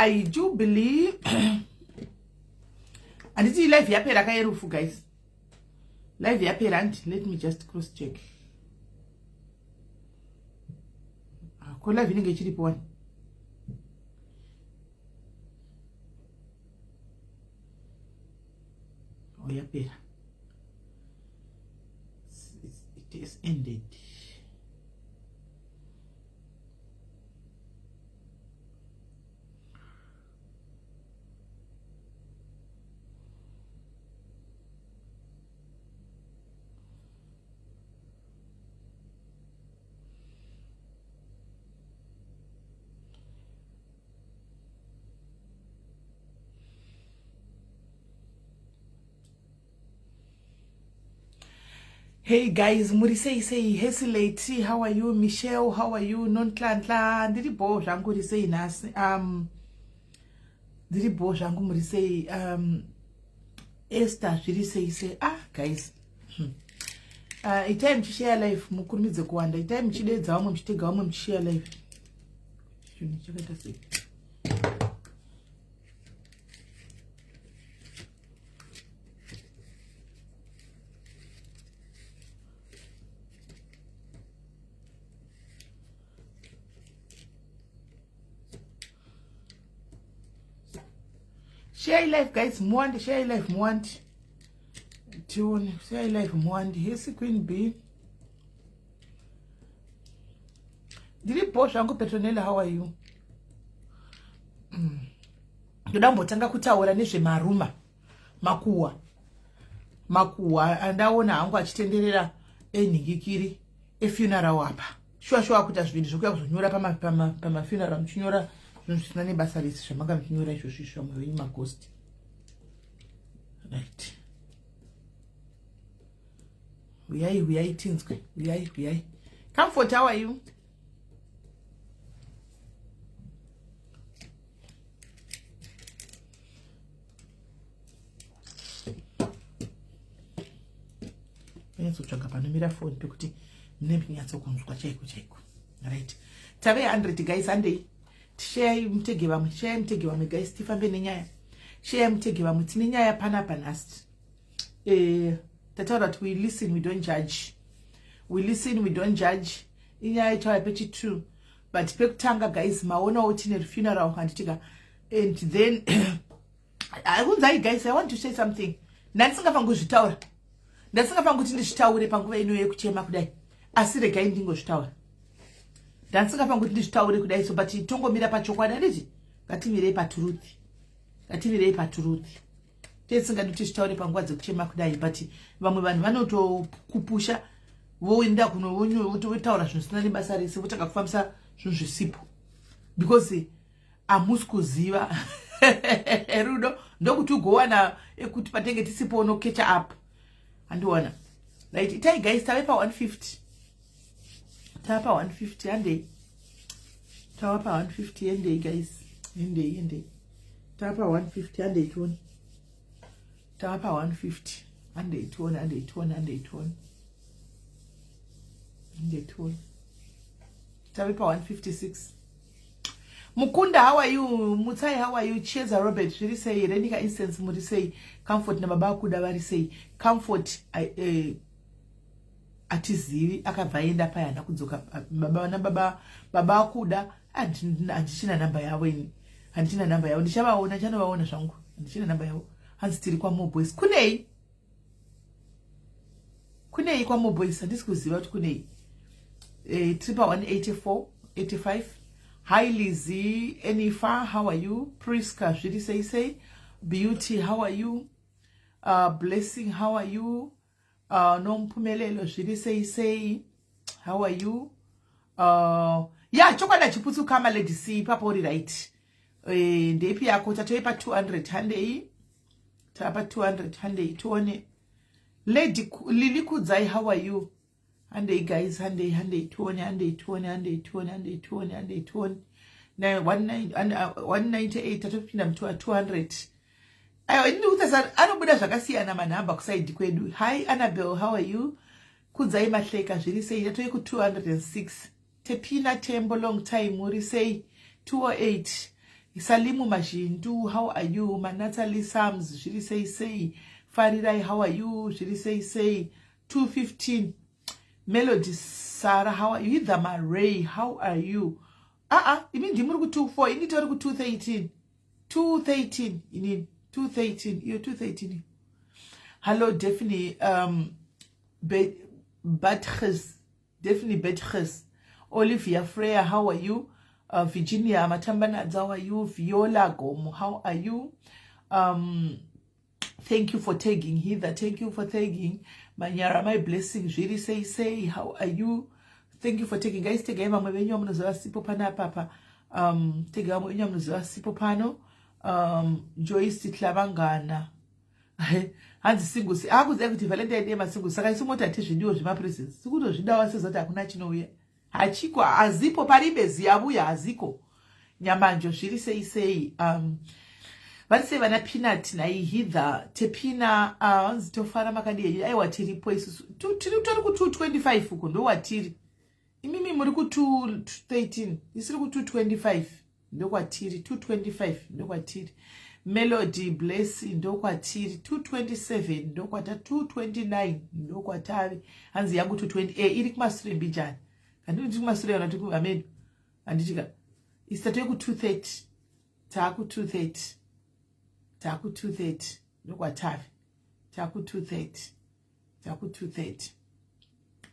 Hi Jubilee. Handiti live yapera kayerufu guys. Live yapera hanti let me just cross check. Ah, ko live inenge ichiripo wani. Oh yapera. It is ended. Hey guys, muri sei sei? Hesi lady, how are you? Michelle, how are you? Nonhlanhla, ndiri bho zvangu ri sei nhasi? Ndiri bho zvangu muri sei? Esther zviri sei sei? Ah guys. Itai muchishare live mukurumidze kuwanda. Itai muchidedza vamwe muchitega vamwe muchishare live. Chinhu chakaita sei? Share life guys, muwande share life muwande. Tione share life muwande. Hesi Queen B. Ndiri bho zvangu Petronella, how are you? Ndoda kumbotanga kutaura nezvemaruma makuwa makuwa andaona hangu achitenderera enhingikiri efuneral apa shuwa shuwa kuita zvinhu zvekuya kuzonyora pamafuneral muchinyora zvinhu zvisina nebasa rese zvamanga muchinyora izvozvo izvo vamwe venyu maghost right huyai huyai tinzwe huyai huyai Comfort, how are you? Nyatsotsvaga panomira foni pekuti mune muchinyatsokunzwa chaiko chaiko. Right. Tave 100 guys, handei. Share mutege vamwe, share mutege vamwe guys, tifambe nenyaya. Share mutege vamwe, tine nyaya panapa nhasi. Tataura kuti we listen, we don't judge. We listen, we don't judge. Inyaya ichauya pechi 2. But pekutanga guys, maonawo tine funeral handitika. And then akunzai guys, I want to say something. Ndandisingafangi kuzvitaura. Ndandisingafangi kuti ndizvitaure panguva ino yekuchema kudai. Asi regai ndingozvitaura. Ndandisingafangi kuti ndizvitaure kudai so but tongomira pachokwadi handiti? Ngatimirei patruth. Ngatimirei patruth. Tisingadi kuti zvitaure panguva dzekuchema kudai but vamwe vanhu vanotokupusha voenda kuno votaura zvinhu zvisina nebasa rese votanga kufambisa zvinhu zvisipo because hamusi kuziva rudo ndokuti ugowana ekuti patenge tisipo unokecha up handiona right itai guys tave pa 150 tava pa 150 handei tava pa 150 endei guys endei endei tava pa 150 handei tione tava pa 150 handei tione handei tione handei tione handei tione tave pa 156 Mukunda, how are you? Mutsai, how are you? Chieza Robert, zviri sei? Renika Instance, muri sei? Comfort na baba Kuda vari sei? Comfort, atizivi akabva aenda paya haana kudzoka. Baba na baba baba Kuda handichina namba yavo ini. Handichina namba yavo. Ndichavaona, ndichanovaona zvangu. Handichina namba yavo. Hanzi tiri kwa Mo Boys. Kunei? Kunei kwa Mo Boys? Handisi kuziva kuti kunei. Tiri pa 184 85. Hi Lizzie, Enifa, how are you? Priska, zviri sei sei? Beauty, how are you? Blessing, how are you? Nompumelelo, zviri sei sei? How are you? Yeah, chokwadi hachiputsuka ma Lady C ipapo uri right. Ndeipi yako tatoipa 200 handei. Tapa 200 handei tione. Lady Lily Kudzai, how are you? Handei guys, handei handei tione handei tione handei tione handei tione handei tione. Na 198 tatopinda mu 200. Aiwa ini ndikuti anobuda zvakasiyana manhamba kusaidi kwedu. Hi Annabel, how are you? Kudzai Mahleka zviri sei? Tatove ku 206. Tepina Tembo, long time, muri sei? 208. Salimu Mazhindu, how are you? Manatalie Sams, zviri sei sei? Farirai, how are you? Zviri sei sei? 215. Melody Sarah, how are you? Heather Maray, how are you? Ah ah, imi ndimuri ku 24, ini tori ku 213. 213 inini, 213 iyo, 213. Hello Daphne Batges, Daphne Betges. Olivia Freya, how are you? Virginia Matambanadza, how are you? Viola Gomo, how are you? Thank you for tagging, Heather. Thank you for tagging. Manyara, my blessing, zviri sei sei? How are you? Thank you for tagging, guys. Tagai vamwe venyu vamunoziva sipo panapapa. Tagai vamwe venyu vamunoziva sipo pano. Joyce Tlavangana, hanzi singles akuziva kuti Valentine Day masingles, saka isu moti hatizvidiwo zvemapresents, sikutozvidawo sezoti hakuna chinouya, hachiko, hazipo, paribe ziyabuya, haziko. Nyamanjo, zviri sei sei? Vari sei vana Peanut naiHeather Tepina? Hanzi tofara, makadii? Aiwa, tiripo isusu, tiri tori ku225 uko, ndowatiri. Imimi muri ku213, isiri ku225, ndokwatiri. 225 ndokwatiri. Melody Bless, ndokwatiri. 227 ndokwata, 229 ndokwatave. Hanzi yangu 220 e iri kumasure mbijani, handiti kumasure kana kuti ameno, handitika isi tatove ku230, taaku230, taaku230, ndokwatave, taaku230, taaku230.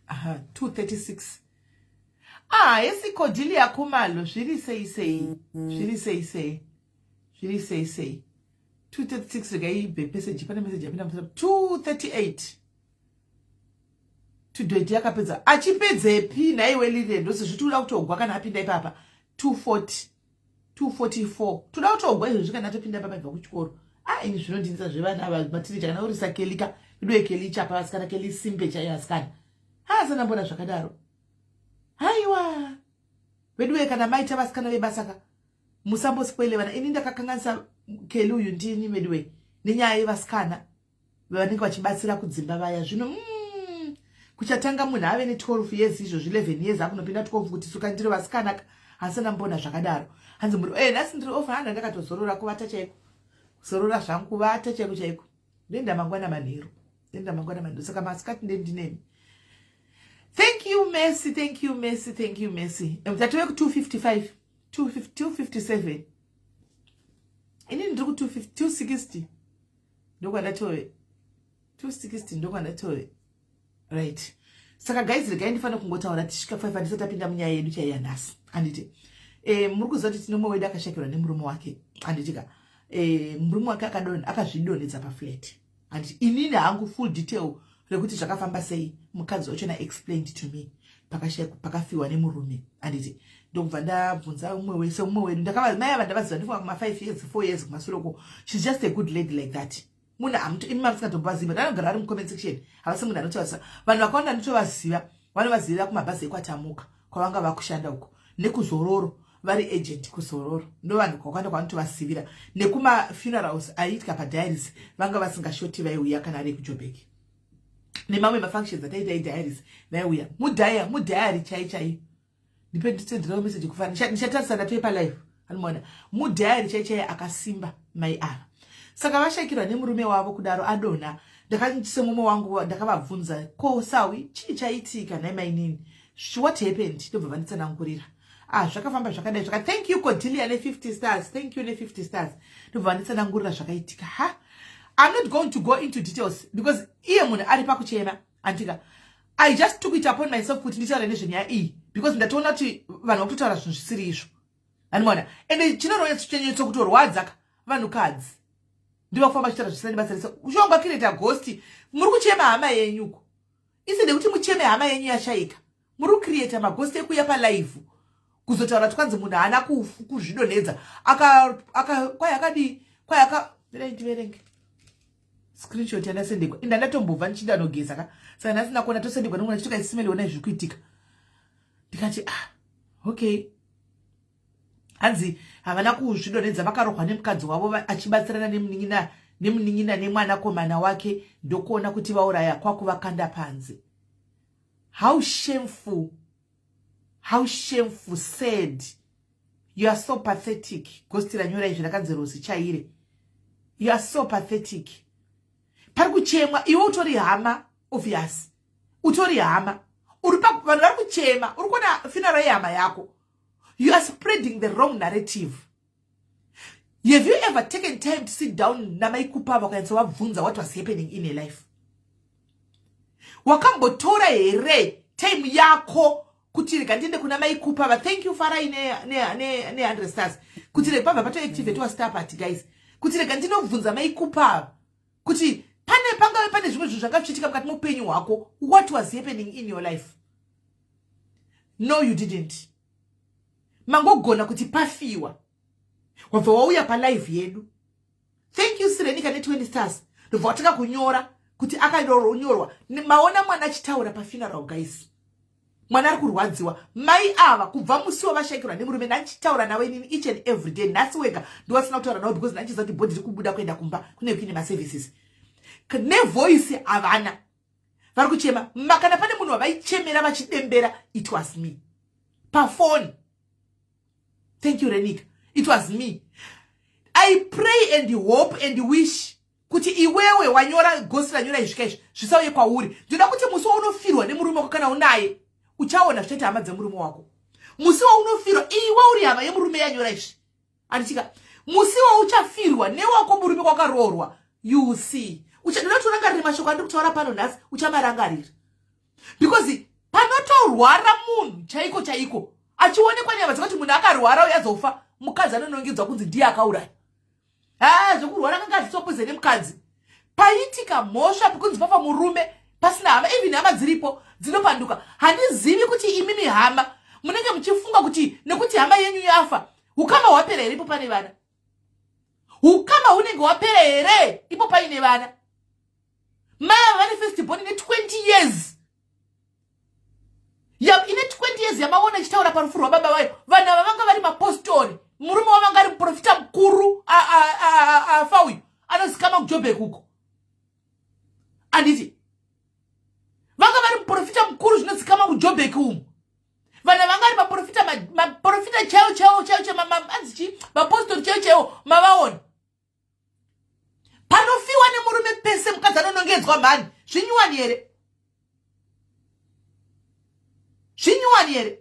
Aha, 236. Ah, esi Cordelia Khumalo, zviri sei sei? Zviri sei sei? Zviri sei sei? 236. Regai ibve message, pane message yapinda musoro. 238. 220 yakapedza, achipedzepi nhaiwe Lilian? Ndosezviti uda kutogwa kana apinda ipapa. 240, 244, toda kutogwa izvozvi kana atopinda ipapa ibva kuchikoro. A, ini zvinondinisa zvevana ava mateenager, kana urisa kelika idoe keli chapa vasikana, keli simbe chaiyo vasikana, haasana mbona zvakadaro. Haiwa veduwe, kana maita vasikana vebasa ka, musambospoile vana. Ini ndakakanganisa Keli uyu ndini veduwe, nenyaya yevasikana vanenge vachibatsira kudzimba vaya. Zvino kuchatanga munhu ave ne12 years izvozvi, 11 years, akunopinda 12, kuti suka ndiro vasikana ka, handisana mbona zvakadaro. Hanzi muri nhasi ndiri off, handa ndakatozorora, kuvata chaiko, kuzorora zvangu, kuvata chaiko chaiko. Ndoenda mangwana manheru, ndoenda mangwana manheru, saka masikati ndendinemi. Thank you Messi, thank you Messi, thank you Messi. Tatove ku255, 257. Inini ndiri ku260, ndokwandatove, 260 ndokwandatove, right? Saka guys, regai ndifanira kungotaura tisvika 5 handisati tapinda munyaya yedu chaiya nhasi, handiti? Muri kuziva kuti tine mumwe wedu akashakirwa nemurume wake, handitika? Murume wake akazvidonhedza paflat, handiti? Inini hangu full detail rekuti zvakafamba sei, mukadzi wachona explained to me pakafiwa nemurume, handiti? Ndokubva ndabvunza umwe wese, umwe wedu. Mai ava ndavaziva, ndifunga kuma5 years, 4 years kumasure. She's just a good lady like that. Munhu imi mamusingatombovaziva, but anogara ari mucomment section. Havasi munhu anotovaziva. Vanhu vakawanda anotovaziva, vanovazivira kumabhazi ekwatamuka kwavanga vakushanda uko, nekuzororo, vari agent kuzororo. Ndo vanhu kwakawanda kwavanotovazivira. Nekumafunerals aiitika padiaries, vanga vasingashoti, vaiuya kana ari kuJobek nemamwe mafunctions ataita ediaries, vaiuya mudiary chai chai. Ndipe nditenderawo message kufana, ndichatarisa, ndatoi palive, anomaona mudiary chai chai, akasimba mai ava. Saka vashakirwa nemurume wavo kudaro, adonha. Ndakasemumwe wangu ndakavabvunza, "Ko sawi, chii chaitika nhai mainini? What happened?" Ndobva vanditsanangurira, "Ah, zvakafamba zvakadai zvaka." Thank you Cordelia ne50 stars, thank you ne50 stars. Ndobva vanditsanangurira zvakaitika. Ha, I'm not going to go into details because iye munhu ari pakuchema andika. I just took it upon myself kuti nditaure nezvenyaya iyi because ndatoona kuti vanhu vakutotaura zvinhu zvisiri izvo, anomaona. Ende chinonyatsokutorwadza ka, vanhukadzi ndivakufamba vachitaura zvisina nebasa rese. Ushonga create ghost, muri kuchema hama yenyuko. Instead yekuti mucheme hama yenyu yashaika, muri kucreata maghost ekuuya palive kuzotaura kuti kwanzi munhu haana kuzvidonhedza, kwai akadii, kwai aka. Ndiverenge screenshot yandasendekwa. Inda ndatombobva ndichinda nogeza ka, saka ndasina kuona. Tosendekwa nemwana chitoka, "Isimeli, ona zviri kuitika." Ndikati, "Ah, okay." Hanzi havana kuzvidonhedza, vakarohwa nemukadzi wavo achibatsirana nemunin'ina nemwanakomana wake, ndokuona kuti vauraya, kwakuvakanda panze. How shameful, how shameful, sad. You are so pathetic. Ghost ranyora izvi rakanzi Rosi Chaire. You are so pathetic. Pari kuchemwa iwe utori hama obvious. Utori hama. Uri pa vanhu vari kuchema. Uri kuona funeral yehama yako. You are spreading the wrong narrative. Have you ever taken time to sit down namaikupa vakanyatsovabvunza what was happening in her life? Wakambotora here time yako kuti rega ndiende kuna maikupa va thank you farai ne, ne, ne, ne 100 stars kuti rega pabva patoactivatwa star party guys kuti rega ndinobvunza maikupa kuti pane pangave pane zvimwe zvinhu zvanga zvichiitika mukati meupenyu hwako what was happening in your life? No, you didn't. Mangogona kuti pafiwa wabva wauya palive yedu. Thank you Sirenika ne20 stars. Ndobva watanga kunyora kuti akaronyorwa. Maona mwana achitaura pafuneral guys. Mwana ari kurwadziwa. Mai ava kubva musi wavashaikirwa nemurume ndandichitaura navo inini each and every day. Nhasi wega ndowasina kutaura navo because ndandichiziva kuti bhodhi riri kubuda kuenda kumba kune kuine maservices. Nevoice havana. Vari kuchema. Kana pane munhu wavaichemera vachidembera it was me. Pafoni. Thank you Renika. It was me. I pray and hope and wish kuti iwewe wanyora ghost ranyora izvika izvi zvisauye kwauri. Ndinoda kuti musi waunofirwa nemurume wako kana unaye uchaona zvichaita hama dzemurume wako. Musi waunofirwa iwe uri hama yemurume yanyora izvi. Andichika musi wauchafirwa newako murume wakaroorwa you will see. Ndinoda kuti urangarire mashoko andiri kutaura pano nhasi uchamarangarira. Because panotorwara munhu chaiko chaiko achionekwa nyama dzekuti munhu akarwara uye azofa mukadzi anonongedzwa kunzi ndiye akauraya. Ha, zvekurwara kanga zvisopuze nemukadzi. Paitika mhosva pekunzi pafa murume pasina hama, even hama dziripo dzinopanduka. Handizivi kuti imimi hama munenge muchifunga kuti nekuti hama yenyu yafa ukama hwapera here ipo pane vana? Ukama hunenge hwapera here ipo paine vana? Mai ava vane first born ine 20 years. Ya, ine 20 years yamaona ichitaura parufu rwababa vayo. Vanhu ava vanga vari mapostori. Murume wavo anga ari muprofita mukuru afa uyu anozikama kuJobek uko. Anditi vanga vari muprofita mukuru zvinozikama kuJobek umu. Vanhu vanga vari maprofita, maprofita chaiwo chaiwo chaiwo chaiwo, anzi chii? Mapostori chaiwo chaiwo mavaona. Panofiwa nemurume pese mukadzi anonongedzwa mhani. Zvinyuwani here? Zvinyuwani here?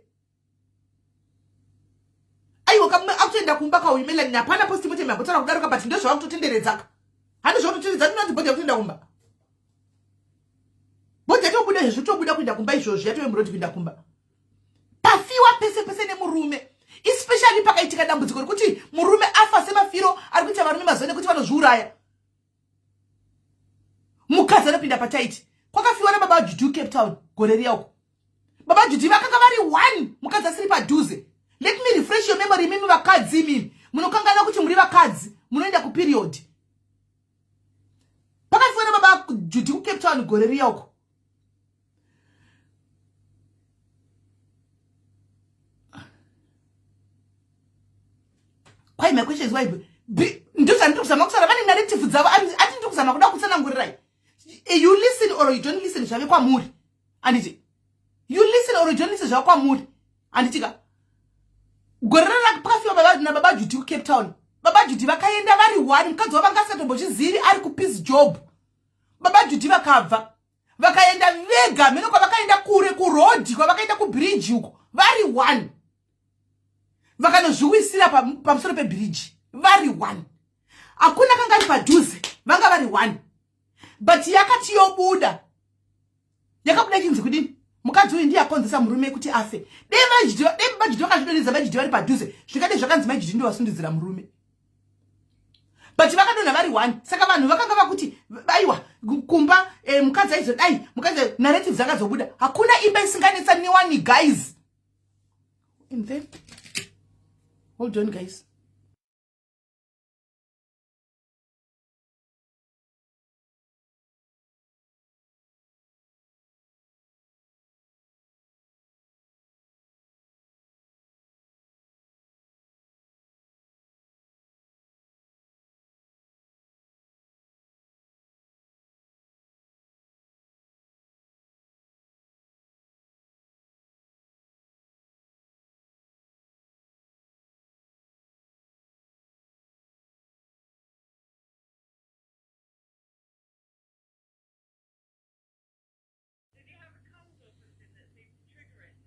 Aiwa kamume akutoenda kumba kauyu Melanie hapana postmortem yambotaura kudaroka but ndozvava kutotenderedzaka. Handi zvava kutotenderedza ndinonzi bhodhi yakutoenda kumba. Bhodhi yatobuda izvozvo tobuda kuenda kumba izvozvo yatove murodhi kuenda kumba. Pafiwa pese pese nemurume. Especially pakaitika dambudziko rekuti murume afa semafiro ari kuita varume mazuva nekuti vanozviuraya. Mukadzi anopinda pataiti. Kwakafiwa nababa Judy Cape Town gore riya uko. Baba Judy vakanga vari one mukadzi asiri padhuze. Let me refresh your memory imimi vakadzi imimi. Munokanganwa kuti muri vakadzi munoenda kuperiod. Pakafiwa nababa Judy kuCape Town gore riya uko. Kwai my question is why ndozvandiri kuzama kutaura vane narrative dzavo ati ndiri kuzama kuda kutsanangurirai. You listen or you don't listen zvave kwamuri. Anditi you listen or you don't listen zvave kwamuri. Anditi ka gore rakafiwa baba nababa Judy kuCape Town. Baba Judy vakaenda vari one mukadzi wavo anga asingatombozvizivi ari kupeace job. Baba Judy vakabva vakaenda vega mheno kwavakaenda kure kurodhi kwavakaenda kubhiriji uko vari one. Vakanozviwisira pamusoro pebhiriji vari one. Hakuna kanga ari padhuze vanga vari one. But yakati yobuda yakabuda ichinzi kudini? Mukadzi uyu ndiye akonzesa murume kuti afe. Dei Majidi vakazvidonhedza Majidi vari padhuze zvikadei zvakanzi Majidi ndiwo vasundidzira murume. But vakadonha vari one. Saka vanhu vakanga vakuti aiwa kumba mukadzi aizodai mukadzi narrative dzakazobuda. Hakuna imba isinganetsa newani guys. And then hold on guys.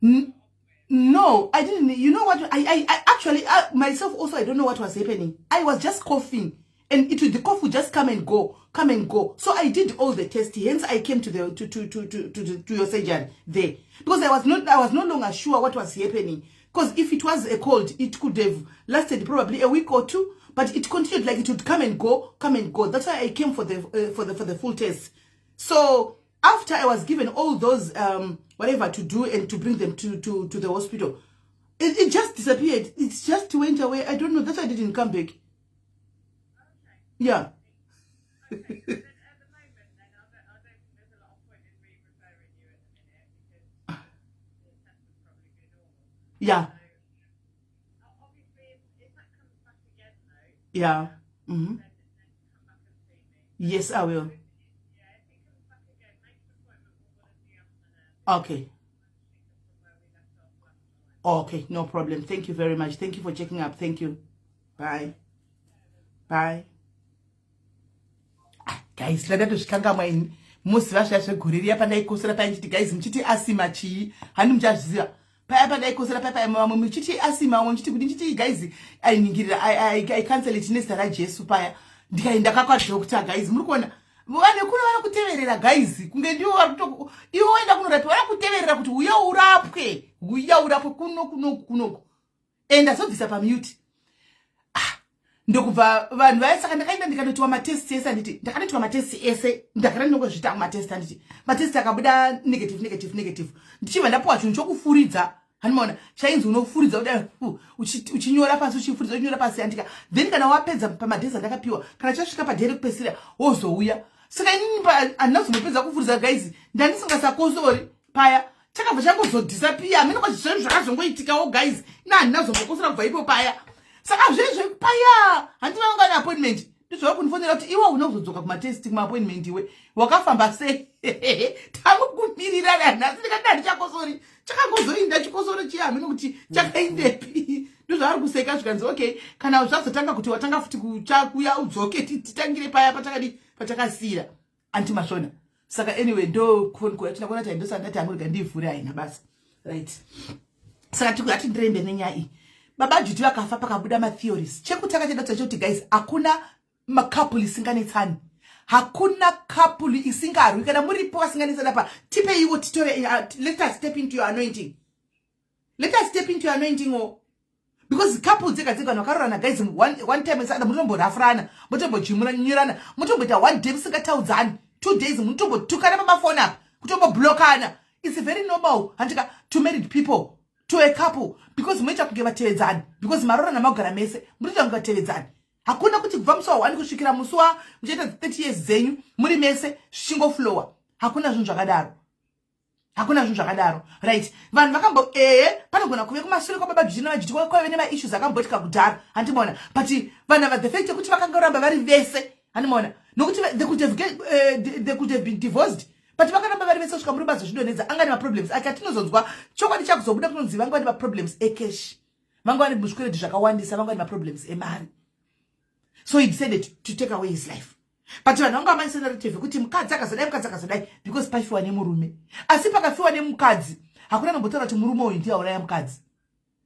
No, I didn't. You know what? I actually, myself also, I don't know what was happening. I was just coughing. And the cough would just come and go, come and go. So I did all the tests. Hence, I came to the to your surgery there because I was no longer sure what was happening. Because if it was a cold, it could have lasted probably a week or two. But it continued, like it would come and go, come and go. That's why I came for the full test. So after I was given all those whatever to do and to bring them to the hospital, it just disappeared. It just went away. I don't know. That's why I didn't come back. Yeah. Okay, so then at the moment, then I don't think there's a lot of point in re-referring you at the minute because the test would probably be normal. So obviously, if that comes back again though, then come back and see me. Yes, I will. Yeah, if it comes back again, make an appointment with one of the asthma nurses and pick up from where we left off last time. Okay. No problem. Thank you very much. Thank you for checking up. Thank you. Bye. Bye. Ah, guys, ndatozvikangamwa ini. Muziva zviya zvegore riya pandaikosera paya nchiti, guys, muchiti asthma chii? Handi muchazviziva paya pandaikosera paya paya, vamwe muchiti asthma, vamwe muchiti kuti, nchiti, guys, ainingirira, I cancel it nezita raJesu. Paya ndikaenda kakwadoctor. Guys, muri kuona vanhu kuno vanokuteverera, guys, kunge ndivo vari kuto iwe waenda kunorapiwa, vanokuteverera kuti uya urapwe, uya urapwe kuno kunoku kunoku. Enda zobvisa pamute. Ndokubva vanhu vaya, saka ndakaenda ndikanotiwa matest ese, handiti? Ndakanotiwa matest ese, ndakada ndingozviita matest, handiti? Matest akabuda negative, negative, negative. Ndichibva ndapiwa chinhu chokufuridza, handimaona, chainzi unofuridza kudai, uchinyora pasi, uchifuridza, uchinyora pasi, handika? Then kana wapedza pamadays andakapiwa, kana chasvika paday rekupedzisira, wozouya. Saka inini handina kuzomopedza kufuridza, guys. Ndandisingasakosori paya, chakabva changozodisappear. Hamene kwazvo zvakazongoitikawo, guys. Ina handina kuzombokosora kubva ipo paya. Saka zvezve paya handina vanga neappointment, ndizvava kundifonera kuti iwe una kuzodzoka kumatest, kumaappointment. Iwe wakafamba sei? Tangokumirira nanhasi. Ndikati handichakosori, chakangozoinda chikosoro chiya, hamene kuti chakaindepi. Ndozvaari kuseka, zvikanzi, okay, kana zvazotanga kuti watanga futi kuya, udzoke, titangire paya patakadi patakasiyira anti masvona. Saka anyway, ndo kuyatina kuona kuti handosandati ndati ndivhure, haina basa, right? Saka tikuati ndirembe nenyaya iyi. Baba Juti vakafa, pakabuda matheories. Chekutanga chedatsa chekuti, guys, hakuna macouple isinganetsani, hakuna couple isingarwi. Kana muripo vasinganetsani apa, tipeiwo titore. Let us step into your anointing, let us step into your anointing o, because couple dzega dzega, vanhu vakarorana, guys, one time sada mutomborafurana, mutombojimunyirana, mutomboita one day musingataudzani, 2 days mutombotukana pamafoni apa, kutomboblokana. It's very normal, handika, to married people, to a couple, because munoita kunge vatevedzani, because marorana, magara mese, munoita kunge vatevedzani. Hakuna kuti kubva musi wa1 kusvikira musi wa muchaita 30 years dzenyu muri mese zvichingoflowa. Hakuna zvinhu zvakadaro, hakuna zvinhu zvakadaro, right? Vanhu vakambo, ehe, panogona kuve kumashure kwababa Juti navaJuti kwaive nemaissues akamboitika kudhara, handimaona? But vanhu ava, the fact yekuti vakangoramba vari vese, handimaona, nokuti they could have been divorced, but vakaramba vari vese kusvika murume azozvidonedza. Anga nemaproblems ake atinozonzwa. Chokwadi chakuzobuda kunonzi vanga vane maproblems ecash, vanga vane muzvikwereti zvakawandisa, vanga vane maproblems emari. So he decided to take away his life. But vanhu vanga vamaisa narrative kuti mukadzi akazodai, mukadzi akazodai, because pafiwa nemurume. Asi pakafiwa nemukadzi, hakuna nombotaura kuti murume uyu ndiye auraya mukadzi.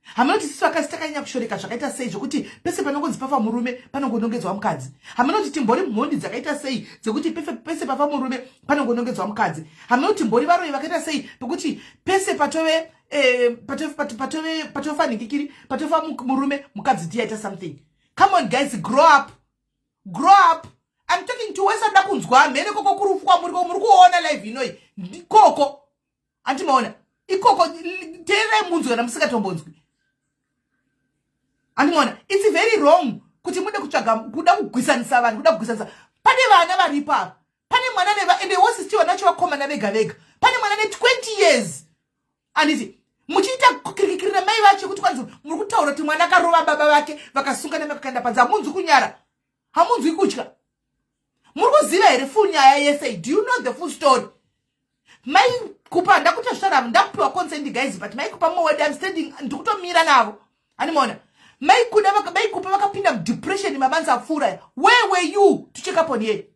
Hamuna kuti sisu vakadzi takanyanya kushoreka zvakaita sei zvokuti pese panongonzi pafa murume panongonongedzwa mukadzi? Hamuna kuti timbori mhondi dzakaita sei dzekuti pese pafa murume panongonongedzwa mukadzi? Hamuna kuti timbori varoyi vakaita sei pekuti pese patove patofa nhingikiri, patofa murume, mukadzi tiyaita something? Come on, guys, grow up, grow up. I'm talking to wese anoda kunzwa. Mhene koko kurufwa muri kuona live inoi koko, handimaona ikoko, teerai munzwi kana musingatombonzwi, handimaona? It's very wrong kuti mude kutsvaga kuda kugwisanisa vanhu, kuda kugwisanisa. Pane vana varipo apa, pane mwana neva, ende wose still vana vakomana vega vega. Pane mwana ne20 years, handiti? Muchiita kirikirira mai vacho kuti kwanzi muri kutaura kuti mwana akarova baba vake, vakasungana, vakaenda panze. Hamunzwi kunyara? Hamunzwi kutya? Muri kuziva here full nyaya yese? Do you know the full story? Mai Kupa, ndakuta zvitara, ndakupiwa consent, guys, but mai Kupa mowed, I'm standing, ndikutomira navo, animaona? Mai Kuda, mai Kupa vakapinda mudepression mabanzi apfuura. Where were you to check up on ye?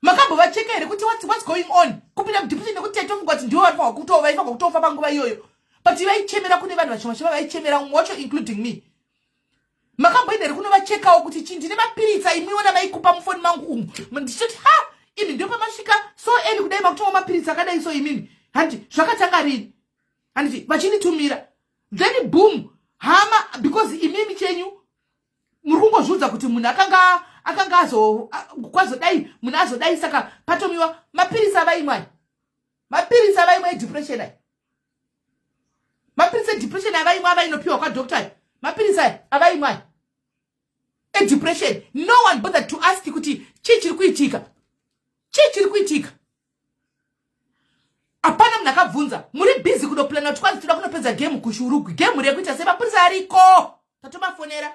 Makambovacheka here kuti what's going on? Kupinda mudepression nekuti taitofunga kuti ndivo vaifanirwa kutofa panguva iyoyo. But vaichemera kune vanhu vashoma shoma vaichemera, umwe wacho including me. Makamboenda here kunovachekawo kuti chii? Ndine mapiritsi aimwiwa namaikupa mufoni mangu umu. Ndichiti ha, imi ndo pamasvika so early kudai, makutomwa mapiritsi akadai so imimi? Handi zvakatanga rini? Handiti vachinditumira? Then boom, hama, because imimi chenyu muri kungozviudza kuti munhu akanga azo kwazodai, munhu azodai, saka patomiwa mapirisi avaimwai, mapirisi avaimwa edepression ai, mapirisi edepression avaimwa, avainopiwa kwadoctor, mapirisi aya avaimwai edepression. No one bothered to ask kuti chii chiri kuitika, chii chiri kuitika. Hapana munhu akabvunza. Muri busy kudoplana kuti kwanzi toda kunopedza game kuShurugwi. Game rekuita semapurisa ariko, tatomafonera,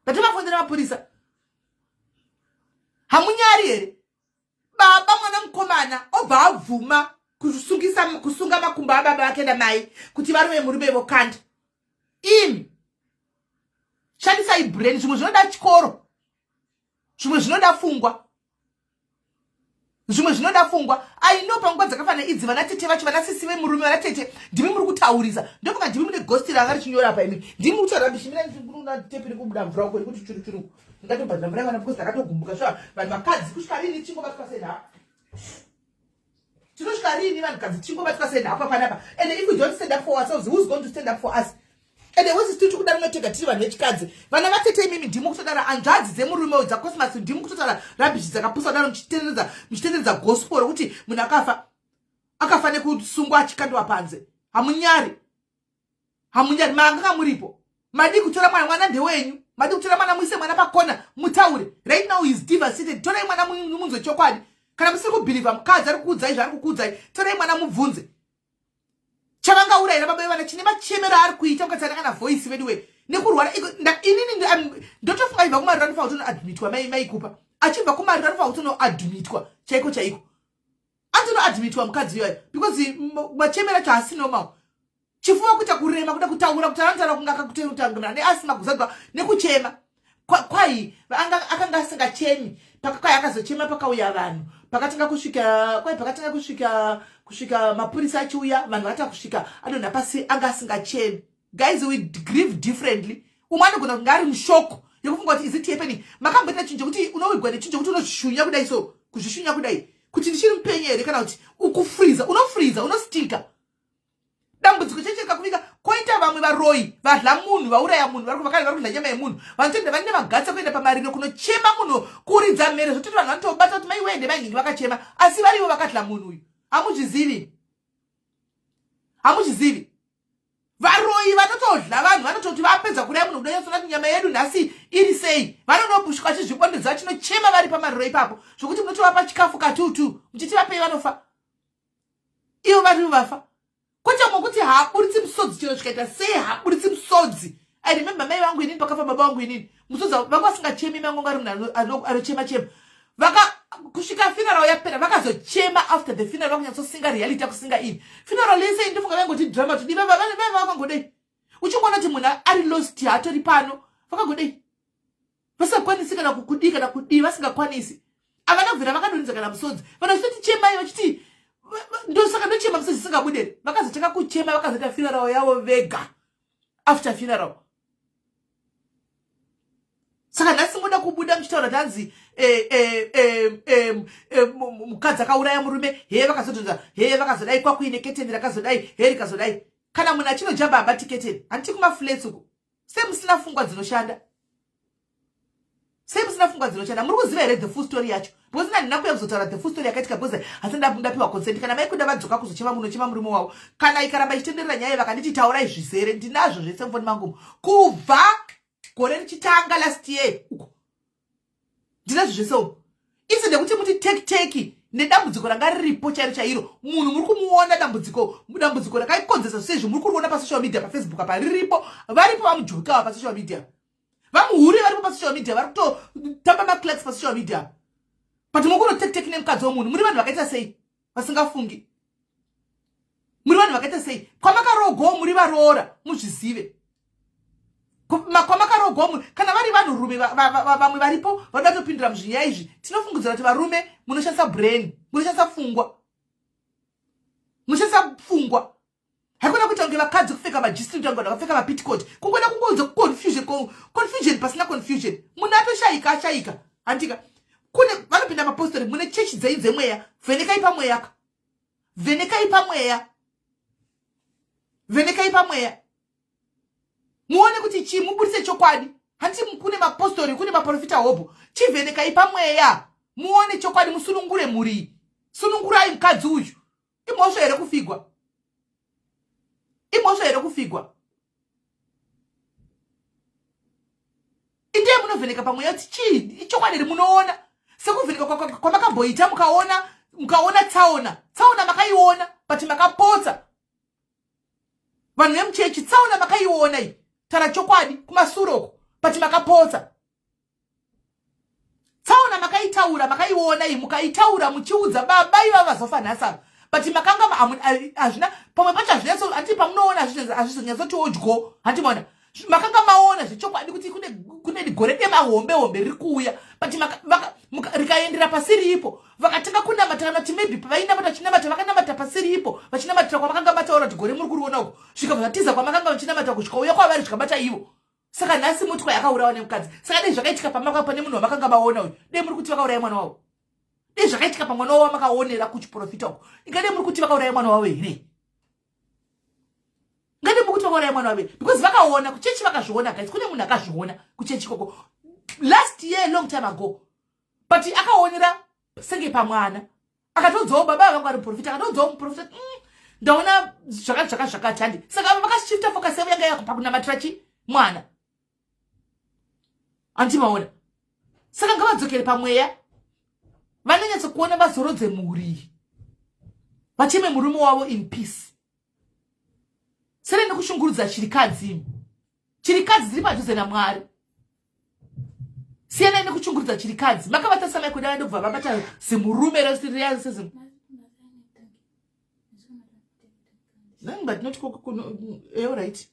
tatomafonera mapurisa. Hamunyari here? Baba, mwana mukomana obva abvuma kusungisa, kusunga makumbo ababa vake namai kuti varume murume vokanda. Imi shandisai brain. Zvimwe zvinoda chikoro, zvimwe zvinoda pfungwa, zvimwe zvinoda pfungwa. Aino panguva dzakafanana idzi, vana tete vacho, vana sisi vemurume, vana tete, ndimi muri kutaurisa. Ndofunga ndimi mune ghost ranga richinyora pa. Imi ndimi muri kutaura. Bishimira tepi ri kubuda mvura uko, rikuti churu churu. Ndingatobhadhira mvura yavana because ndakatogumbuka sva. Vanhu vakadzi, kusvika rini tichingobatwa senhapa? Tinosvika rini vanhukadzi tichingobatwa senhapa panapa? And if we don't stand up for ourselves, who's going to stand up for us? Ende wesi tiri kuda rinotega tiri vanhu vechikadzi. Vana vatete imimi ndimi kutodara, hanzvadzi dzemurume uyu dzaCosmas ndimi kutotaura rubbish dzakapusa kudaro, muchitenderedza gospel rokuti munhu akafa, akafa nekusungwa achikandwa panze. Hamunyari? Hamunyari? Manga muripo, madi kutora mwana? Mwana ndewenyu. Madi kutora mwana, muise mwana pakona, mutaure. Right now is devastated. Torai mwana munzwe chokwadi. Kana musiri kubhilivha mukadzi ari kukuudzai zvaari kukuudzai, torai mwana mubvunze chavangaurayira baba vevana. Chine machemero aari kuita, ukatsana kana voice vedu we nekurwara. Inini ndotofunga ibva kumariro, anofanira kutonoadmitwa. Maikupa achibva kumariro anofanira kutonoadmitwa chaiko chaiko, anotonoadmitwa mukadzi iyoyo, because machemero acho haasi normal. Chifuva kuita kurema, kuda kutaura, kuti anotaura kunge akakutanga neasima, kuzadzwa nekuchema. Kwai akanga asingachemi. Kwai akazochema pakauya vanhu, pakatanga kusvika, kwai pakatanga kusvika mapurisa achiuya, vanhu vatanga kusvika, adonha pasi. Anga asingachemi. Guys, we grieve differently. Umwe anogona kunge ari mushock yekufunga kuti, "Is it happening?" Makamboita chinhu chekuti unowigwa nechinhu chekuti unozvishunya kudai so, kuzvishunya kudai kuti ndichiri mupenyu here? Kana kuti ukufriza, unofriza, unostika. Dambudziko cheche rikakuvika, koita vamwe varoi vadla munhu, vauraya munhu, vari kudla nyama yemunhu, vanotoenda vane magatsi kuenda pamariro kunochema munhu, kuridza mhere, zvototi vanhu vanotobata kuti maiwende mainhingi vakachema, asi varivo vakadla munhu uyu. Hamuzvizivi, hamuzvizivi. Varoi vanotodla vanhu vanototi vapedza kuraya munhu, kudanyatsoona kuti nyama yedu nhasi iri sei, vanonobushwa vachizvibondedza, vachinochema vari pamariro ipapo, zvokuti munotovapa chikafu katutu muchiti vapei, vanofa ivo varivo vafa. Kwete mokuti haaburitsi musodzi, chero zvikaita sei haaburitsi musodzi. I remember mai vangu inini, pakafa baba vangu inini, musodzi vanga vasingachemi. Mai vangu ari munhu anochema chema. Vaka kusvika funeral yapera vakazochema. After the funeral vakunyatsosinga reality yakusinga ini funeral yese ndofunga vaingoti drama tudi vaiva vakangodei. Uchingoona kuti munhu ari lost, hatori pano, vakangodei, vasingakwanisi kana kudii kana kudii, vasingakwanisi. Havana kubvira vakadonhedza kana musodzi. Vanhu vachitoti chemai, vachiti ndosaka ndochema musodzi isingabuderi. Vakazotanga kuchema vakazoita funeral yavo vega after funeral. Saka nhasi ngoda kubuda muchitaura kuti hanzi mukadzi akauraya murume, he vakazodonza, he vakazodai, kwakuine keteni rakazodai, he rikazodai. Kana munhu achinojamba abati keteni, handiti kumaflats uko? Sei musina pfungwa dzinoshanda? Sei musina pfungwa dzinoshanda? Muri kuziva here the full story yacho? Because handina kuuya kuzotaura the full story yakaitika because hasi ndapiwa consent. Kana maikuda vadzoka kuzochema, munochema murume wavo. Kana ikaramba ichitenderera nyaya, vakanditi taurai zvizere, ndinazvo zvese mufoni mangu kubva gore richitanga last year uko, ndinazvo zvese uko. Isi ndekuti muti teki teki nedambudziko ranga riripo chairo chairo, munhu muri kumuona, dambudziko rakaikonzesa sezvo muri kuriona pasocial media, paFacebook apa riripo, varipo vamujokawa pasocial media, vamuhure varipo pasocial media, vari kutotamba maclaks pasocial media, but mukunotekiteki nemukadzi womunhu. Muri vanhu vakaita sei vasingafungi? Muri vanhu vakaita sei? Kwamakarogowo muri varoora, muzvizive kwamakarogowo. Kana vari vanhurume vamwe varipo vanoda kutopindura muzvinyaya izvi, tinofungidzira kuti varume munoshandisa brain, munoshandisa pfungwa, munoshandisa pfungwa. Haikona kuita kunge vakadzi kupfeka majistring tange vanhu vakapfeka mapitikoti, kungoda kungoudza confusion, confusion pasina confusion. Munhu atoshaika ashaika, handika kune vanopinda mapostori mune chechi dzenyu dzemweya. Vhenekai pamweya ka, vhenekai pamweya, vhenekai pamweya muone kuti chii, muburitse chokwadi. Handiti kune mapostori, kune maprofita hobho. Chivhenekai pamweya muone chokwadi, musunungure mhuri. Sunungurai mukadzi uyu. Imhosva here kufigwa? Imhosva here kufigwa? Indee munovheneka pamweya kuti chii, ichokwadi here? Munoona sekuvheneka kwamakamboita, mukaona, mukaona tsaona, tsaona makaiona, but makapotsa. Vanhu vemuchechi, tsaona makaiona iyi, tara chokwadi kumasure uko, but makapotsa. Tsaona makaitaura, makaiona iyi, mukaitaura muchiudza baba ivava vazofa nhasi ava, but makanga hazvina, pamwe pacho hazvinyatso, handiti pamunoona hazvizonyatsotiwo dyo, handiti maona makanga maona zvechokwadi kuti kune gore dema hombe hombe riri kuuya, but rikaendera pasiri ipo. Vakatanga kunamata, kana kuti maybe pavainamata vachinamata, vakanamata pasiri ipo, vachinamatira kwamakanga mataura kuti gore muri kuriona uko, zvikabva zvatiza kwamakanga vachinamata kusvika uya kwavari, zvikabata ivo. Saka nhasi motwa yakaurawa nemukadzi. Saka dei zvakaitika pamaka pane munhu wamakanga maona uyu, dei muri kuti vakauraya mwana wavo? Dei zvakaitika pamwana wavo wamakaonera kuchiprofita uko, ingadei muri kuti vakauraya mwana wavo here? Ngade muri kuti vakauraya mwana wavo? Because vakaona kuchechi, vakazviona guys. Kune munhu akazviona kuchechi ikoko last year, long time ago, but akaonera senge pamwana, akatodzawo baba vangu ari muprofita, akatodzawo muprofita, ndaona zvakati zvakati zvakati, handi? Saka vakashifta focus yavo yanga yako pakunamatira chi mwana, handi maona? Saka ngavadzokere pamweya, vanonyatsokuona, vazorodze mhuri, vacheme murume wavo in peace. Sere nekushungurudza chirikadzi, chirikadzi dziri padhuze naMwari. Siyanai nekuchungurudza chirikadzi. Makavata samai kuda ndobva vabata zimurume resezim. But not kuno. All right,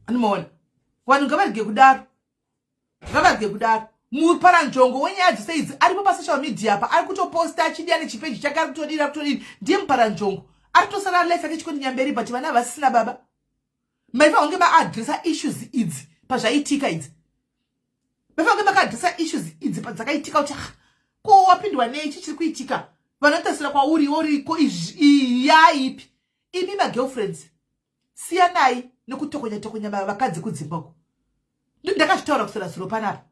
anomaona vanhu ngavarege kudaro, ngavarege kudaro. Muparanzvongo wenyaya dzose idzi aripo pasocial media pa, ari kutoposta achidiya nechipeji chake, ari kutodira kutodini, ndiye muparanzvongo. Ari kutosara life yake chikondi nyamberi, but vana havasisina baba. Maifanira kunge maaddressa issues idzi pazvaitika idzi, maifanira kunge makaadressa issues idzi padzakaitika, kuti ah, ko wapindwa nei, chichiri kuitika, vanotasira kwauri uriko yaipi. Imi magirlfriends, siyanai nekutokonya tokonya vakadzi kudzimba uko. Ndakazvitaura kuswera zuro panapa,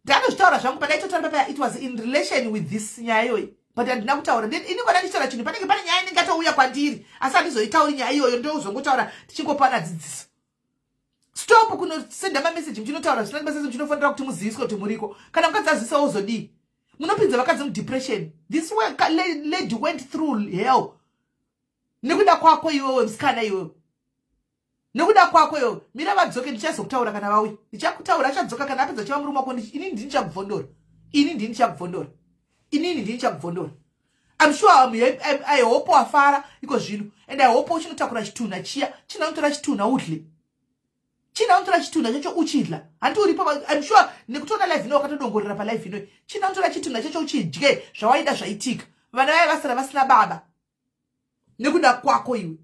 ndakatozvitaura zvangu pandaitotaura papa. It was in relation with this nyaya iyoyi, but handina kutaura ini. Kona ndichitaura chinhu, panenge pane nyaya inenge atouya kwandiri, asi handizoitauri nyaya iyoyo, ndozongotaura tichingopana dzidziso. Stop kunosenda mameseji muchinotaura zvisina basa, muchinofanira kuti muziviswe kuti muriko. Kana mukadzi azivisa, wozodii? Munopinza vakadzi mudepression. This lady went through hell nekuda kwako iwewe, musikana iwewe, nekuda kwako iwewe. Mira vadzoke, ndichazokutaura kana vauya, ndichakutaura achadzoka. Kana apedza chiva murume wako, inini ndini chakubvondora, ini ndini chakubvondora, inini ndini chakubvondora. I'm sure I hope wafara iko zvino, and I hope uchinotakura chitunha chiya. China unotora chitunha udle, china unotora chitunha chacho uchidla, handi uripo? I'm sure nekutoona live ino wakatodongorera palive inoi. China unotora chitunha chacho uchidye. Zvawaida zvaitika, vana vaya vasara vasina baba nekuda kwako iwe.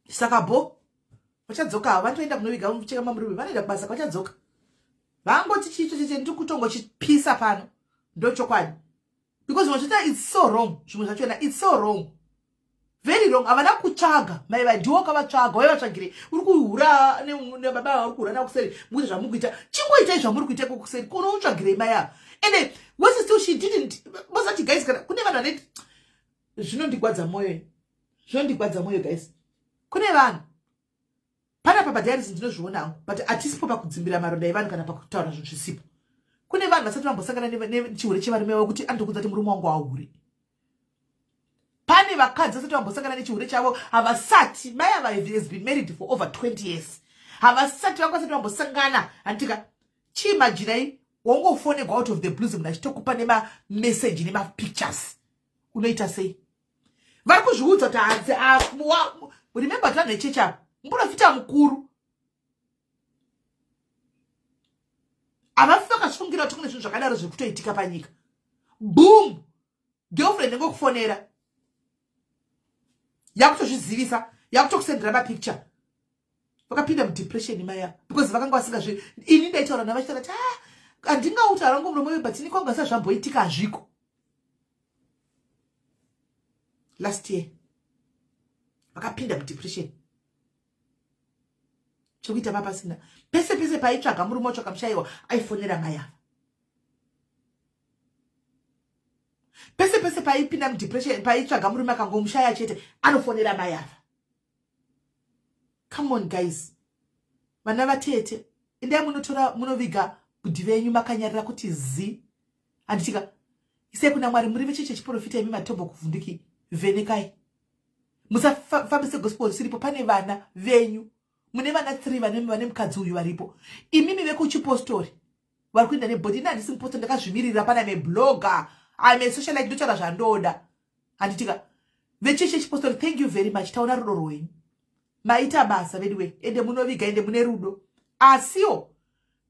Saka bo vachadzoka havo, vanotoenda kunoviga, cheka mamurume, vanoenda kubasa, vachadzoka vangoti chicho cheche. Ndiri kutongochipisa pano, ndo chokwadi, because zvimwe zvacho it's so wrong, zvimwe zvachona it's so wrong, very wrong. Havana kutsvaga mai vadiwo, wakavatsvaga, waivatsvagirei? Uri kuhura nebaba, uri kuhura nakuseri, mukuita zvamuri kuita, chingoitai zvamuri kuita iko kuseri kuno, utsvagirei mai ava? Ende worse still, she didn't mozati. Guys, kana kune vanhu vane, zvinondigwadza mwoyo, zvinondigwadza mwoyo guys. Kune vanhu panapa padiaries, ndinozviona hangu, but hatisipo pakudzimbira maronda evanhu kana pakutaura zvinhu zvisipo. Kune vanhu vasati vambosangana nechihure chevarume vavo kuti andokudza kuti murume wangu ahure. Pane vakadzi vasati vambosangana nechihure chavo, havasati. Mai ava has been married for over 20 years, havasati, vanga vasati vambosangana, handika? Chiimajinai wangofonegwa out of the blues, munhu achitokupa nemameseji nemapictures, unoita sei? Vari kuzviudza kuti hanzi, remember kuti vanhu vechechi ava, muprofita mukuru, havafi. vasingazvifungira kuti kune zvinhu zvakadaro zviri kutoitika panyika. Boom, girlfriend engokufonera, yakutozvizivisa, yakutokusendera mapicture. Vakapinda mudepression maya because vakanga vasingazvi. Ini ndaitaura navachitaura kuti, "Ah, handingautaura ngo muromo, but ini kwanga zvamboitika hazviko." Last year vakapinda mudepression, chekuita papasina. Pese pese paitsvaga murume wacho akamushayiwa, aifonera mai ava. Pese pese paipinda mudepression, paitsvaga murume, akangomushaya chete, anofonera mai ava. Come on guys, vana vatete, endai munotora, munoviga bhudhi venyu makanyarira kuti zi. Handitika isai kuna Mwari. Muri vechechi yechiprofita imi, matombo kuvhunduki, vhenekai, musafambise gospel risiripo. Pane vana venyu, mune vana 3 vane mukadzi uyu varipo. Imimi vekuchipostori vari kuenda nebody, ini handisi mupostori, ndakazvimirira. Pana meblogger, I'm a socialite, ndotaura zvandoda. Handitika vechechi yechipostori, thank you very much, taona rudo rwenyu, maita basa veduwe. Ende munoviga, ende mune rudo. Asiwo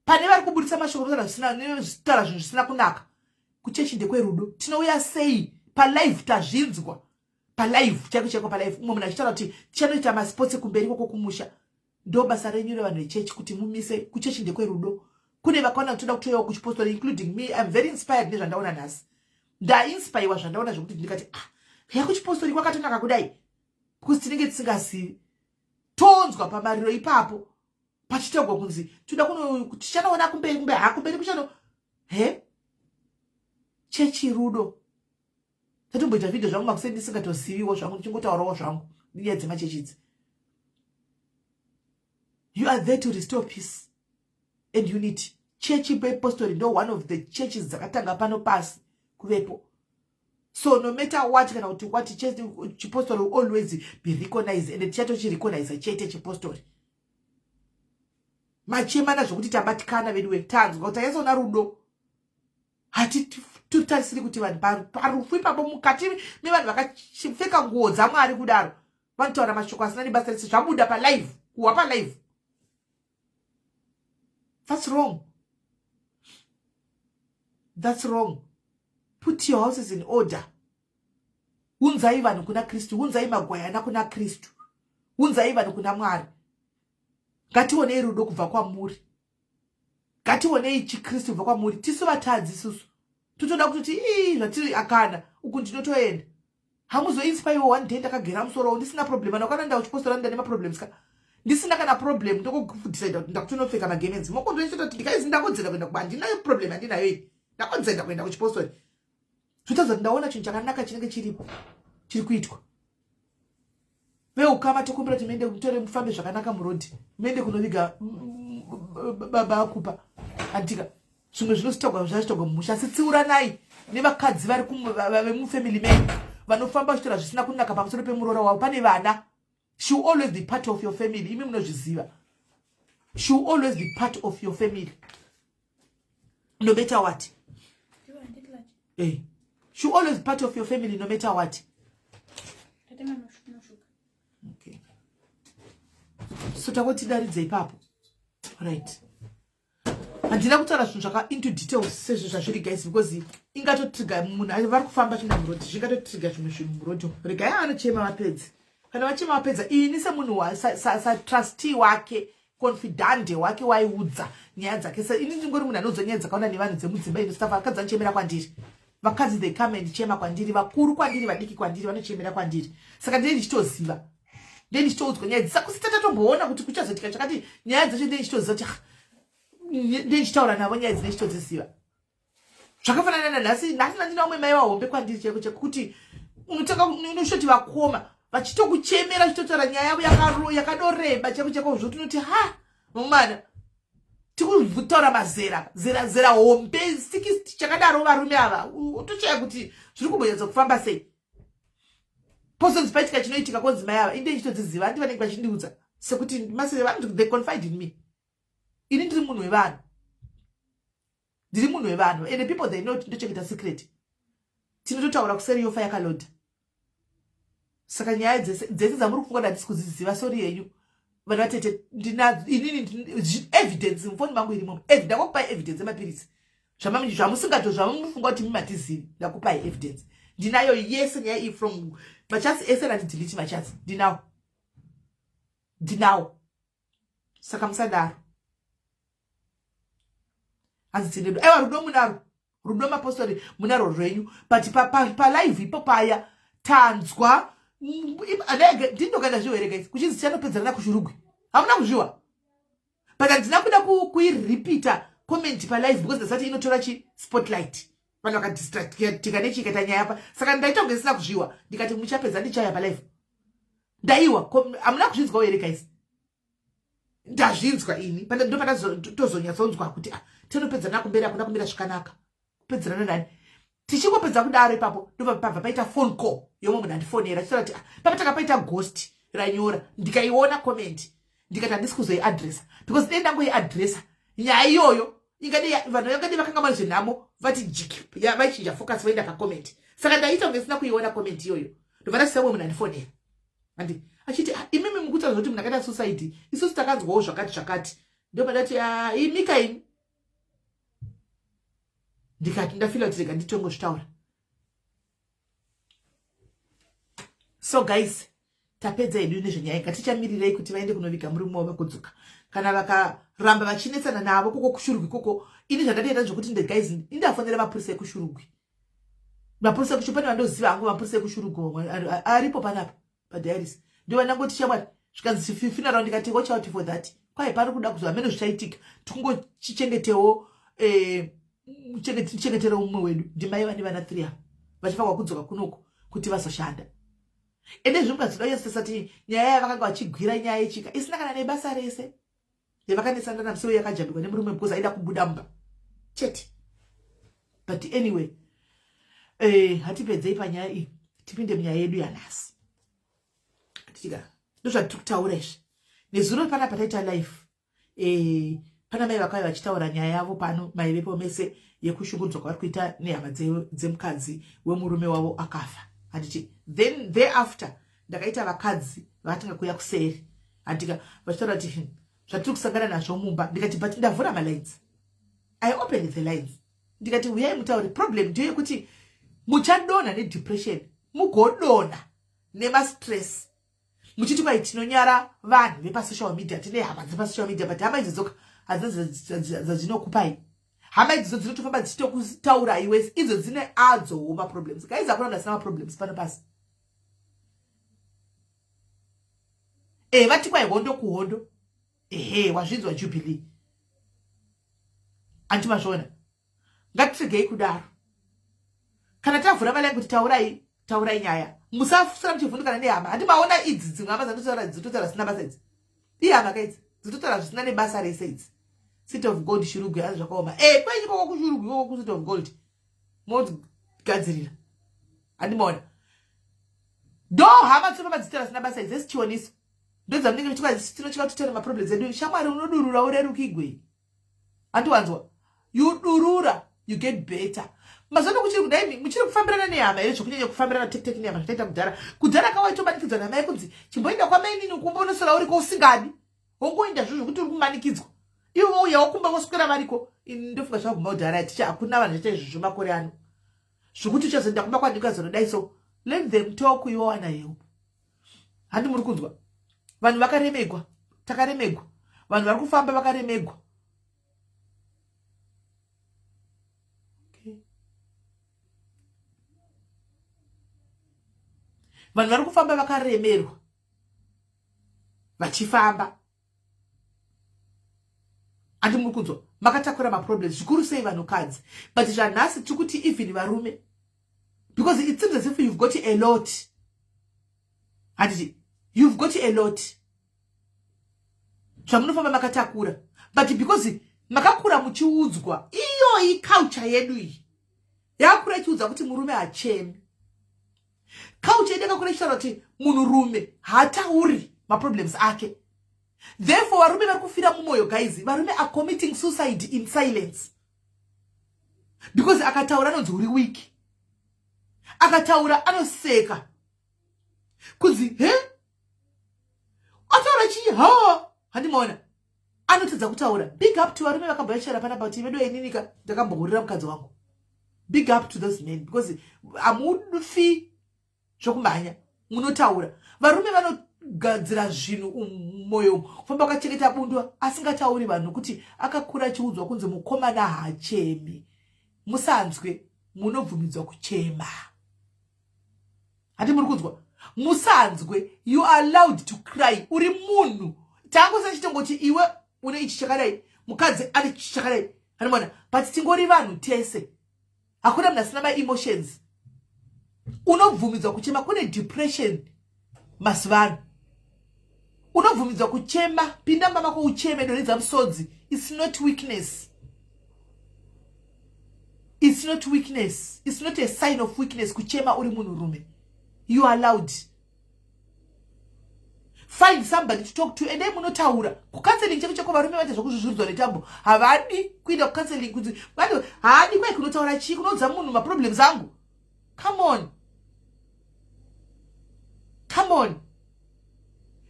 pane vari kuburitsa mashoko, taura zvinhu zvisina kunaka. Kuchechi ndekwerudo. Tinouya sei palive? Tazvinzwa palive chaiko chaiko, palive umwe munhu achitaura kuti tichanoita masports kumberi koko kumusha. Ndo basa renyu revanhu vechechi kuti mumise. Kuchechi ndekwerudo. Kune vakaona kuti toda kutoyawo kuchipostori, including me. I'm very inspired nezvandaona nhasi. Ndainspirewa zvandaona zvokuti ndikati, "Ah, ya, kuchipostori kwakatonaka kudai," because tinenge tisingazivi. Tonzwa pamariro ipapo pachitaurwa kunzi toda kuno, tichanoona kumberi, kumbe ha, kumberi kuchano he chechi rudo. Tatomboita vhidhio zvangu makuseni ndisingatoziviwo zvangu, ndichingotaurawo zvangu nenyaya dzemachechi idzi. You are there to restore peace and unity. Chechi pepostori ndo one of the churches dzakatanga pano pasi kuvepo. So no matter what, kana kuti what, chipostori will always be recognized, and tichatochirecognize chete chipostori. Machemana zvokuti tabatikana veduwe, tanzwa kuti tanyatsoona rudo. Hatitotarisiri kuti vanhu parufu ipapo, mukati mevanhu vakapfeka nguo dzaMwari kudaro, vanotaura mashoko asina nebasa rese. Zvabuda palive, kuhwa palive, that's wrong, that's wrong. Put your houses in order. Unzai vanhu kuna Kristu, unzai magwayana kuna Kristu, unzai vanhu kuna Mwari. Ngationei rudo kubva kwamuri, ngationei chiKristu kubva kwamuri. Tisu vatadzi isusu, totoda kutoti ii zvatiri akana uku ndinotoenda. Hamuzoinspirewo one day ndakagera musoro ndisina problem. Ana kana ndauchipostora nda nemaproblems ka, ndisina kana problem, ndokudecide kuti ndakutonopfeka magemenzi. Mokondoita kuti ndikaizi ndakodzera kuenda kuba, handinayo problem, handinayo iyi, ndakodzera kuenda kuchipostori. Zvotadza kuti ndaona chinhu chakanaka chinenge chiripo chiri kuitwa. Veukama, tokumbira kuti muende mutore, mufambe zvakanaka murodhi, muende kunoviga baba akupa. Andika zvimwe zvinositagwa zvachitagwa mumusha, asi tsiuranai nevakadzi vari vemufamily menyu vanofamba vachitora zvisina kunaka pamusoro pemuroora wavo. Pane vana. She will always be part of your family. Imi munozviziva, she will always be part of your family no matter what. She will always be part of your family no matter what. Okay, so takotidaridza ipapo, right? Handina kutaura zvinhu zvaka into details sezvo zvazviri guys, because ingatotriga munhu vari kufamba chinda murodhi, zvingatotriga zvimwe zvinhu murodhi. Regai vanochema vapedzi. Kana vachema vapedza, ini semunhu satrustee wake, confidante wake, waiudza nyaya dzake. Ini ndingori munhu anoudza nyaya dzakaona nevanhu dzemudzimba ino stuff. Vakadzi vanochemera kwandiri, vakadzi they come and chema kwandiri, vakuru kwandiri, vadiki kwandiri, vanochemera kwandiri. Saka ndee ndichitoziva, ndee ndichitoudzwa nyaya dzisakusi tatatomboona kuti kuchazoitika chakati. Nyaya dzacho ndee ndichitoziva kuti ndee ndichitaura navo, nyaya dzine ndichitodziziva. Zvakafanana nanhasi, nhasi nandina vamwe mai vahombe kwandiri chaiko chaiko, kuti unotanga unoshoti vakoma vachitokuchemera, vachitotaura nyaya yavo yakadoreba chaiko chaiko, zvokuti unoti, "Ha, mumana tikutaura mazera zera zera hombe 60 chakadaro." Varume ava utochaya kuti zviri kumbonyatsa kufamba sei. Pozonzi paitika chinoitika, konzi mai ava, inde ndichitodziziva, handi vanenge vachindiudza sekuti masere vanoti they confide in me. Ini ndiri munhu wevanhu, ndiri munhu wevanhu, and the people they know ndochengeta secret. Tinototaura kuseri yofa yakalodha. Saka nyaya dzese dzese dzamuri kufunga kuti handisi kudziziva, sorry yenyu vanhu vatete, ndinadzo inini evidence mufoni mangu irimo. Ndakokupai evidence yemapiritsi. Zvamusingato zvamufunga kuti mimatizivi, ndakupai evidence. Ndinayo yese nyaya iyi from machats ese randidelete machats, ndinawo, ndinawo. Saka musadaro. Hanzi tine rudo. Aiwa, rudo munaro, rudo mapostori munaro rwenyu, but palive ipo paya tanzwa ndindokaenda zviwo here guys, kuchinzi tichanopedzerana kuShurugwi. Hamuna kuzviwa, but handina kuda kuiripita comment palive because ndasati inotora chi spotlight, vanhu vakadistractika nechikaita nyaya pa. Saka ndaita kunge ndisina kuzviwa, ndikati muchapedza, ndichauya palive. Ndaiwa, hamuna kuzvinzwawo here guys? Ndazvinzwa ini, ndopatozonyatsonzwa kuti ah, tinopedzerana kumberi, hakuna kumira zvakanaka. Kupedzerana nani? Tichingopedza kudaro ipapo, ndopabva paita phone call yomwe munhu andifonera achitaura kuti ah, papa takapaita ghost ranyora. Ndikaiona comment, ndikati handisi kuzoiadresa because dei ndangoiadresa nyaya iyoyo, ingadei vanhu vangadei vakanga zvenhamo vati jiki, vaichinja focus voenda pacomment. Saka ndaita kunge ndisina kuiona comment iyoyo. Ndobva ndasisa umwe munhu andifonera andi achiti, ah, imimi mukutaura kuti munhu akaita suicide, isusu takanzwawo zvakati zvakati. Ndobva ndati, ah, imika imi. Ndikati ndafila kuti rega nditongozvitaura. So guys, tapedza hedu nezvenyaya. Ngatichamirirei kuti vaende kunoviga murume wavo vakudzoka. Kana vakaramba vachinetsana navo koko kuShurugwi koko, ini zvandatoita zvokuti guys, indafonera mapurisa ekuShurugwi. Mapurisa ekuShurugwi, pane vandoziva hangu mapurisa ekuShurugwi aripo panapa padiaris, ndo vandangoti shamwari. Zvikanzi funeral, ndikati watch out for that. Kwai pari kuda kuzwa hameno zvichaitika, tikungochichengetewo, eh, tichengetere umwe wedu. Ndimai vane vana 3 ava vachifanirwa kudzoka kunoko kuti vazoshanda. Ende zvimukadzoda yesati nyaya yavakanga vachigwira, nyaya yechika isina kana nebasa rese yavakanetsana namusoro, yakajambikwa nemurume because aida kubuda mumba chete. But anyway, hatipedzei panyaya iyi, tipinde munyaya yedu yanhasi. Titika ndozvatiri kutaura izvi. Nezuro panapa taita live, pana mai vakauya vachitaura nyaya yavo pano, maivepo mese, yekushungurudzwa kwavari kuita nehama dzemukadzi wemurume wavo akafa, handiti? Then thereafter ndakaita vakadzi vakatanga kuuya kuseri, handika, vachitaura kuti zvatiri kusangana nazvo mumba." Ndikati, "But ndavhura malines." I opened the lines, ndikati, "Uyai mutauri." Problem ndiyo yekuti muchadonha nedepression, mugodonha nemastress, muchiti kwai tinonyara vanhu vepasocial media, tine hama dzepasocial media. But hama idzo dzoka hadzina dzadzinokupai. Hama idzodzo dzinotofamba dzichitokutaura iwesi, idzo dzine adzowo maproblems. Guys, hakuna munhu asina maproblems pano pasi. E, vati kwai hondo kuhondo. Ehe, wazvinzwa Jubilee, anti mazviona. Ngatiregei kudaro. Kana tavhura malines kuti taurai, taurai nyaya, musasara muchivhundukana nehama. Handi maona idzi dzimwe hama dzandotaura, dzitotaura zvisina basa idzi? Ihama ka idzi, dzitotaura zvisina nebasa rese idzi. City of Gold, Shurugwi, asi zvakaoma. E, kwenyu koko kuShurugwi koko kuCity of Gold mogadzirira, handimaona? Ndo hama dzinofamba dzichitaura zvisina basa idzi. Esichioniso ndodzamunenge muchiti tinotya kutitaura maproblems edu. Shamwari, unodurura urerukigwei, handiwanzwa? You durura, you get better. Mazuva kuchiri kudai, muchiri kufambirana nehama here zvokunyanya kufambirana tektek nehama zvataita kudhara? Kudhara kawaitobanikidzwa namai kunzi chimboenda kwamainini kumbonosora uriko usingadi, wongoenda zvo zvokuti uri kumanikidzwa. Ivo vouyawo kumba voswera variko. Ini ndofunga zvakaguma kudhara ticha, hakuna vanhu zvaita izvozvo makore ano zvokuti uchazoenda kumba kwandikazonodai. So let them talk, iwe wana help. Handi muri kunzwa? Vanhu vakaremegwa, takaremegwa, vanhu vari kufamba vakaremegwa. Okay. Vanhu vari kufamba vakaremerwa vachifamba, handi muri kunzwa? Makatakura maproblems, zvikuru sei vanhukadzi. But zvanhasi tiri kuti even varume, because it seems as if you've got a lot, handiti? You've got a lot zvamunofamba makatakura, but because makakura muchiudzwa iyoyi culture yedu iyi yakakura ichiudza kuti murume hachemi, culture yedu yakakura ichitaura kuti munhurume haatauri maproblems ake. Therefore varume vari kufira mumwoyo. Guys, varume are committing suicide in silence because akataura anonzi uri weak, akataura anoseka kunzi he ataura chii ha. Handimaona? Anotadza kutaura. Big up to varume vakamboyachara panapa kuti vedu ininika ndakambohurira mukadzi wangu. Big up to those men, because hamufi zvokumhanya, munotaura. Varume vanogadzira zvinhu mumwoyo, kufamba akachengeta bundu asingatauri vanhu, kuti akakura achiudzwa kunzi mukomana haachemi. Musanzwe, munobvumidzwa kuchema. Hati muri kunzwa? Musanzwe, you are allowed to cry. Uri munhu. Tangosa chitongoti iwe une ichi chakadai, mukadzi ane chichi chakadai, anomona, but tingori vanhu tese. Hakuna munhu asina maemotions. Unobvumidzwa kuchema. Kune depression mazuva ano. Unobvumidzwa kuchema. Pinda mumba mako ucheme, donhedza musodzi. It's not weakness, it's not weakness, it's not a sign of weakness kuchema uri munhurume. You are allowed. Find somebody to talk to. Endai munotaura kucounseling cheko cheko. Varume vaita zvokuzvuzvurudzwa netambo, havadi kuenda kucounseling. Kuti haadi kwai kunotaura chii? Kunoudza munhu maproblems angu? Come on, come on,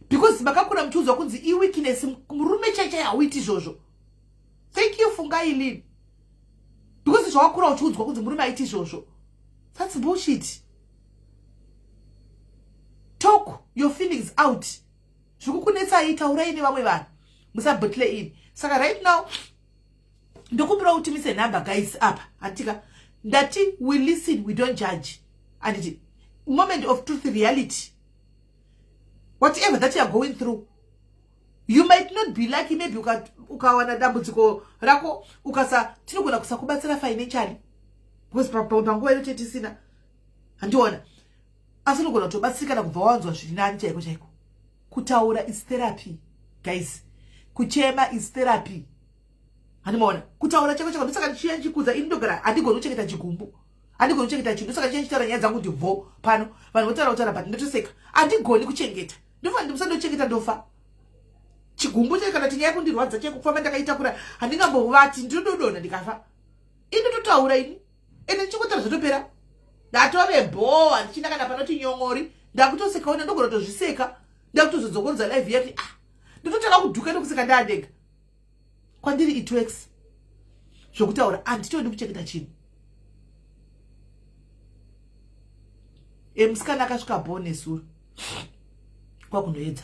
because makakura muchiudzwa kunzi iweakness, murume chaichai hauiti izvozvo. Thank you, Fungai Lin. Because zvawakura uchiudzwa kunzi murume aiti izvozvo, that's bullshit. Talk your feelings out. Zviri kukunetsai, taurai nevamwe vanhu, musabottle in. Saka right now ndokumbira kuti mise nhamba, guys, apa handitika ndati we listen, we don't judge. Anditi moment of truth, reality, whatever that you are going through, you might not be lucky. Maybe ukawana dambudziko rako ukasa, tinogona kusakubatsira financially because panguva ino chetisina, handiona, asi unogona kutobatsirikana kubva wanzwa zviri nani chaiko chaiko. Kutaura is therapy, guys. Kuchema is therapy. Handimaona kutaura chaiko chaiko. Ndosaka ndichiya ndichikudza ini ndogara, handigoni kuchengeta chigumbu, handigoni kuchengeta chinhu. Ndosaka ndichiya ndichitaura nyaya dzangu kuti bvo pano vanhu votaura kutaura, but ndotoseka. Handigoni kuchengeta, ndofa ndimusandochengeta, ndofa chigumbu chai. Kana tinyaya kundirwadza chai kufamba ndakaitakura, handingambovati, ndinododona ndikafa. Ini ndototaura ini, ende ndichingotaura zvatopera, ndatove bho, handichina kana panoti nyongori. Ndakutosekaona, ndogona kutozviseka, ndakutozodzokorodza live yati, ah, ndototanga kudhuka nekuseka ndaandega. Kwandiri it works zvokutaura. Handitodi kuchengeta chinhu. Musikana akasvika bho nesuro kwakunoedza.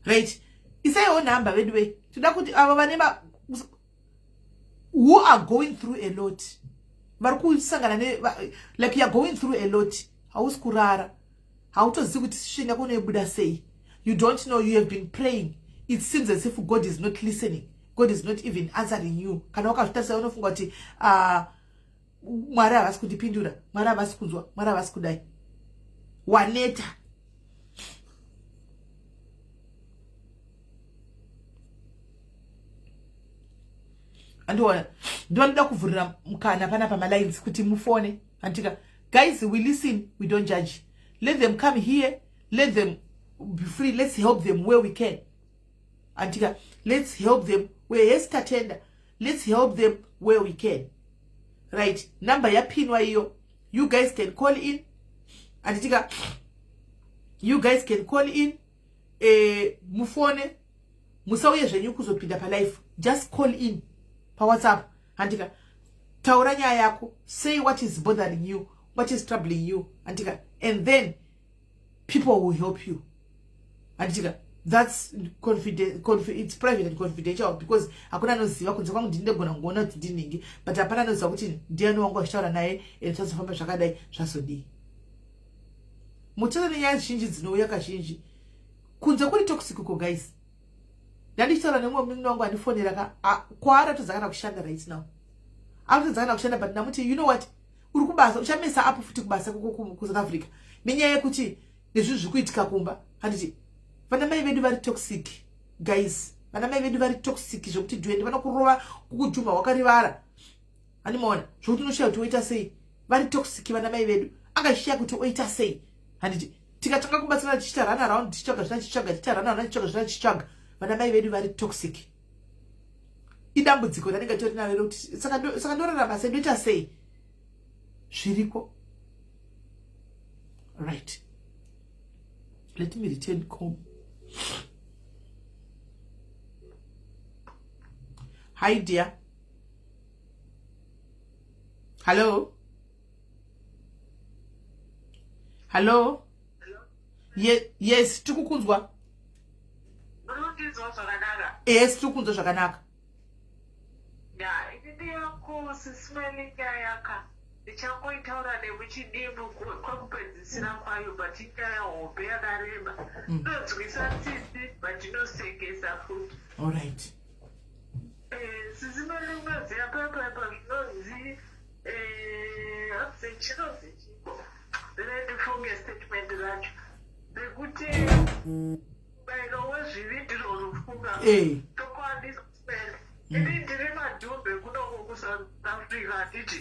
Right, isaiwo nhamba vedu ve. Toda kuti avo vane who are going through a lot, vari kusangana ne, like, you are going through a lot, hausi kurara, hautozivi kuti situation yako unoibuda sei. You don't know. You have been praying, it seems as if God is not listening, God is not even answering you. Kana wakazvitarisa unofunga kuti Mwari havasi kundipindura, Mwari havasi kunzwa, Mwari havasi kudai. Waneta. Andiona, ndinoda kuvhurira mukana panapa malines kuti mufone. Andika guys, we listen, we don't judge. Let them come here, let them be free. Let's help them where we can. Andika, let's help them where, yes, Tatenda, let's help them where we can. Right, number yapinwa iyo. You guys can call in. Anditika you guys can call in. Mufone, musauye zvenyu kuzopinda palive, just call in paWhatsApp. Handika taura nyaya yako, say what is bothering you, what is troubling you. Handika, and then people will help you. Handitika that's it's private and confidential because hakuna anoziva kunze kwangu. Ndini ndegona kungoona kuti ndinhingi, but hapana anoziva kuti ndiani wangu achitaura naye and zvazofamba zvakadai, zvazodii. Mutore nenyaya zhinji dzinouya kazhinji kunze kuri toxic ko. Guys, ndandichitaura nemumwe munin'ina wangu andifonera ka kwaari atodza kana kushanda right now, akutodza kana kushanda, but ndamuti, "You know what, uri kubasa, uchamesa apo futi kubasa kuSouth Africa nenyaya yekuti nezvinhu zviri kuitika kumba." Handiti vana mai vedu vari toxic, guys? Vana mai vedu vari toxic zvekuti dhuende vanokurova, kukujumha wakarivara. Handimaona zvokuti unoshaya kuti oita sei. Vari toxic vana mai vedu, angashiya kuti oita sei. Handiti tikatanga kubatsirana tichiita run around, tichitsvaga zvina, tichitsvaga, tichiita run around, tichitsvaga zvina, tichitsvaga. Vana mai vedu vari toxic. Idambudziko ranenge tori naro rekuti saka ndorarama sei, ndoita sei? Zviriko. Right, let me return home. Hi dear. Hello. Hello. Ye, yes, tiri kukunzwa. Murikundinzwa zvakanaka? Yes, tiri kukunzwa zvakanaka. Ya, ini ndeyako sismeli nyaya yaka ndichangoitaura nemuchidimbu kwekupedzisira kwayo but inyaya hombe yakareba inonzwisa tsitsi but inosekesa futi. Alright. Eh, sisi Meli unoziva paipa zvinonzi eh, hanzi chinonzi chiko rine ndifunge statement racho rekuti mubayiro wezvivi ndirwo rufu ka. Eh. Chokwadi sisi Meli, ini ndiri madhumbe kunoko kuSouth Africa handiti?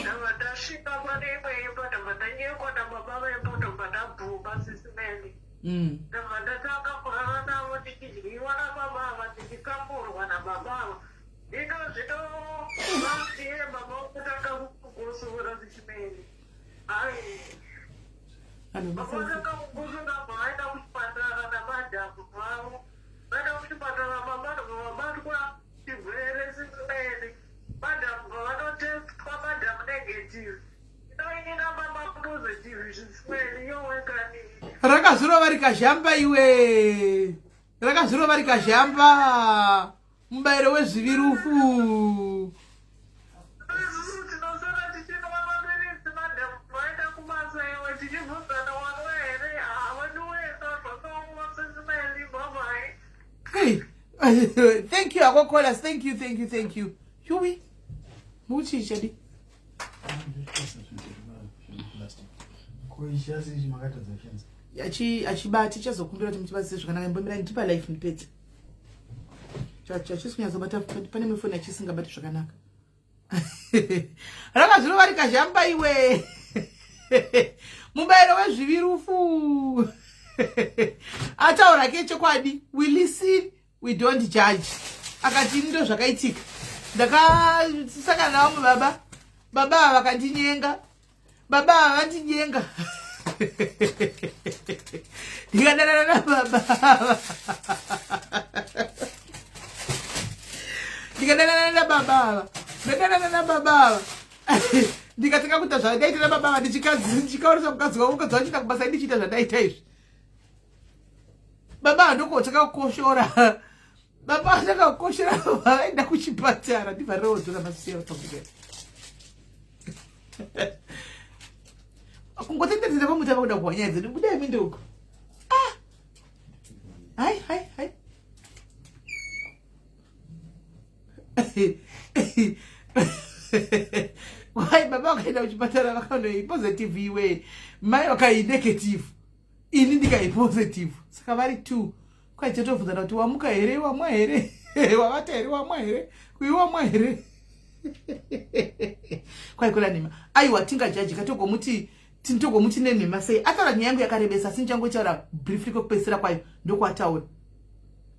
Ndabva ndasvika pane imwe imba, ndabva ndanyengwa nababa vembo, ndabva ndabvuma sisi Meli. Ndabva ndatanga kurara navo ndichidyiwa nababa ava, ndichikamurwa nababa ava. Ino zvino last year baba vokutanga kukosora sisi Meli. Hai. Ano, Baba vatanga kukosora vaenda kuchipatara namadhamu vavo. Vaenda kuchipatara baba ndobva vabatwa chirwere sisi Meli. Madhamu pavanotestwa madhamu negative. Ino ini nababa positive sisi Meli yowekani. Rakazvirova rikazhamba iwe. Rakazvirova rikazhamba. Mubayiro wezvivi rufu. Isusu tinosara tichinwa mapiritsi madhamu vaenda kubasa iwe tichibvunzana wanwa here hawaduwesa zvakaoma sisi Meli bye bye. Hey. Thank you, Akokolas. Thank you, thank you, thank you. Yuwi. Muchi chedi. Kuishasi ichi makatadza kushandisa. Achi achibati chazokumbira kuti muchibatsire zvakanaka imbomira ndipa life ndipedze. Chachisi kunyatsobata pane mifoni achisingabati zvakanaka. Rakazvirova rikazhamba iwe. Mubayiro wezvivi rufu. Ataura ke chokwadi. We listen, we don't judge. Akati ini ndo zvakaitika. Ndakasangana navamwe baba. Baba ava vakandinyenga. Baba ava vandinyenga. Ndikadanana nababa ava. Ndikadanana nababa ava. Ndadanana nababa ava. Ndikatanga kuita zvandaita nababa ava ndichikaurisa mukadzi wavo, mukadzi wacho kubasa ndichiita zvandaita izvi. Baba ava ndokotanga kukoshora. Baba vatanga kukoshora vaenda kuchipatara ndivharirewo dzora masiya pakuti. Kungotendedzera pamutava kuda kuwa nyaya dzedu budai minde uko. Ah! Hai hai hai. Wai baba vakaenda kuchipatara vakanoi positive iwe. Mai vakai negative. Ini ndikai positive. Saka vari two. Kwai chatobvunzana kuti wamuka here wamwa here wavata here wamwa here kuyi wamwa here. Kwai kula nhema. Aiwa tingajajika togomuti togomuti nenhema sei. Ataura nyaya yangu yakarebesa asi ndichangoitaura briefly kwekupedzisira kwayo ndokwataura.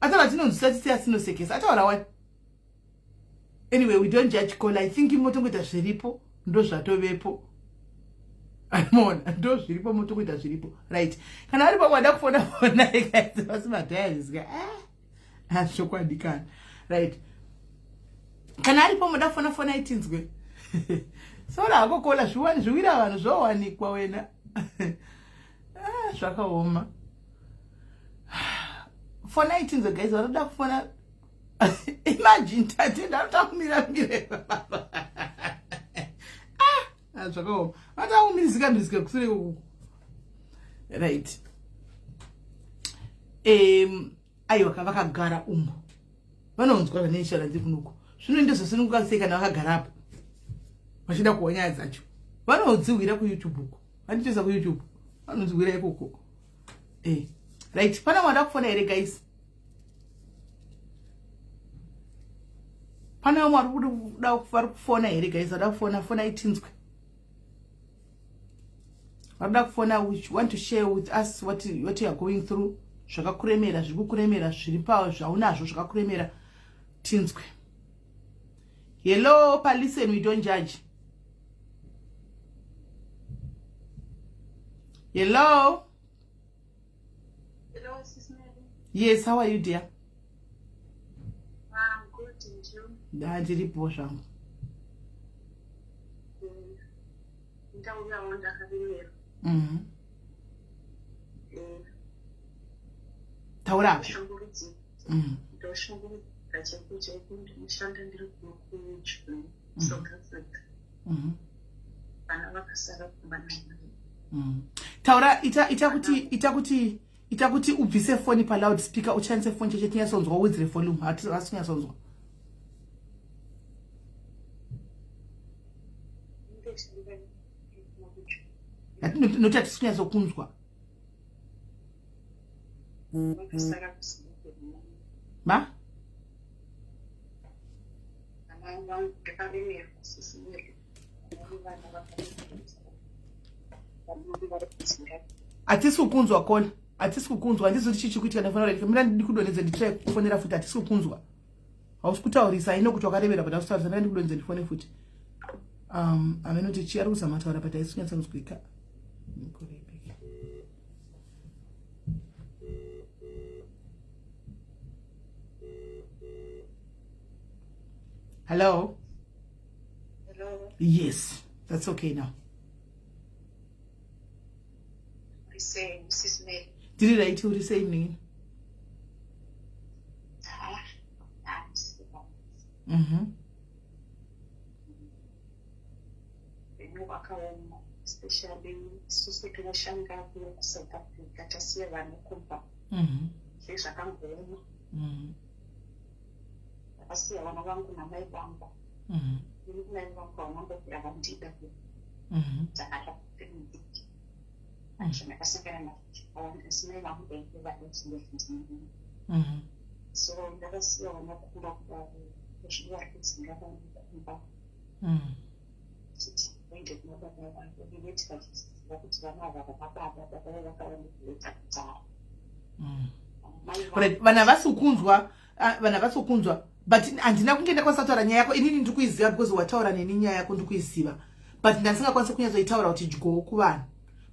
Ataura tinonzwisa tsitsi asinosekesa. Ataura wani. Anyway, we don't judge call. I think motongoita zviripo ndozvatovepo. Mona ndo zviripo motongoita zviripo. Right. Kana aripo wada kufona fona guys vasi madiaries ka. Ah, chokwadi kana. Right. Kana aripo moda kufona fona itinzwe. Sora hako kola zviwani zviwira vanhu zvowanikwa wena. Ah, zvakaoma. Fona itinzwe guys vanoda kufona. Imagine tate ndanoda kumira mire baba. Ah, zvakaoma. Vanoda kumirizika mirizika kusure ikoko. Right. Aiwa vakagara umo. Vanonzwa vaneshara ndiri kunoku. Zvino ndozosununguka sei kana vakagara apo. Vachida kuwa nyaya dzacho. Vanodziwira kuYouTube uko. Vanditoisa kuYouTube. Vanodziwira ikoko. Eh. Right. Pana wada kufona here guys? Pane vamwe vari kuda vari kufona here guys? Vada kufona fona itinzwe. Vada kufona which want to share with us what you are going through. Zvakakuremera, zviri kukuremera, zviri pa zvaunazvo zvakakuremera tinzwe. Hello, pa listen we don't judge. Hello. Hello, Sis Mary. Yes, how are you dear? I'm good. Nda ndiripo zvangu. Ndauyawo ndakaremerwa. Taura. Ndoshungurudzika chaiko chaiko, ndinoshanda ndiri kuno kuJoni, South Africa. Vana vakasara kumba namai. Taura, ita ita kuti ita kuti ita kuti ubvise foni paloud speaker, ushandise foni cheche tinyatsonzwa, uwedzere volume, hati hasi kunyatsonzwa. Ndoshanda ndiri kuno kuJoni. Nokuti hatisi kunyatsokunzwa. Vakasara kuZimbabwe namai. Ma? Amai vangu, ndakaremerwa, sisi Mary. Vana vakaremerwa. Vana vari kuZimbabwe. Hatisi kukunzwa, caller, hatisi kukunzwa. Handizi kuti chii chiri kuitika nefoni rake. Mina ndikudonhedze, nditry kufonera futi. Hatisi kukunzwa, hausi kutaurisa ino kuti wakaremera, but hausi kutaurisa. Mina ndikudonhedze, ndifone futi. Amene kuti chi ari kuzama taura, but haisi kunyatsonzwika. Nikurebeke. Hello? Hello. Yes, that's okay now. Uri sei, Mrs. Mary? Ndiri right, uri sei, munin'ina? Ah, handisi. Upenyu hwakaoma, especially isusu tinoshanda kuno kuSouth Africa, tasiya vana kumba. Zvezvakangooma. Ndakasiya vana vangu namai vangu. Ini mai vangu vanambobvira vandida dzakada mudiki. Zvandakasangana nazvo zvakawanda, asi mai vangu vainge vadozindozvindinini. So ndakasiya vana kumba kudaro, zvino vari kudzinga vana kumba chiti vaende kuna baba vavo, nekuti vachiziva kuti vana ava vana baba, baba vavo vakavaneglect kudhara. Mai Right, vanhu havasi kukunzwa, ah, vanhu havasi kukunzwa, but handina kunge ndakwanisa kutaura nyaya yako. Inini ndiri kuiziva because wataura neni nyaya yako, ndiri kuiziva, but ndandisingakwanisi kunyatsoitaura kuti dyowo kuvanhu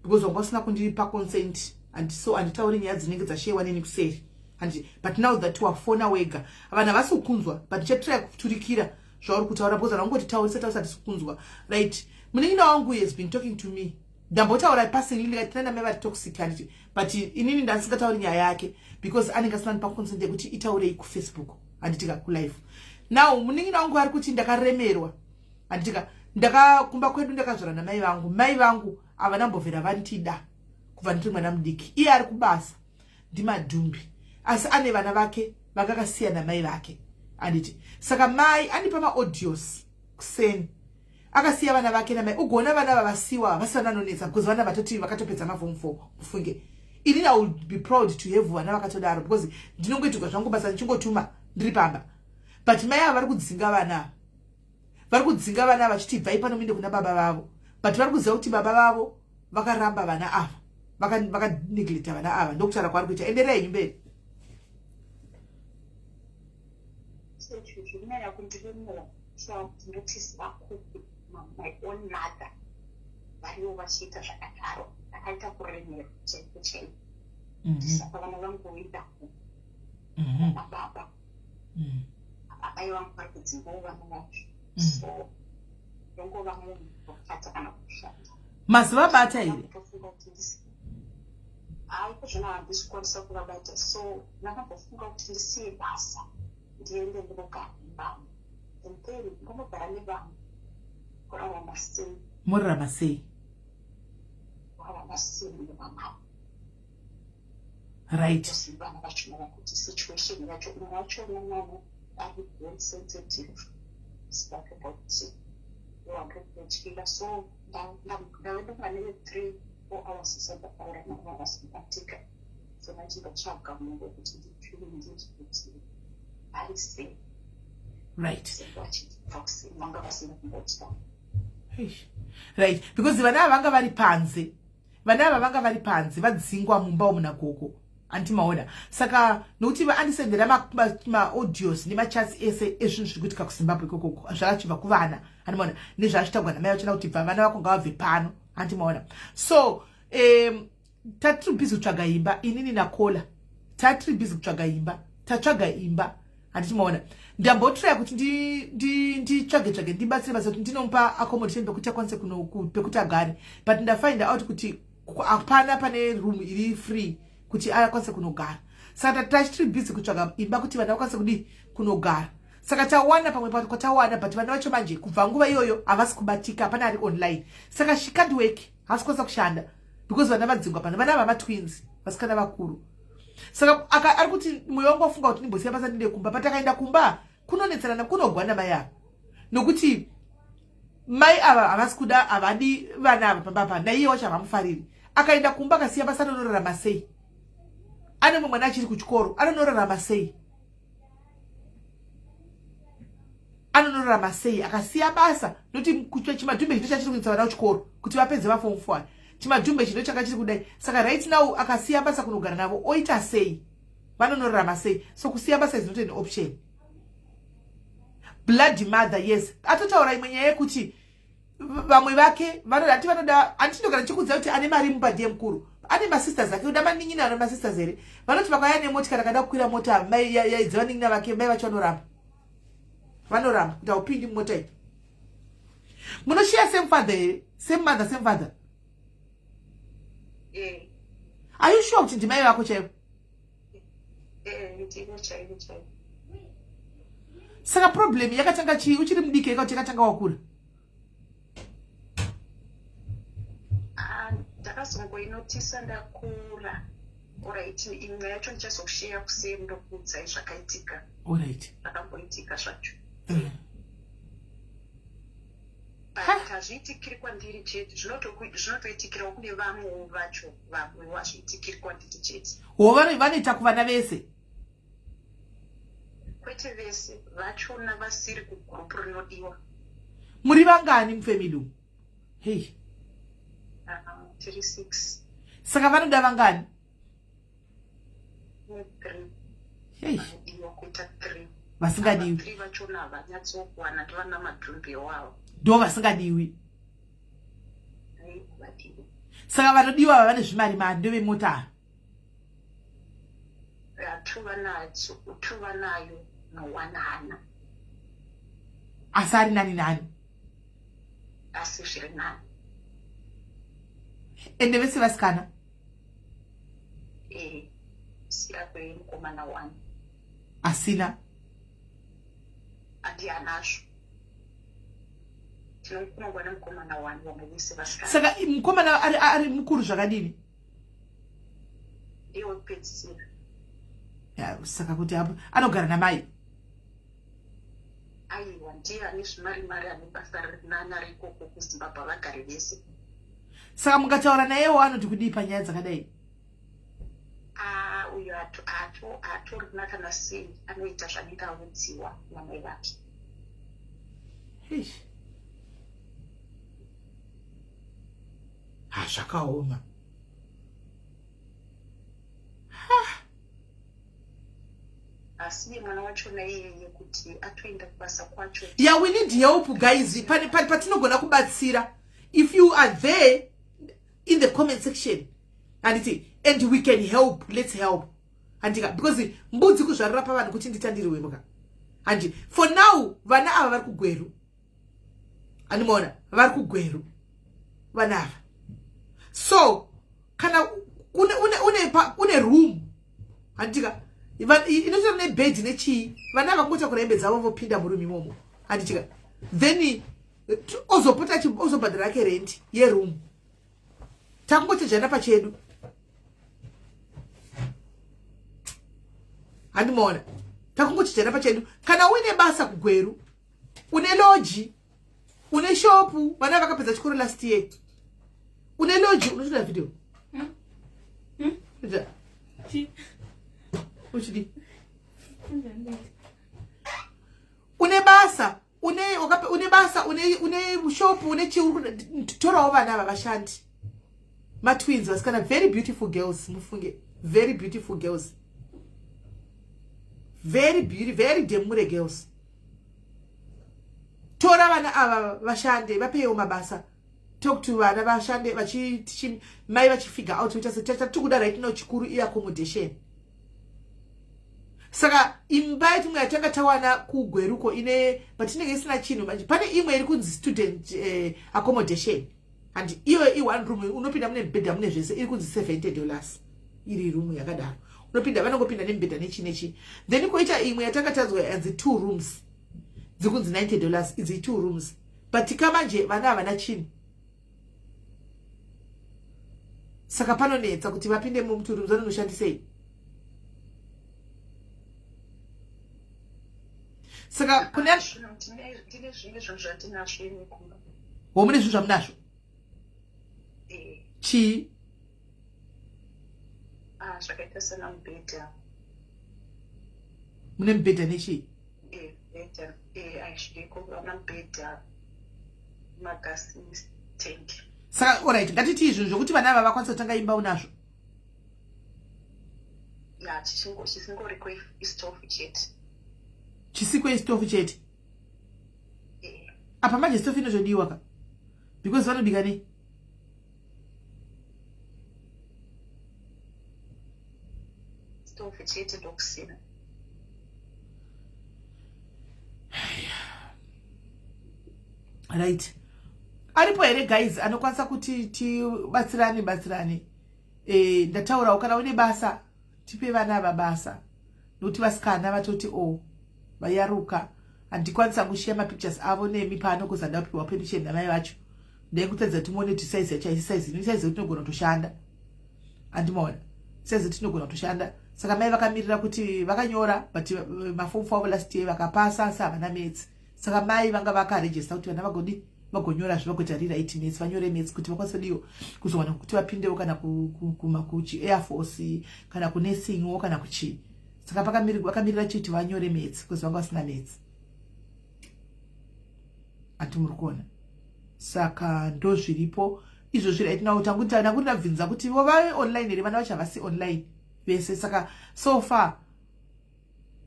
because wanga usina kundipa consent. So handitauri nyaya dzinenge dzashewa neni kuseri, handiti? But now that wafona wega, vanhu havasi kukunzwa, but ndichatry kuturikira zvauri kutaura because vanhu vangoti taurisa, taurisa, hatisi kukunzwa. Right, munin'ina wangu has been talking to me. Ndambotaura pasini, ndikati tina namai vari toxic, handiti? But inini ndandisingatauri nyaya yake because anenge asina ndipa consent yekuti itaurei kuFacebook, handitika, kulife. Now munin'ina wangu ari kuti ndakaremerwa, handitika? Ndakakumba kwedu ndakazvara namai vangu. Mai vangu havana mbovhera vandida kubva ndiri mwana mudiki. Iye ari kubasa, ndimadhumbi, asi ane vana vake vakakasiyana mai vake, handiti? Saka mai andipa maaudios kuseni, akasiya vana vake namai. Ugoona vana vavasiwa vasi vana vanonetsa because vana vatoti vakatopedza maform 4. Mufunge, inini I will be proud to have vana vakatodaro because ndinongoitirwa zvangu basa, ndichingotuma ndiri pamba. But mai ava vari kudzinga vana ava, vari kudzinga vana vachiti bvai pano muende kuna baba vavo, but vari kuziva kuti baba vavo vakaramba vana ava, vakaneglecta vana ava. Ndokutaura kwaari kuita. Enderai henyu mberi. Zvinonyanya kundiremera ndinotiziva kupi my own mother variwo vachiita zvakadaro. Ndakaita kuremera chaiko chaiko. Saka vana vangu voenda nababa, amai vangu vari kudzingawo vana vacho, so ndongova munhu wokutadza kana kushanda. Mazuva bata here? Ndakutofunga kuti hayi, kuzvino handisi kukwanisa kuvabata, so ndakambofunga kuti ndisiye basa, ndiende ndinogara nevamwe, and then ndinogara nevamwe, kurarama sei? Morarama sei? Kurarama sei nevamwe? Vana vachinoona kuti situation yacho, umwe wachona mwana ari very sensitive, saka kuti wandokutyira. So ndave ndova 3-4 hours isandataura navo, vasibatika. So ndachindotsvaga munhu wekuti ndipime, ndinzwe kuti ari sei. Vanga vasina kumbotya. Eish. Right, because vana ava vanga vari panze, vana ava vanga vari panze, vadzingwa mumba umu nagogo, andimaona. Saka nokuti andisendera maaudios nemachats ese ezvinhu zviri kuitika kuZimbabwe ikokoko, zvakachibva kuvana, andimaona, nezvaachitagwa namai vachona kuti bva, vana vako ngavabve pano, andimaona. So tatiri busy kutsvaga imba, inini nacaller, tatiri busy kutsvaga imba, tatsvaga imba, handiti maona. Ndambotraya kuti nditsvage tsvage ndibatsire basa kuti ndinomupa accommodation pekuti akwanise pekuti agare, but ndafind out kuti hapana pane room iri free kuti akwanise kunogara. Saka tachitiri busy kutsvaga imba kuti vana vakwanise kudii, kunogara. Saka tawana pamwe kwatawana, but vana vacho manje kubva nguva iyoyo havasi kubatika, hapana ari online. Saka she can't work, haasi kukwanisa kushanda because vana vadzingwa pano. Vana ava matwins, vasikana vakuru. Saka ari kuti mwoyo wangu wafunga kuti ndimbosiya basa ndinde kumba. Patakaenda kumba kunonetserana, kunogwana mai ava, nokuti mai ava havasi kuda, havadi vana ava pamba pa, naiye wacho havamufariri. Akaenda kumba akasiya basa, anonorarama sei? Ane mumwe mwana achiri kuchikoro, anonorarama sei? Anonorarama sei akasiya basa? Noti chimadhumbe chino chachiri kuendesa vana kuchikoro kuti vapedze vaform 4, chimadhumbe chino changa chiri kudai. Saka right now akasiya basa kunogara navo, oita sei? Vanonorarama sei? So kusiya basa is not an option. Bloody mother, yes. Atotaura imwe nyaya yekuti vamwe vake vanoda, vanoda andinogara ndichikuudza kuti ane mari mumba ndiye mukuru, ane masisters ake, uda manin'ina, ane masisters here. Vanoti vakauya nemotikari, akada kukwira mota dzevanin'ina vake, mai vacho vanoramba, vanoramba kuti haupindi mumota iyi. Munoshiya same father here? Same mother, same father? Eh. Are you sure kuti ndimai vako chaivo? Eh, ndiko chaivo chaivo. Saka problem yakatanga chii? Uchiri mudiki eka kuti yakatanga wakura? Ah, ndakazongoinotisa ndakura. Alright, imwe yacho ndichazokusheya kuseri, ndokuudzai zvakaitika. Zvakamboitika zvacho. But hazviitikiri kwandiri chete, zvinotoitikirawo kune vamwewo vacho. Vamwewo, hazviitikiri kwandiri chete. Ho, vanoita kuvana vese? Kwete vese vachona, vasiri kugurupu rinodiwa. Muri vangani mufamily umu? Hei. Ah, tiri six. Saka vanoda vangani? Three. Hei. Vanodiwa kuita three. Vasingadiwi. Three vachona havanyatsokuwana, ndivana madhumbi wavo. Ndo vasingadiwi. Vadiwi. Saka vanodiwa ava vane zvimari mari, ndovemota ava? Two vanadzo, two vanayo, noone hana. Asi ari nani nani? Asi zviri nani. Ende vese vasikana? Eh, siya kwemukomana one. Asina? Andi anazvo, tinongwa nemukomana one, vamwe vese vasikana. Saka mukomana ari mukuru zvakadini? Ndiye wekupedzisira. Ya, saka kuti apo anogara namai? Aiwa, ndiye ane zvimari mari, ane basa riri nani, ari ikoko kuZimbabwe, vagari vese. Saka mukataura nayewo anoti kudii panyaya dzakadai? Ah, uyo atorina kana sei, anoita zvanenge audziwa namai vake. Eish. Ha, zvakaoma. Ha. Asi iye mwana wachona iyeye kuti atoenda kubasa kwacho. Yeah, we need help, guys. Pane patinogona kubatsira, if you are there in the comment section, handiti, and we can help, let's help, handika? Because mbudzi kuzvarira pavanhu kuti nditandiriwe muka, handi? For now vana ava vari kuGweru, handimaona? Vari kuGweru vana ava. So kana une room, handitika, inotora nebhedhi nechii, vana vakungotakura hembe dzavo vopinda muroom imomo, handitika? Then ozopota ozobhadhara ake rent yeroom, takungochejana pachedu, handimaona? Takungochejana pachedu. Kana uine basa kuGweru, une lodge, une shopu, vana vakapedza chikoro last year, une lodge, unotoda video. Ita. Uchidi une basa, une basa, une shopu, une chi, torawo vana ava vashandi, matwins vasikana, very beautiful girls, mufunge, very beautiful girls, very beauty, very demure girls. Tora vana ava vashande, vapewo mabasa. Talk to vana vashande, mai vachifigure out. Chatiri kuda right now chikuru iaccommodation. Saka imba yetimwe yatanga tawana kuGweruko ine, but inenge isina chinhu manje. Pane imwe iri kunzi student accommodation, and iyo i-one room, unopinda mune mubhedha, mune zvese, iri kunzi $70. Iri room yakadaro, unopinda, vanongopinda nemubhedha nechi nechi. Then koita imwe yatanga tanzwa yanzi two rooms, dziri kunzi $90. Idzi two rooms, but kamanje vana havana chinhu, saka panonetsa kuti vapinde mutwo rooms. Vanonoshandisei? Saka kune Tine zvimwe zvinhu zvatinazvo imi kumba. Ho, mune zvinhu zvamunazvo? Eh. Chii? Ah, zvakaita sena mubhedha. Mune mubhedha nechii? Eh, bhedha, aizviko vana mubhedha, magas tank. Saka alright, ngatiti zvinhu zvokuti vana ava vakwanisa kutanga imba, unazvo? Ya, chisingoriko istofu chete. Chisiko istofu chete? Eh. Apa manje stofu inozodiwa ka, because vanobika nei? Stofu chete ndokusina. Right, aripo here guys anokwanisa kuti tibatsirane batsirane? Ndataurawo, kana une basa, tipe vana ava basa, nokuti vasikana vatoti o oh, vayaruka. Handikwanisa kushiya mapictures avo nemi pano kuzi handida kupiwa permission namai vacho. Ndaikutadza timuone kuti size yacho haisi size ino, isize yekuti tinogona kutoshanda. Handimaona size yekuti tinogona kutoshanda. Saka mai vakamirira kuti vakanyora, but maform 4 avo last year vakapasa, asi havana maths. Saka mai vanga vakarejista kuti vana vagodi vagonyorazve, vagoita rewrite maths, vanyore maths kuti vakwanise diwo kuzowana kuti vapindewo kana kuchi air force, kana kunursingwo, kana kuchii. Saka vakamirira chiti vanyore maths because vanga vasina maths. Ati muri kuona, saka ndo zviripo izvozvi right now. Tanguti ndakuti ndabvinza kuti vo vave online here? Vana vacho havasi online vese. Saka so far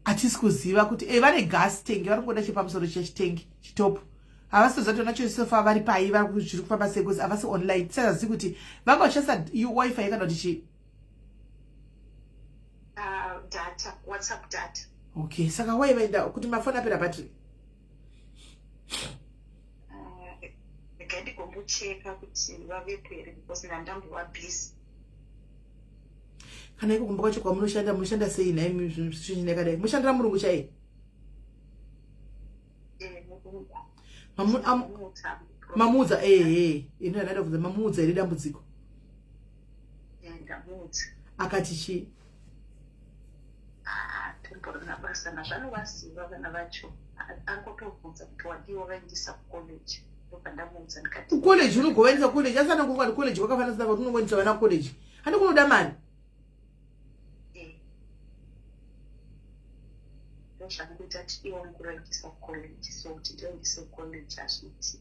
hatisi kuziva kuti vane gas tank, vari kungoda chepamusoro chechitengi chitopu. Havasi kuziva kuti vanacho. So far vari pai, vari zviri kufamba sei, because havasi online. Tisazivi kuti vanga vachishandisa WiFi kana kuti chii. Data, WhatsApp data. Okay, saka wai vaenda kuti mafoni apera battery? Regai ndigombocheka kuti vavepo here, because ndandambova busy. Kana iko kumba kwacho kwamunoshanda, munoshanda sei nhaimi? Zvinhu yakadai, mushandira murungu chaiye? Eh, murungu. Ndamuudza. Mamuudza? Ehe, ino yandada kubvunza, mamuudza here dambudziko? Eh, ndamuudza. Akati chii? Ah, tomborina basa nazvanovaziva vana vacho. Angotobvunza kuti wadiwa vaendesa kucollege, ndobva ndamuudza ndikati Kucollege unogovaendesa kucollege, asi anangokati college kwakafanana saka kuti unongoendesa vana kucollege, handi kunoda mari? Eh. Ndozvangoita tidiwa mukuvaendesa kucollege, so kuti ndivaendese kucollege hazviti.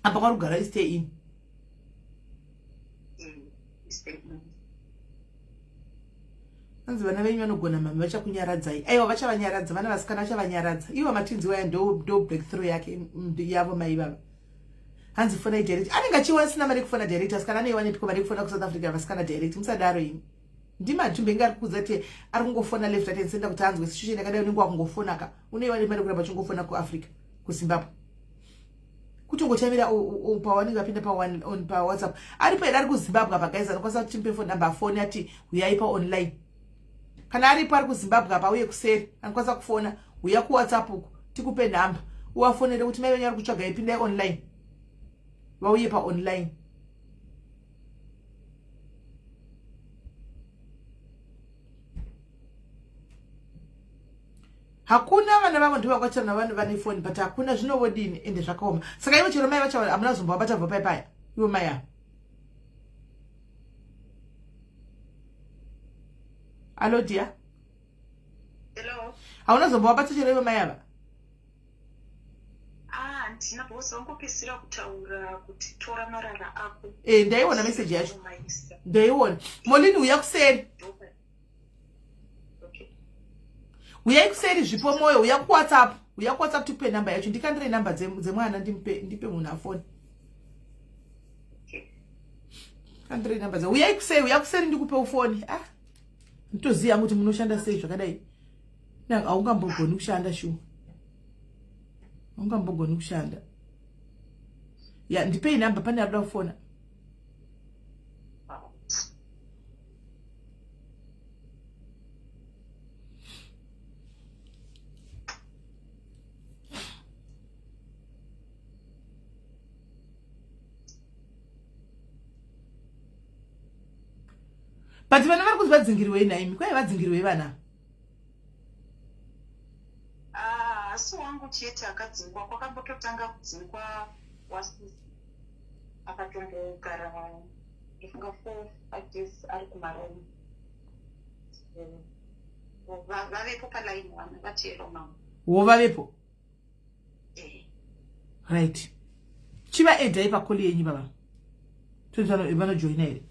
Apa kwarugara istay in? Eh, stay in. Anzi vana venyu vanogona, mami vachakunyaradzai. Aiwa, vachavanyaradza vana vasikana, vachavanyaradza ivo matinzi waya. Ndo breakthrough yake yavo mai vava. Hanzi fonai direct, anenge achiwa asina mari yekufona direct. Asikana anoiwanepiko mari yekufona kuSouth Africa vasikana direct? Musadaro imi. Ndimatumbe inge ari kukudza kuti ari kungofona left, right and center kuti anzwe situation yakadai. Unenge wakungofona ka, unoiwa mari kuramba uchingofona kuAfrica, kuZimbabwe, kutongotamira pawanenge vapinda paWhatsApp. Aripo here ari kuZimbabwe apa guys, anokwanisa kuti timupe phone number, afoni ati huyai paonline? Kana aripo ari kuZimbabwe apa, uye kuseri anokwanisa kufona, huya kuWhatsApp uku tikupe nhamba, uvafonere kuti mai venyu ari kutsvaga, ipindai online, vauye paonline. Hakuna vana vavo ndo vangachana navanhu vane foni, but hakuna zvinovodini, ende zvakaoma. Saka ivo chero mai vacho hamuna zombovabata bva pai paya, ivo mai ava? Allo dear? Hello. Hauna zombovabata chero ivo mai ava? Ah, handina, because vangopedzisira kutaura kuti tora marara ako. E, ndaiona meseji yacho. Maisa. Ndaiona. Molini, uya kuseri. Okay. Uyai kuseri. Zvipo Moyo, uya kuWhatsApp, uya kuWhatsApp tikupe nhamba yacho. Ndikandire nhamba dzemwana, ndipe munhu afoni. Andrei number dza. Uyai kusei, uya kuseri ndikupe ufoni. Ah. Nditoziva kuti munoshanda sei zvakadai. Na haungambogoni kushanda shuwa. Haungambogoni kushanda. Ya, ndipei number pane arikuda kufona. But vana vari kunzi vadzingirwei nhaimi? Kwai vadzingirwei vana? Ah, asi wangu chete akadzingwa, kwakambototanga kudzingwa wasisi akatombogara ndofunga 4 5 days ari kumaroma. Vavepo palaini vana vati hello mama. Wo vavepo? Right. Chiva edai pakoli yenyu baba. Tonzi vanojoina here?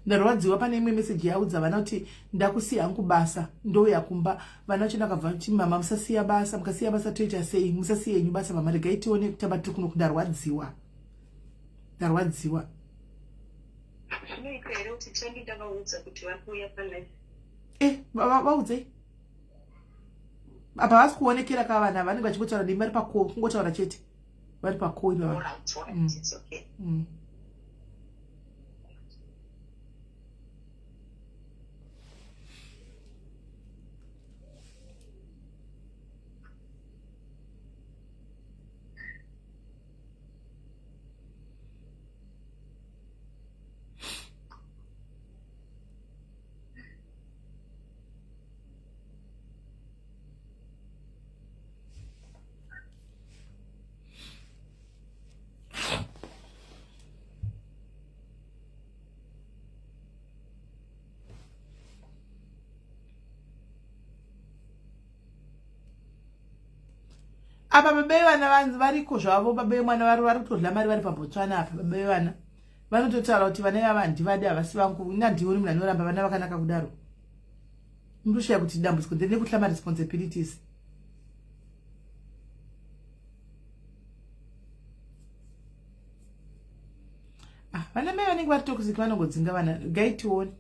Ndarwadziwa pane imwe meseji yaudza vana kuti ndakusiya hangu basa ndouya kumba. Vana vacho ndakabva kuti mama musasiya basa, mukasiya basa toita sei? Musasiye henyu basa mama, regai tione kutamba tiri kuno. Ndarwadziwa, ndarwadziwa. Zvinoita here kuti change ndavaudza kuti vari kuuya palive? Eh, vaudzei apa vasi kuonekera ka vana vanenge vachingotaura nemi vari pako kungotaura chete vari pako ivava. Apa baba vevana vanzi variko zvavo, baba vemwana vari kutodla mari vari paBotswana. Apa baba vevana vanototaura kuti vana ivava handivadi, havasi vangu. Ina ndioni munhu anoramba vana vakanaka kudaro. Unotoshaya kuti dambudziko nderekutya maresponsibilities. Ah, vana mai vanenge vari toxic vanongodzinga vana. Gai tione.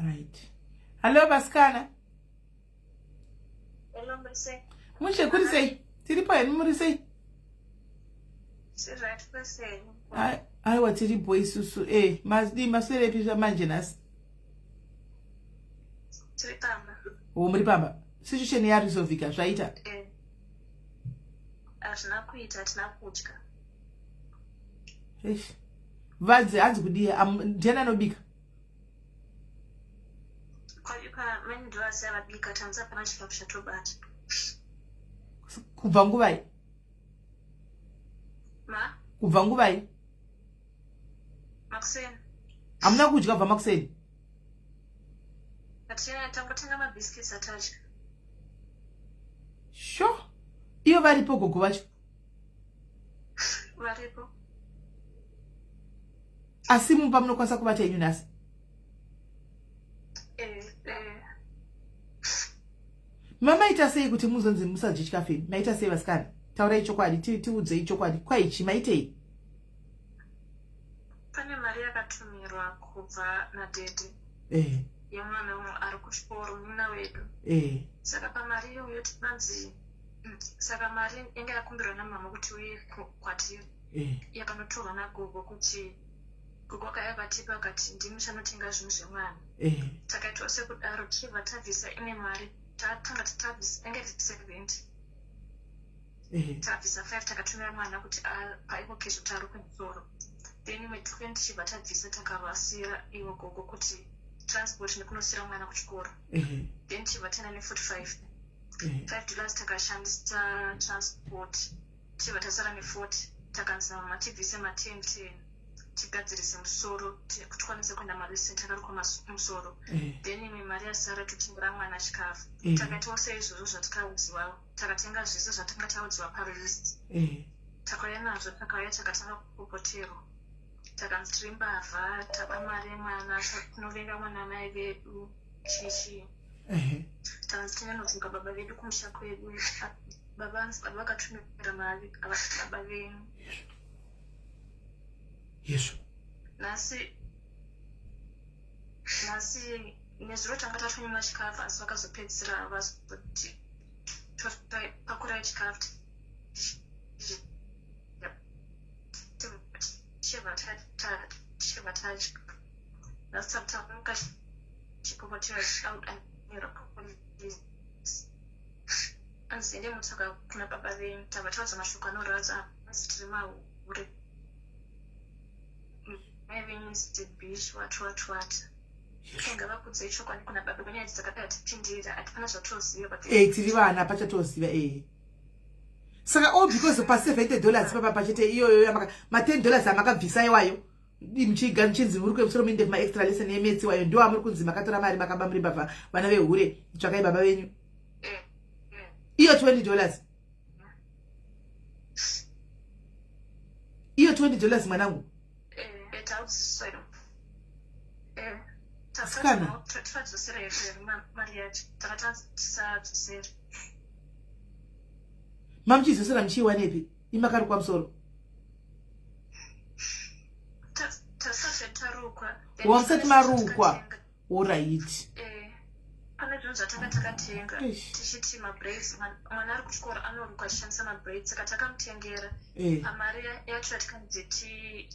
Right. Hello vasikana. Hello, Mbese. Mushe kuri sei? Tiripo henu, muri sei? Right kwese. Aiwa tiripo isusu. Eh, madi maswerepi zvamanje nhasi? Tiri pamba. Oh, muri pamba. Situation yaresolvika zvaita? Eh. Hazvina kuita, hatina kudya. Eish. Vadzi hanzi kudii? Ndiani anobika? Kwabikwa mani ndovasiya vabika, tanzi hapana chikafu chatobata. Kubva nguvai? Ma? Kubva nguvai? Makuseni. Hamuna kudya kubva makuseni? Hatina, tangotenga mabhisikitsi atadya. Sho. Iyo varipo gogo vacho? Varipo. Asi mumba munokwanisa kubata henyu nhasi? Eh, eh. Mamaita sei kuti muzonzi musadye chikafu imi? Maita sei vasikana? Taurai chokwadi, tiudzei chokwadi. Kwaichi maitei? Pane mari yakatumirwa kubva nadhedhi yemwana umwe ari kuchikoro, munina wedu. Saka pamari iyoyo tikanzi saka mari yanga yakumbirwa namama kuti uye kwatiri yakanotorwa nagogo, kuti gogo akauya akatipa akati ndimi muchanotenga zvinhu zvemwana. Takaitwa sekudaro, tichibva tabvisa imwe mari, tatanga tabvisa yanga iri 70, tabvisa 5 takatumira mwana kuti paEcoCash kuti arukwe musoro, then imwe 20 tichibva tabvisa takavasiyira ivo gogo kuti transport nekunosiyira mwana kuchikoro, then tichibva taenda ne45, $5 takashandisa transport, tichibva tasara ne40. Takanzi namama tibvise ma10 10. tigadzirise musoro tikwanise kuenda malesson takarukwa musoro eh. Then imwe mari yasara totengera mwana chikafu. Takaitawo seizvozvo zvatikaudziwa, takatenga zvese zvatanga taudziwa palist. Takauya nazvo, takauya takatanga kupopoterwa, takanzi tiri mbavha, taba mari yemwana, tinovenga mwana mai vedu, chichii. Takanzi tinyanodzoka baba vedu kumusha kwedu. Baba anzi baba vakatumira mari, havasi baba venyu. Yesvo. Nhasi nezuro tanga tatonyimwa chikafu, asi vakazopedzisira vazoti pakurai chikafu tichibva tadya. Nhasi tamuka chipopotera anyora police, anzi ende mutsvaka kuna baba venyu. Tabva taudza mashoko anorwadza, anzi tiri mahure, mai venyu is the bitch, what what what. Ngavakudzei chokwadi kuna baba venyaya dzakadai tipindira, hatipana zvatoziva, but e tiri vana pachatoziva e. Saka all because pa$70 papa pachete iyoyo yamaka ma$10 amakabvisa iwayo, muchiga muchinzi muri kuemusoro muinde kumaextra lesson yemaths wayo, ndo amuri kunzi makatora mari, makaba, muri mbavha, vana vehure, tsvakai baba venyu. Iyo $20, iyo $20, mwanangu. Taudziswa. Sikana. Tifadzosera here mari yacho? Takati tisadzosera. Mamuchizosera muchiiwanepi imakarukwa musoro? Tasati tarukwa. Wamusati marukwa, alright. Pane zvinhu zvatanga takatenga Eish. tichiti mabraids, mwana ari kuchikoro anorukwa achishandisa mabraids, saka takamutengera. Pamari yacho yatikanzi ti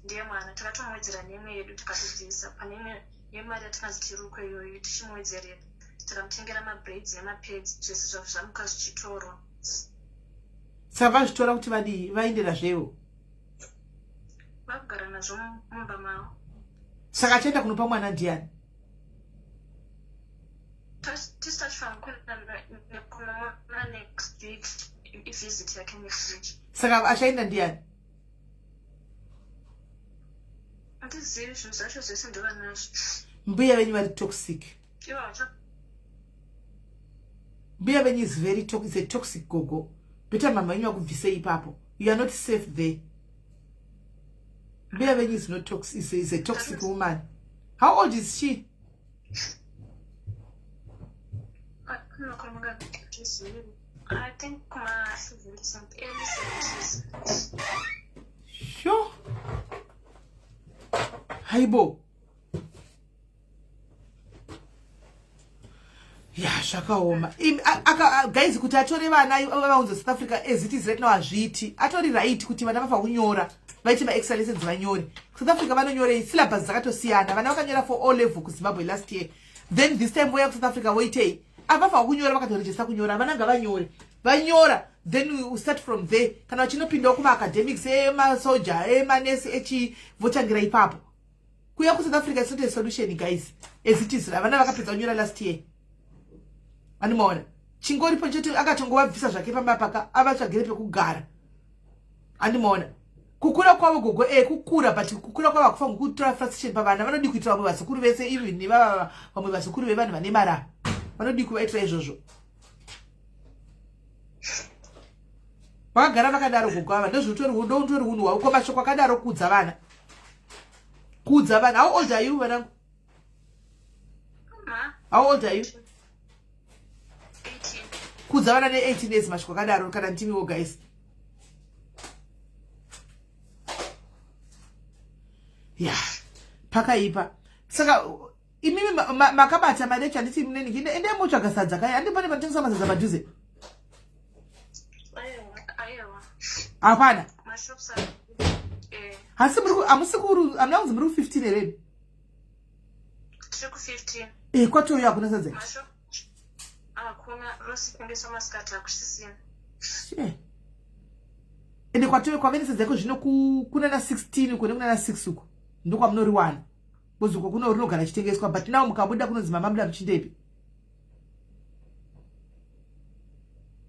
ndiye mwana, takatomuwedzera neimwe yedu, tikatobvisa pane imwe yemari yatikanzi tirukwe iyoyo, tichimuwedzerera. Takamutengera mabraids nemapads, zvese zvabva zvamuka zvichitorwa. Saka vazvitora kuti vadii? Vaendera zvevo? Vakugara nazvo mumba mavo. Saka achaenda kunopa mwana ndiani? Tisi tachifanira kuenda kunomuona next week, ivisit yake next week. Saka achaenda ndiani? Handizivi, zvinhu zvacho zvese ndovanazvo. Mbuya venyu vari toxic. Ivo vacha Mbuya venyu is very is a toxic gogo. Better mama venyu vakubvisei ipapo. You are not safe there. Mbuya venyu is not toxic, is a toxic woman. How old is she? Makore mangani? I think kuma 70 something, early 70s. Sure, haibo, ya zvakaoma. Guys, kuti atore vana vaunze South Africa, as it is right now, hazviiti. Atori right kuti vana vafa kunyora, vaite maextra lessons, vanyore. South Africa vanonyorei? Syllabus dzakatosiyana. Vana vakanyora for O level kuZimbabwe last year, then this time voya kuSouth Africa voitei? Avafa kunyora, vakatorejesa kunyora. Vana ngavanyore, vanyora, then we start from there. Kana vachinopindawo kumaacademics emasoja, emanesi, echii, votangira ipapo. Kuya kuSouth Africa is not a solution, guys, as it is. Vana vakapedza kunyora last year, andimaona chingoripo chete akatongovabvisa zvake pamba paka avatsvagire pekugara. Andimaona kukura kwavo gogo, e kukura, but kukura kwavo hakufanirwi kutora frustration pavana. Vanodi kuitira vamwe vazukuru vese, even nevava vamwe vazukuru vevanhu vane mara, vanodi kuvaitira izvozvo. Vakagara vakadaro gogo ava, ndozvinotori unhu hwavo. Ko mashoko akadaro kuudza vana, kuudza vana! How old are you, vanangu? Ma How old are you? 18. Kuudza vana ne18 years mashoko akadaro, kana ndimiwo, guys? Ya, pakaipa. Saka imimi makabata mari yacho, handiti? Muneniki endei motsvaga sadza kai, handi pane panotengesa masadza padhuze? Aiwa, aiwa. Hapana? Mashops Hasi muri hamusi kuru, hamuna kunzi muri ku15 here? Tiri ku15. E, kwatoyo hakuna sadza? Mashop hakuna, rositengeswa masikati, hakusisina. She. Ende kwatoyo kwave nesadza iko zvino kunana 16 uko nekunana 6 uko ndokwamunoriwana, because uko kuno rinogara chitengeswa, but now mukabuda kunonzi mama muda muchindepi,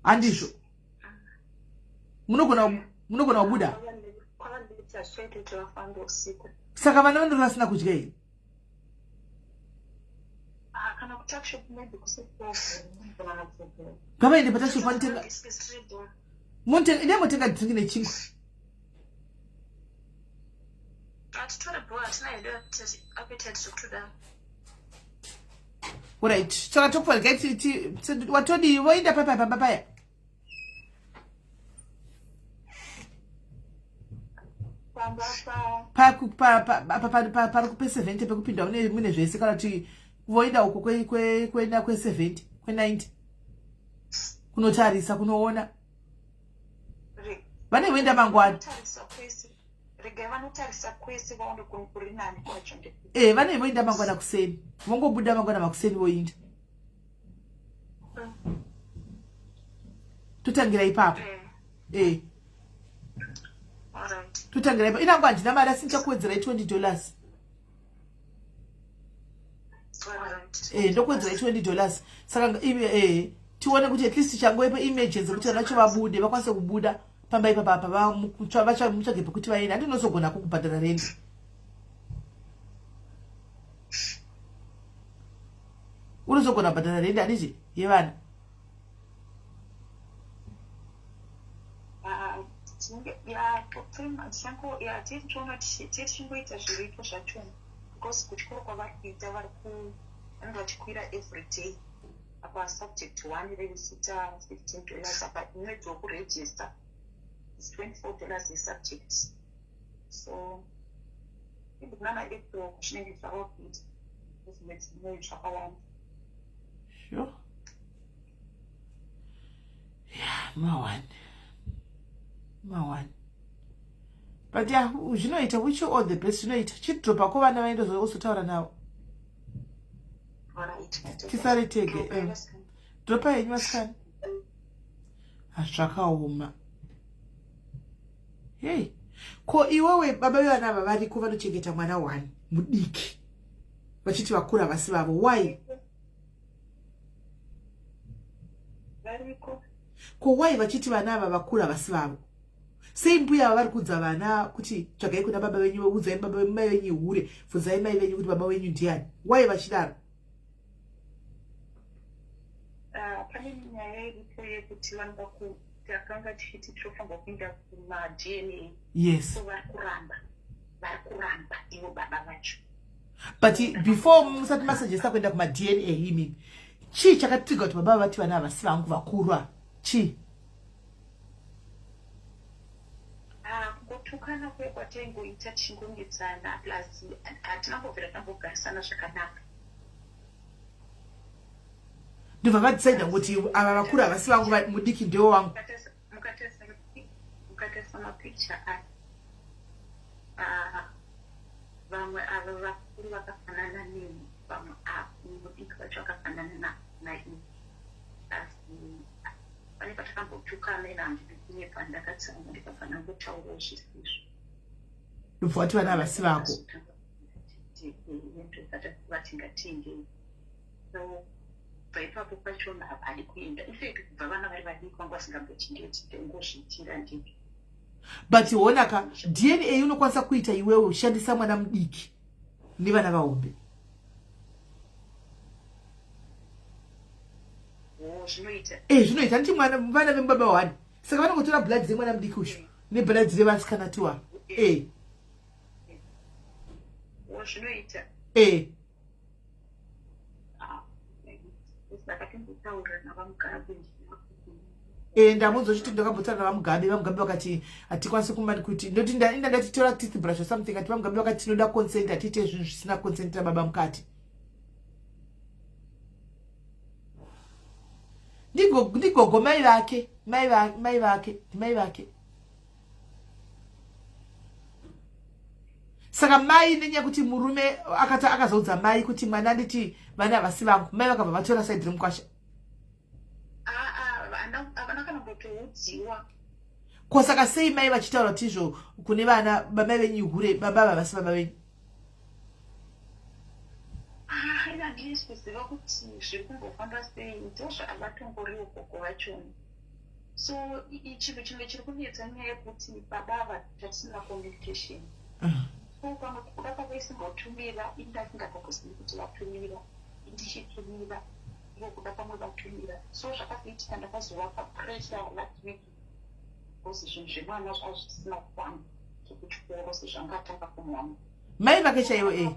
handizvo? Munogona kubuda. Kwavanditi. Hazvichaiti kuti vafambe usiku. Saka vana vanenge vasina kudya here? Ah, kana kutuckshop maybe kusikuaa. Ngavaende patuckshop vanotenga. Montenga, ine motenga drink nechingwa. Hatitore bho, hatina hedu appetite zvekutodaro. Alright, saka tokufa regai watodii voenda papa pamba paya. Pari kupe 70 pekupinda mune zvese kana kuti voenda uko kwenda kwe 70 kwe 90 kunotarisa kunoona vane voenda mangwana. Regai vanotarisa kwese vaone kuri nani kwacho. Eh, vane voenda mangwana kuseni, vongobuda mangwana makuseni voinda. Totangira ipapo. Eh. Totangira ipapo. Inangu handina mari asi ndichakuwedzerai $20. Eh, ndokuwedzerai $20. Saka eh tione kuti at least changoipo emergency kuti vana vacho vabude, vakwanise kubuda pamba ipapa apa mutsvage pekuti vaende. Handinozogona kukubhadhara rent. Unozogona kubhadhara rent handiti yevana? Tichingoita zviripo zvachona because kuchikoro kwavari kuita vari vanenge vachikwira every day. Apa subject one rerisita $15, apa imwedzi wokuregister is $24 yesubject. So maybe kunana April zvinenge zvava kuita mwedzi imweyo zvakawanda. Sure. Yeah, mawani. Mawani. But yeah, zvinoita, wish you all the best, zvinoita. Chidropa ko vana vaende uzotaura navo. Tisare tege. Eh. Dropa henyu vasikana. Zvakaoma. Hey. Ko iwewe baba vevana ava variko vanochengeta mwana one mudiki. Vachiti vakura vasi vavo. Why? Variko. Ko why vachiti vana ava vakura vasi vavo? Sei mbuya ava vari kuudza vana kuti tsvagai kuna baba venyu, udzai baba mai venyu hure, bvunzai mai venyu kuti baba venyu ndiani? Why vachidaro? Pane nyaya iripo yekuti vanoda takanga tichiti tinofanirwa kuenda kumaDNA. Yes. So vari kuramba, vari kuramba ivo baba vacho. But before musati masuggesta kuenda kumaDNA imimi, chii chakatrigger kuti baba vati vana havasi vangu vakuru ava? Chii? Kungotukana kuye kwataingoita tichingonetsana, plus hatina kumbobvira tambogarisana zvakanaka. Ndobva vadecida kuti ava vakuru havasi vangu, mudiki ndewo wangu. Mukatarisa mapicture aya, vamwe ava vakuru vakafanana neni, vamwe mudiki vacho vakafanana naini, asi pane patakambotukana. Ina handidi kunyepa, ndakatsamwa ndikabva ndangotaurawo zvisizvo. Ndobva vati vana havasi vako. Vati ngatiendei. So kubva ipapo pachona havadi kuenda. In fact, kubva vana vari vadiki vanga vasingambochengeti, ndongozviitira ndega. But honaka, DNA unokwanisa kuita iwewe ushandisa mwana mudiki nevana vahombe. Zvinoita. Eh, zvinoita. Nditi mwana vana vemubaba one, saka vanongotora blood dzemwana mudiki usho neblood dzevasikana tuwa. Eh. Zvinoita. Eh. Ndakatombotaura navaMugabe. E, ndamunzwa chiti ndakambotaura navaMugabe. VaMugabe vakati hatikwanisi kumani kuti ndoti inda ndatitora teeth brush or something. Ati vaMugabe vakati tinoda consent, hatiite zvinhu zvisina consent nababa mukati. Ndigogo mai vake, mai vake, ndimai vake. Saka mai nenyaya yekuti murume akati akazoudza mai kuti mwana nditi vana havasi vangu, mai vakabva vatora side remukwasha. Havana kana kutoudziwa. Ko saka sei mai vachitaura kuti izvo kune vana baba venyu hure, baba havasi baba venyu? Handisi kuziva kuti zviri kumbofamba sei, ndozvavatongoriwo gogo vachona. So chinhu chimwe chiri kunetsa nyaya yekuti baba ava tatisina communication. So pamwe kuda kwavaisimbotumira, ini ndasingatombozivi kuti vatumira, ndichitumira ivo kuda pamwe vatumira. So zvakazoitika, ndakazovapa pressure last week because zvinhu zvemwana zvazvisina kukwana zvekuchikoro, sezvanga atanga kumuwana. Mai vake chaivo e?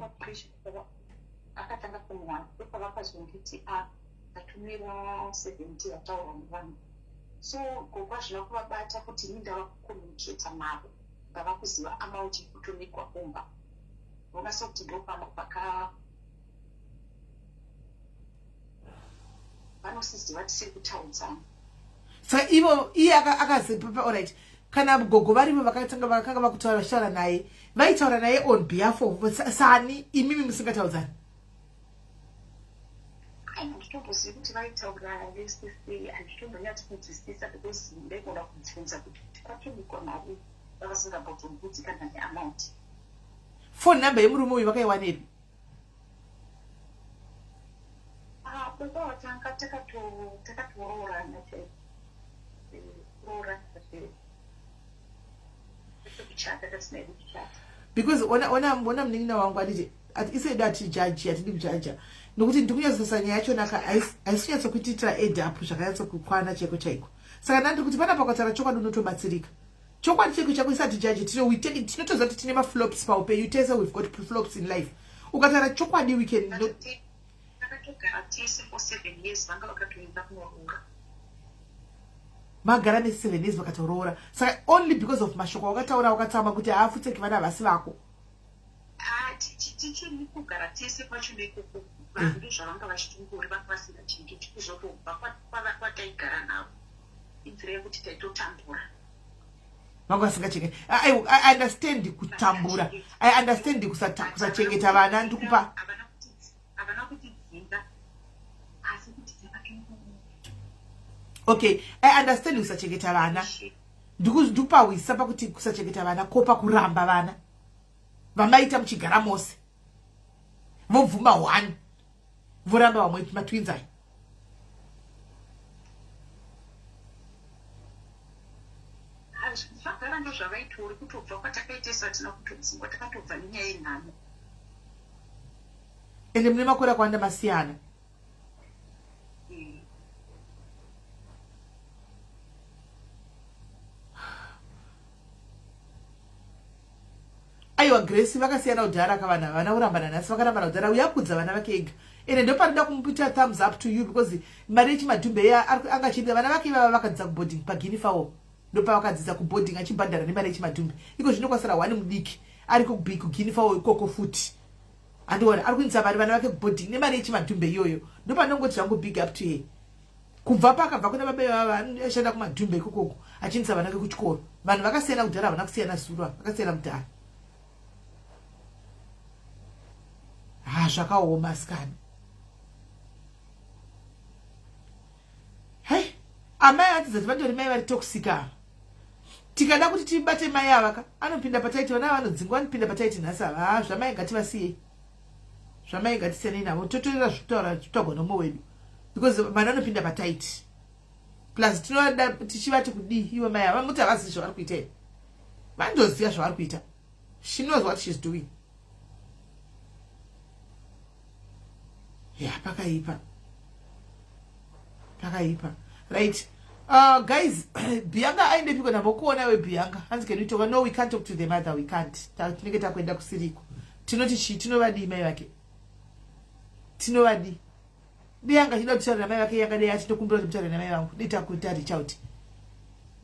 Akatanga kumuwana, ndopavakazonditi a atumira 70, ataura nevanhu. So gogo hazvina kuvabata kuti ini ndava kucommunicata navo, ndava kuziva amount yekutumigwa kumba. Vona sekuti ndopamwe paka vanosiziva tisiri kutaudzana. Saka ivo iye akazi, alright, kana gogo varivo vakatanga vakanga vakutaura, vachitaura naye, vaitaura naye on behalf of sani, imimi musingataudzani? Handitombozivi kuti vaitaura vese sei, handitombonyatsi kunzwisisa because ndaigona kubvunza kuti kwatumikwa mari, vavasingambotombudzi kana neamount. Phone number yemurume uyu vakaiwanepi? Baba watanga takatoroorana chaiko, kuroorana kuchata, tasina kuchata. Because ona, ona, ona, munin'ina wangu, anditi isedu hatijaji, hatidi kujaja, nokuti ndikunyatsosa nyaya yachonaka haisi kunyatsokuitiitira add up zvakanyatsokukwana chaiko chaiko. Saka ndandiri kuti panapa ukataura chokwadi unotobatsirika. Chokwadi chaiko chako isati jaji, tinotoziva kuti tine maflops paupenyu tese. We've got flops in life. Ukataura chokwadi, we can Takatogara tese for 7 years, vanga vakatoenda kunoroora. Magara ne7 years, vakatoroora. Saka only because of mashoko wakataura, wakatsamwa kuti haafutseki, vana havasi vako. Ah, tichiri kugara tese kwacho nekoko, vanhu ndozvavanga vachitingori, vanga vasingachengeti. Kuzotobva kwataigara navo inzira yekuti taitotambura. Vanga vasingachengeti. I understand kutambura, I understand kusachengeta vana, ndikupa. Havana kutidzinga, asi kuti takatongo Okay, I understand kusachengeta vana. Ndikupawisa pakuti kusachengeta vana kopa kuramba vana vamaita muchigara mose, vobvuma one, voramba vamwe matwins aya. Zvagara ndo zvavaitori. Kutobva kwatakaitesa tina kutodzingwa, takatobva nenyaya yenhamo. Ende mune makore akawanda masiyana. Aiwa, Grace, vakasiyana kudhara kavana, vana kurambana nhasi, vakarambana kudhara. Uyakudza vana vake ega, ende ndopanoda kumuita thumbs up to you because mari yechimadhumbe iya anga achienda vana vake ivava vakadzidza kuboarding paGuinea Fowl, ndopavakadzidza kuboarding, achibhadhara nemari yechimadhumbe. Iko zvino kwasara one mudiki ari kuGuinea Fowl ikoko futi, andiona ari kuindisa vari vana vake kuboarding nemari yechimadhumbe iyoyo. Ndopanongoti zvangu big up to her. Kubva pakabva kuna baba ivava, ashanda kumadhumbe ikokoko, achiindisa vana vake kuchikoro. Vanhu vakasiyana kudhara, havana kusiyana zuro, vakasiyana kudhara. Ha, zvakaoma asikani. Hei, amai vatidza kuti vandori mai vari toxic ava. Tikada kuti tibate mai ava ka, anopinda pataiti vana vanodzingwa, vanopinda pataiti nhasi ava. Ha, zvamai ngativasiyei, zvamai ngatisiyanei navo, totorera zvekutaura zvitagwa nomwe wedu because vana vanopinda pataiti. Plus tinovada tichivati kudii ivo mai ava? Muti havazivi zvavari kuita here? Vandoziva zvavari kuita. She knows what she's doing. Ya, pakaipa, pakaipa. Right, guys, Bianca aendepiko? Ndambokuona we Bianca. Hanzi, "Can we talk?" No, we can't talk to the mother, we can't. Tinenge takuenda kusiriko. Tinoti chii? Tinovadii mai vake? Tinovadii? Dei anga achida kutaura namai vake, yanga dei achitokumbira kuti mutaure namai vangu, dei takuita reach out.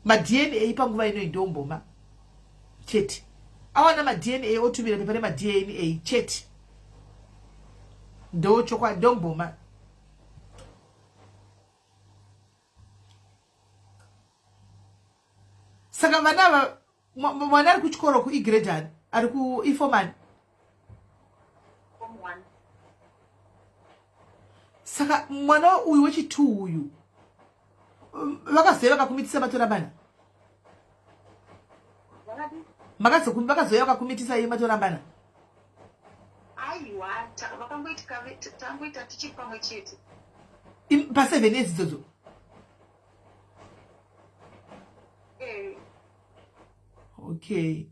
MaDNA panguva ino indomboma chete. Awana maDNA, otumira pepa remaDNA chete, ndo chokwadi, ndomboma. Saka vana ava, mwana ari kuchikoro kuigrade ani? Ari kuiform ani? Form one. Saka mwana uyu wechi2 uyu, vakazoya vakakumitisa matorambana? Vakadi? Vakazoya vakakumitisa iye matorambana? Aiwa, vakangoitika tangoita tichiri pamwe chete. Pa7 years idzodzo? Okay,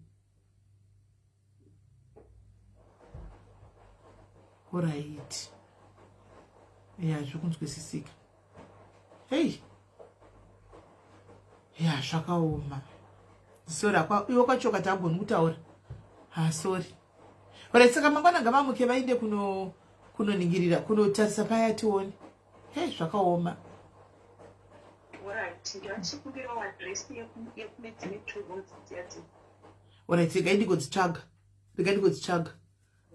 alright, ya, zvokunzwisisika. Hei, ya, zvakaoma. Sorry, akwa iwe kwacho kati agoni kutaura. Ha, sorry. Alright, saka mangwana ngavamuke vaende kunoningirira, kunotarisa paya, tione. Hei, zvakaoma. Alright, ndachikumbirawo address yekune dzine two rooms dziyadzi. Alright, regai ndigodzitsvaga, regai ndigodzitsvaga.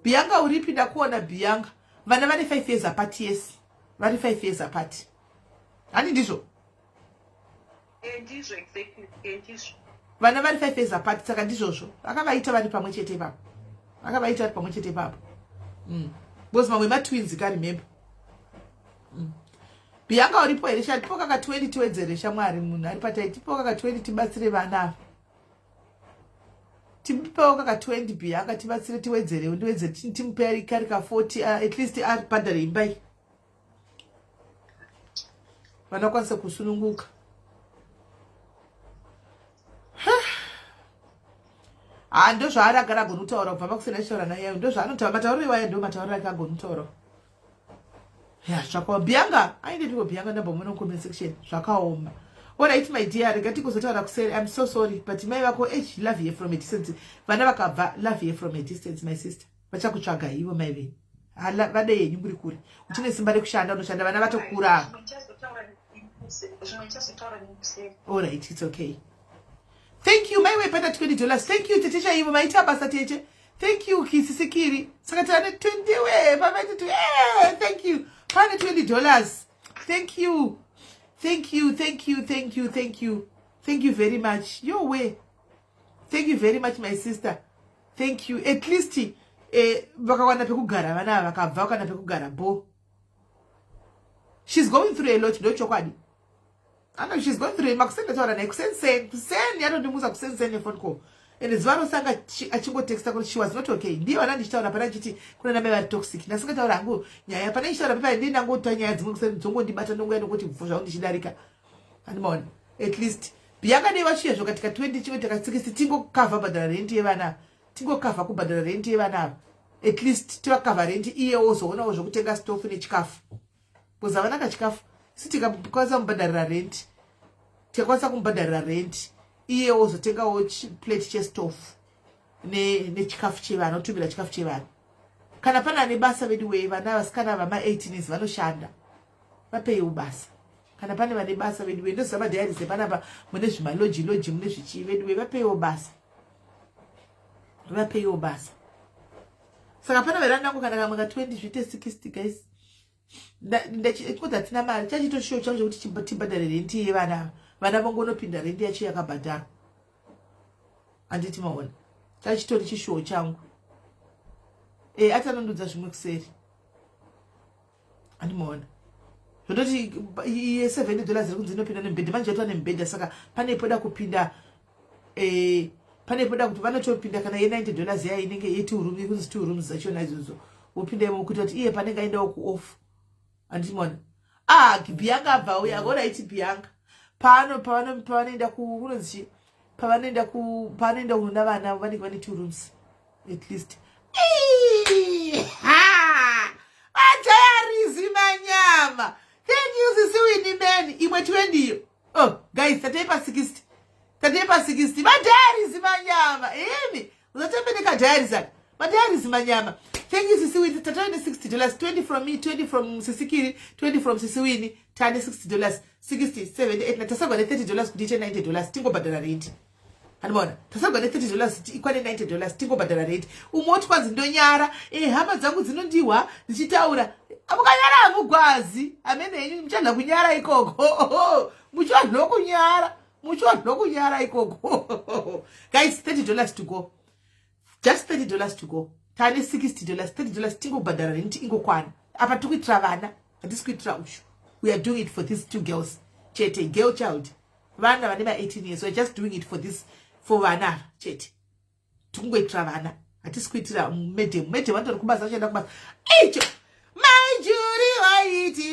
Bianca, uripi? Ndakuona, Bianca. Vana vane 5 years apart. Yes, vari 5 years apart, hani ndizvo? Ndizvo, exactly. Ndizvo. Vana vari 5 years apart, saka ndizvozvo. Akavaita vari pamwe chete ipapo, akavaita vari pamwe chete ipapo. Because mamwe matwins ka, remember. Bianca, uripo here? Sha, tipo kaka 20 tiwedzere. Shamwari, munhu ari patai, tipo kaka 20 tibatsire vana ava. Tipewo kaka 20, Bianca, tibatsire, tiwedzerewo, ndiwedzere, timupe kari ka 40, at least abhadhare imba iyi, vanokwanisa kusununguka. Ha, ndo zvaari agara agoni kutaura kubva makuseni achitaura naye. Ndo zvaanotaura, matauriro iwaya ndo matauriro ake, agoni kutaura. Ya, zvakaoma. Bianca aendepiko? Bianca, ndambomona comment section. Zvakaoma. Alright, my dear, rega tikuzotaura kuseri. I'm so sorry, but mai vako, h, love here from a distance. Vana vakabva, love here from a distance, my sister. Vachakutsvaga ivo mai venyu. Vade yenyu muri kure. Uchine simba rekushanda, unoshanda, vana vatokura. Zvimwe ndichazotaura nekuseri. Alright, it's okay. Thank you, maiwe pata $20. Thank you, tete chaivo, maita basa, tete. Thank you, kisisikiri. Saka tane 20 we pamaiti. Thank you. Pane $20. Thank you, thank you, thank you, thank you, thank you, thank you very much. Your way. Thank you very much, my sister. Thank you. At least vakawana pekugara vana ava, vakabva vakana pekugara bo. She's going through a lot, ndochokwadi. Ano, she's going through. Makuseni ndataura naye kuseni kuseni, atondimusa kuseni seni nephone call, and zuva rose achingotexta kuti she was not okay. Ndiye vana ndichitaura pana ndichiti kuna namai vari toxic. Ndasingataura hangu nyaya pana ndichitaura pepa, ndii ndangoita nyaya dzimwe kuseni dzongondibata, ndonguya nokuti bvu zvangu ndichidarika. Andimaona, at least Bianca dei vachiya zvokatika 20 chimwe taka 60, tingokavha bhadhara renti yevana, tingokavha kubhadhara renti yevana ava. At least tivakavha renti, iye ozoonawo zvokutenga stofu nechikafu, because havana kachikafu. Isi tikakwanisa kumubhadharira renti, tikakwanisa kumubhadharira renti, iye ozotengawo plate chestofu nechikafu chevana, otumira chikafu chevana. Kana pana ane basa vedu wei, vana vasikana vama18 years vanoshanda, vapeiwo basa. Kana pane vane basa vedu wei, ndoziva madiaries epanapa mune zvimaloji loji, mune zvichii vedu wei, vapeiwo basa, vapeiwo basa. Saka pana verandangu kana kamwe ka20 zviite 60, guys. Ndachikoti hatina mari, chachitoshiwo changu chekuti tibhadhare renti yevana. Vana vongonopinda, rendi yacho yakabhadharwa, handiti maona? Chachitori chishuwo changu. Ati anondudza zvimwe kuseri, handimaona? Zvototi iye $70 iri kunzi inopinda nemubhedha. Manje yatova nemubhedha, saka pane poda kupinda, pane poda kuti vanotopinda kana ye$90 yaya inenge ye2 room, kunzi two rooms dzachona idzodzo, wopinda imo kuita kuti iye panenge aendawo kuoff, handimaona? Ah, Bianca abva uya. Alright, Bianca, pano pavanoenda kunonzi pavanoenda ku pavanoenda kunoona vana vanenge vane two rooms at least. Madiaries manyama. Thank you, sisi Winnie man. Imwe 20 iyo. Oh guys, tateipa 60, tateipa 60. Madiaries manyama, imi usatambe nekadiaries aka. Madiaries manyama. Thank you, sisi Winnie. Tataine $60, 20 from me, 20 from sisikiri, 20 from sisi Winnie. Tane $60, 60, 70, 8. Tasagwa ne$30 kuti iite $90, tingobhadhara renti. Handimaona? Tasagwa ne$30 ikwane $90, tingobhadhara renti. Umwe woti kwanzi ndonyara, hama dzangu dzinondihwa dzichitaura. Mukanyara hamugwazi amene henyu, muchanha kunyara ikoko, muchanho kunyara, muchanho kunyara ikoko. Guys, $30 to go, just $30 to go. Tane $60, $30, tingobhadhara renti ingokwana. Apa tiri kuitira vana, hatisi kuitira ushu. We are doing it for these two girls chete, girl child, vana vane ma18 years. We are just doing it for this, for vana ava chete. Tikungoitira vana, hatisi kuitira madam. Madam vanotori kubasa, vachaenda kubasa. Icho Mai Juri waiti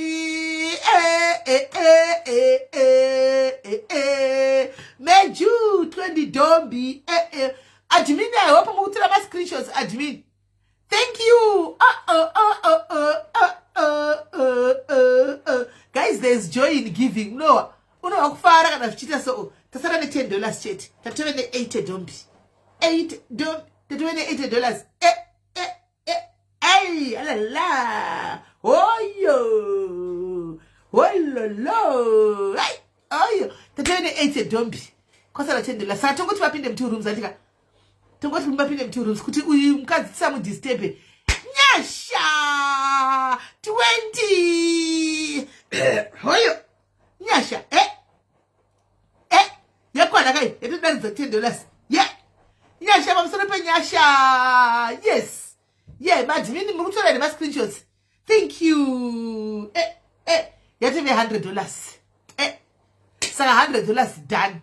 eh, eh, eh, eh, eh, eh, eh. Meju 20 dombi eh, eh. Admin, I hope mukutora mascreenshots admin. Thank you. Oh, oh, oh, oh, oh, oh, oh, oh, oh, oh. Guys, there's joy in giving. No, unowa kufara kana zvichiita so. Tasara ne 10 dollars chete. Tatove ne 80 dombi. 8 dombi. Tatove ne 80 dollars. Eh, eh, eh. Ay, alala. Oyo. Ololo. Ay, oyo. Tatove ne 80 dombi. Kwasara 10 dollars. Saka tongoti vapinde mu two rooms andika. Tongoti vapinde mu two rooms kuti uyu mukadzi tisamudisturbe. Nyasha 20. Hoyo. Nyasha. Eh. Eh. Yakwana kai. Yatodaridza 10 dollars. Yeah. Nyasha pamusoro penyasha. Yes. Yeah, madmini muri kutora here mascreenshots. Thank you. Eh, eh. Yatove 100 dollars. Eh. Saka 100 dollars done.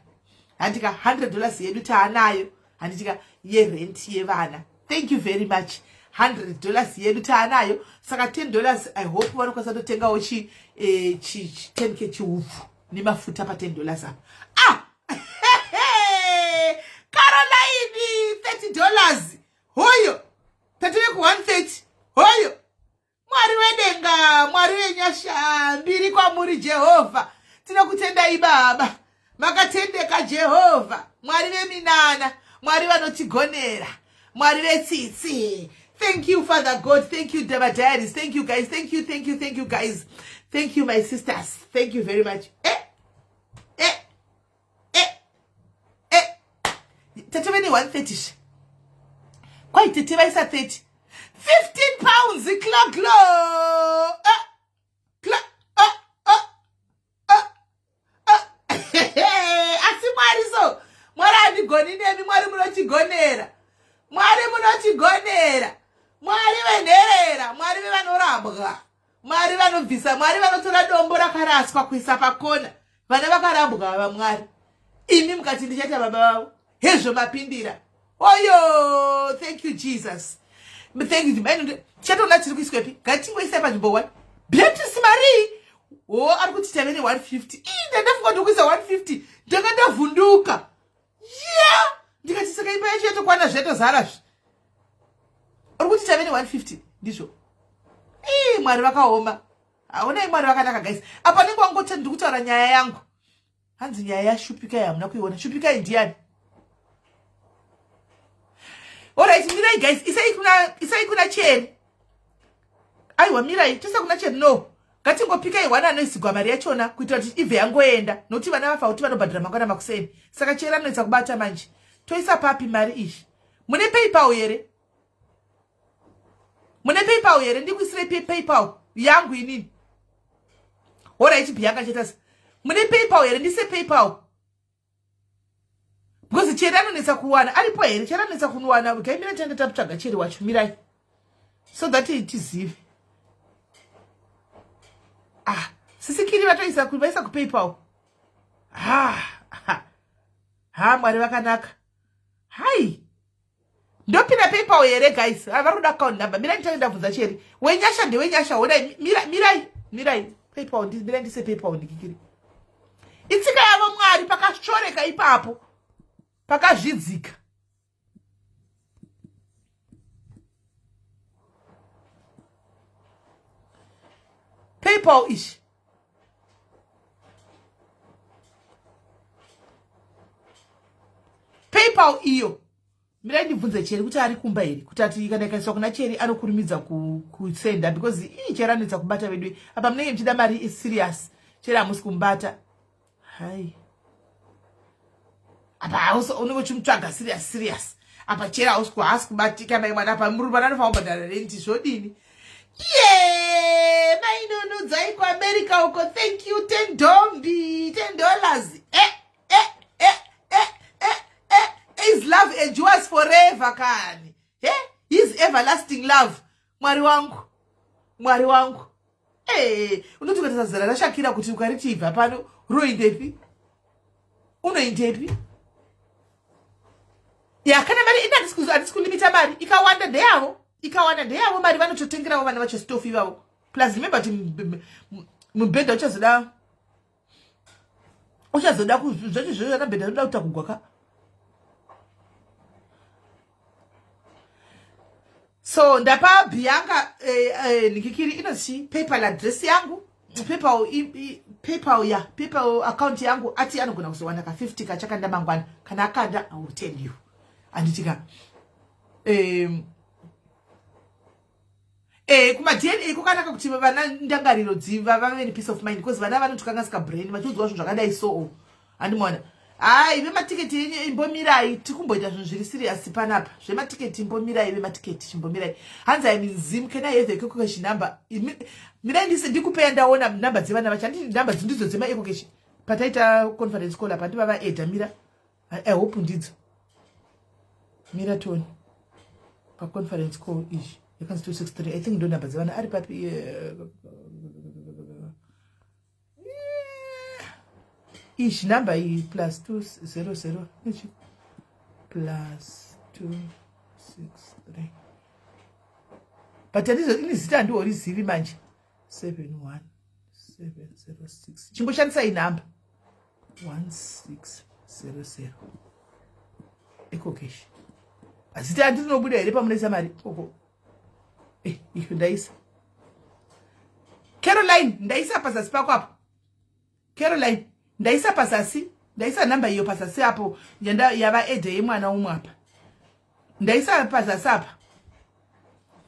Handika 100 dollars yedu taanayo. Handitika yerent yevana. Thank you very much. 100 dollars yedu taanayo. Saka 10 dollars I hope vanokwanisa kutotengawo chi eh, chi 10k chiupfu nemafuta pa 10 dollars apa. Ah! Caroline 30 dollars. Hoyo. Tatove ku 130. Hoyo. Mwari wedenga, Mwari wenyasha, mbiri kwamuri Jehovha. Tinokutendai Baba. Makatendeka Jehovha. Mwari veminana, Mwari vanotigonera, Mwari vetsitsi. Thank you Father God. Thank you Deva Diaries. Thank you guys. Thank you, thank you, thank you guys. Thank you my sisters. Thank you very much. Eh, eh, eh, eh. Tatove ne 130 she. Kwai tete vaisa 30. 15 pounds clo clo. Eh, clo eh, eh, eh, eh. Asi Mwari so. Mwari handigoni nemi, Mwari munotigonera. Mwari munotigonera. Mwari venherera, Mwari vevanorambwa. Mwari vanobvisa, Mwari vanotora dombo rakaraswa kuisa pakona. Vana vakarambwa ava Mwari. Imi mukati ndichaita baba vavo. Hezvo mapindira. Oyo, thank you Jesus. Thank you. Tichatoona tiri kuiswepi. Ngatingoisai panzvimbo 1. Beatrice Marie. Oh, ari kuti tave ne 150. Ii, ndandafunga kuti kuisa 150. Ndanga ndavhunduka. Yeah! Ndikati saka imba yacho yatokwana zvatozara zvi. Uri kuti tave ne 150 ndizvo. Ii, Mwari vakaoma. Haonai Mwari vakanaka guys. Apa nenge wangoti ndiri kutaura nyaya yangu. Hanzi nyaya yaShupikai hamuna kuiona. Shupikai ndiani? Alright, mirai guys, isai kuna Cheri. Aiwa mirai, toisa kuna Cheri no. Ngatingopikai wana anoisigwa mari yachona kuitira kuti ibve yangoenda nokuti vana vafa kuti vanobhadhara mangwana makuseni. Saka Cheri anoetsa kubata manje. Toisa papi mari iyi? Mune PayPal here? Mune PayPal here? Ndikuisirei PayPal yangu inini. Alright, Bianca chetasa. Mune PayPal here? Ndise PayPal. Because Cheri anonetsa kuwana. Aripo here? Cheri anonetsa kuwana. Gai mirai tanga tatsvaga Cheri wacho. Mirai. So that tizive. Ah, sisikiri vatoisa vaisa ku PayPal. Ha. Ha, ha Mwari vakanaka. Hai. Ndopinda PayPal here guys? Vari kuda account number. Mirai nditange ndabvunza Cheri. Wenyasha ndewenyasha. Honai mirai mirai mirai. PayPal ndi mirai ndise PayPal ndikikiri. Itsika yavo Mwari pakashoreka ipapo. Pakazvidzika. PayPal ishi. PayPal iyo. Mirai ndibvunze Cheri kuti ari kumba here kuti ati kana ikaiswa kuna Cheri anokurumidza kusenda because ii Cheri anoita kubata vedu apa munenge muchida mari serious. Cheri hamusi kumubata. Hai. Apa hausi unenge uchimutsvaga serious serious. Apa Cheri haasi kubatika mai mwana apa muri vana anofanira kubhadhara rent zvodini. Yeah, mainunudzai kuAmerica uko. Thank you 10 dombi, 10 dollars. Eh, eh, eh, eh, eh, eh. His love endures forever kani. Eh? His everlasting love. Mwari wangu. Mwari wangu. Eh, unoti ukatarisa zera raShakira kuti ukariti ibva pano roindepi? Unoindepi? Ya, kana mari ina handisi kulimita mari ikawanda ndeyavo. Ikawanda ndeyavo mari vanototengerawo vana vacho stofu ivavo. Plus remember kuti mubhedha uchazoda uchazoda zvacho zvozvo ana bhedha unoda kutakugwa ka. So ndapa Bianca eh, eh, nikikiri inonzi PayPal address yangu, PayPal, PayPal ya PayPal account yangu. Ati anogona kuzowana ka 50 kachakanda mangwana. Kana akanda, I will tell you. Handiti ka? Kuma DNA kwakanaka kuti vana ndangariro dziva vave nepeace of mind, because vana vanotokanganisika brain vachiudzwa zvinhu zvakadai. So handimaona. Hai, vematiketi enyu imbomirai, tikumboita zvinhu zviri serious panapa. Zvematiketi imbomirai, vematiketi chimbomirai. Hanzi, "I'm in Zim, can I have EcoCash number?" Mirai ndise ndikupeya. Ndaona namba dzevana vacho. Handiti namba ndidzo dzemaEcoCash pataita conference call apa? Ndiva vaedha. Mira, I hope ndidzo. Mira toni paconference call izvi yakanzi 263. I think ndo namba dzevana. Ari papi? Izvi namba iyi plus 200 ichi plus 263, but handizo ini zita handihorizivi manje. 71706. Chingoshandisai namba 1600 EcoCash. Zita handinobuda here pamunoisa mari koko? Eh, iyo ndaisa. Caroline, ndaisa pazasi pako apo. Caroline, ndaisa pazasi, ndaisa namba iyo pazasi apo yava ede yemwana umwe apa. Ndaisa pazasi apa,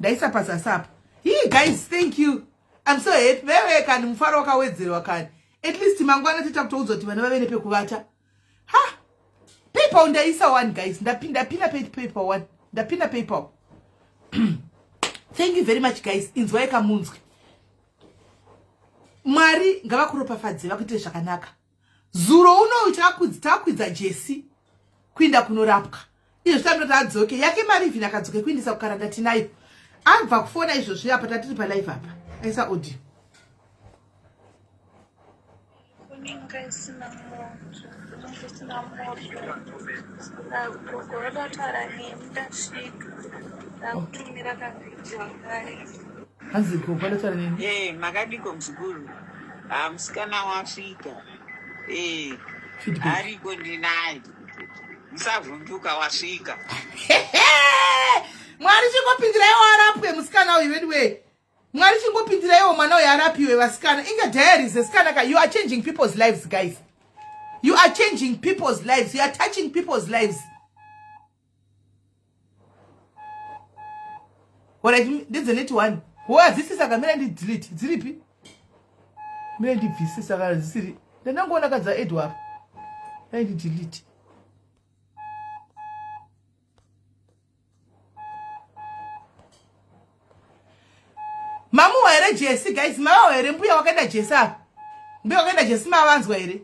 ndaisa pazasi apa. Hii guys, thank you, I'm so happy. Vewe kani, mufaro wakawedzerwa kani. At least mangwana toita kutoudzwa kuti vana vave nepekuvata. Ha, PayPal ndaisa one, guys. Ndapina PayPal one, ndapina PayPal. Thank you very much, guys. Inzwai kamunzwi. Mwari ngavakuropafadze, vakuitire zvakanaka. Zuro unoyu takakwidza Jesi kuinda kunorapwa. Izvo zvitamira adzoke yake mari ivhini akadzoke kuindisa kukaranda tinayo. Abva kufona izvozvi apa tatiri palive apa, aisa audio. Unenge isina moto, unenge isina moto. Saka gogo vakataura neni, ndasvika, ndakutumira kavideo kaya. Hanzi gogo vanotaura neni. Makadiko muzukuru? Ah, musikana wasvika. Feedback. Ariko, ndinaye. Musavhunduka, wasvika. Mwari chingopindiraiwo arapwe musikana uyu wedu wee. Mwari chingopindiraiwo mwana uyu arapiwe. Vasikana, inga diaries esikana ka. You are changing people's lives, guys. You are changing people's lives. You are touching people's lives. Alright, ndedzeneti one hoadzisi. Saka mira ndidelete. Dziripi? Mira ndibvise. Saka dzisiri ndandangoona kadza edward. Dai ndidelete. Mamuwa here Jesi? Guys, mavawa here? Mbuya wakaenda Jesi apa, mbuya wakaenda Jesi, mavanzwa here?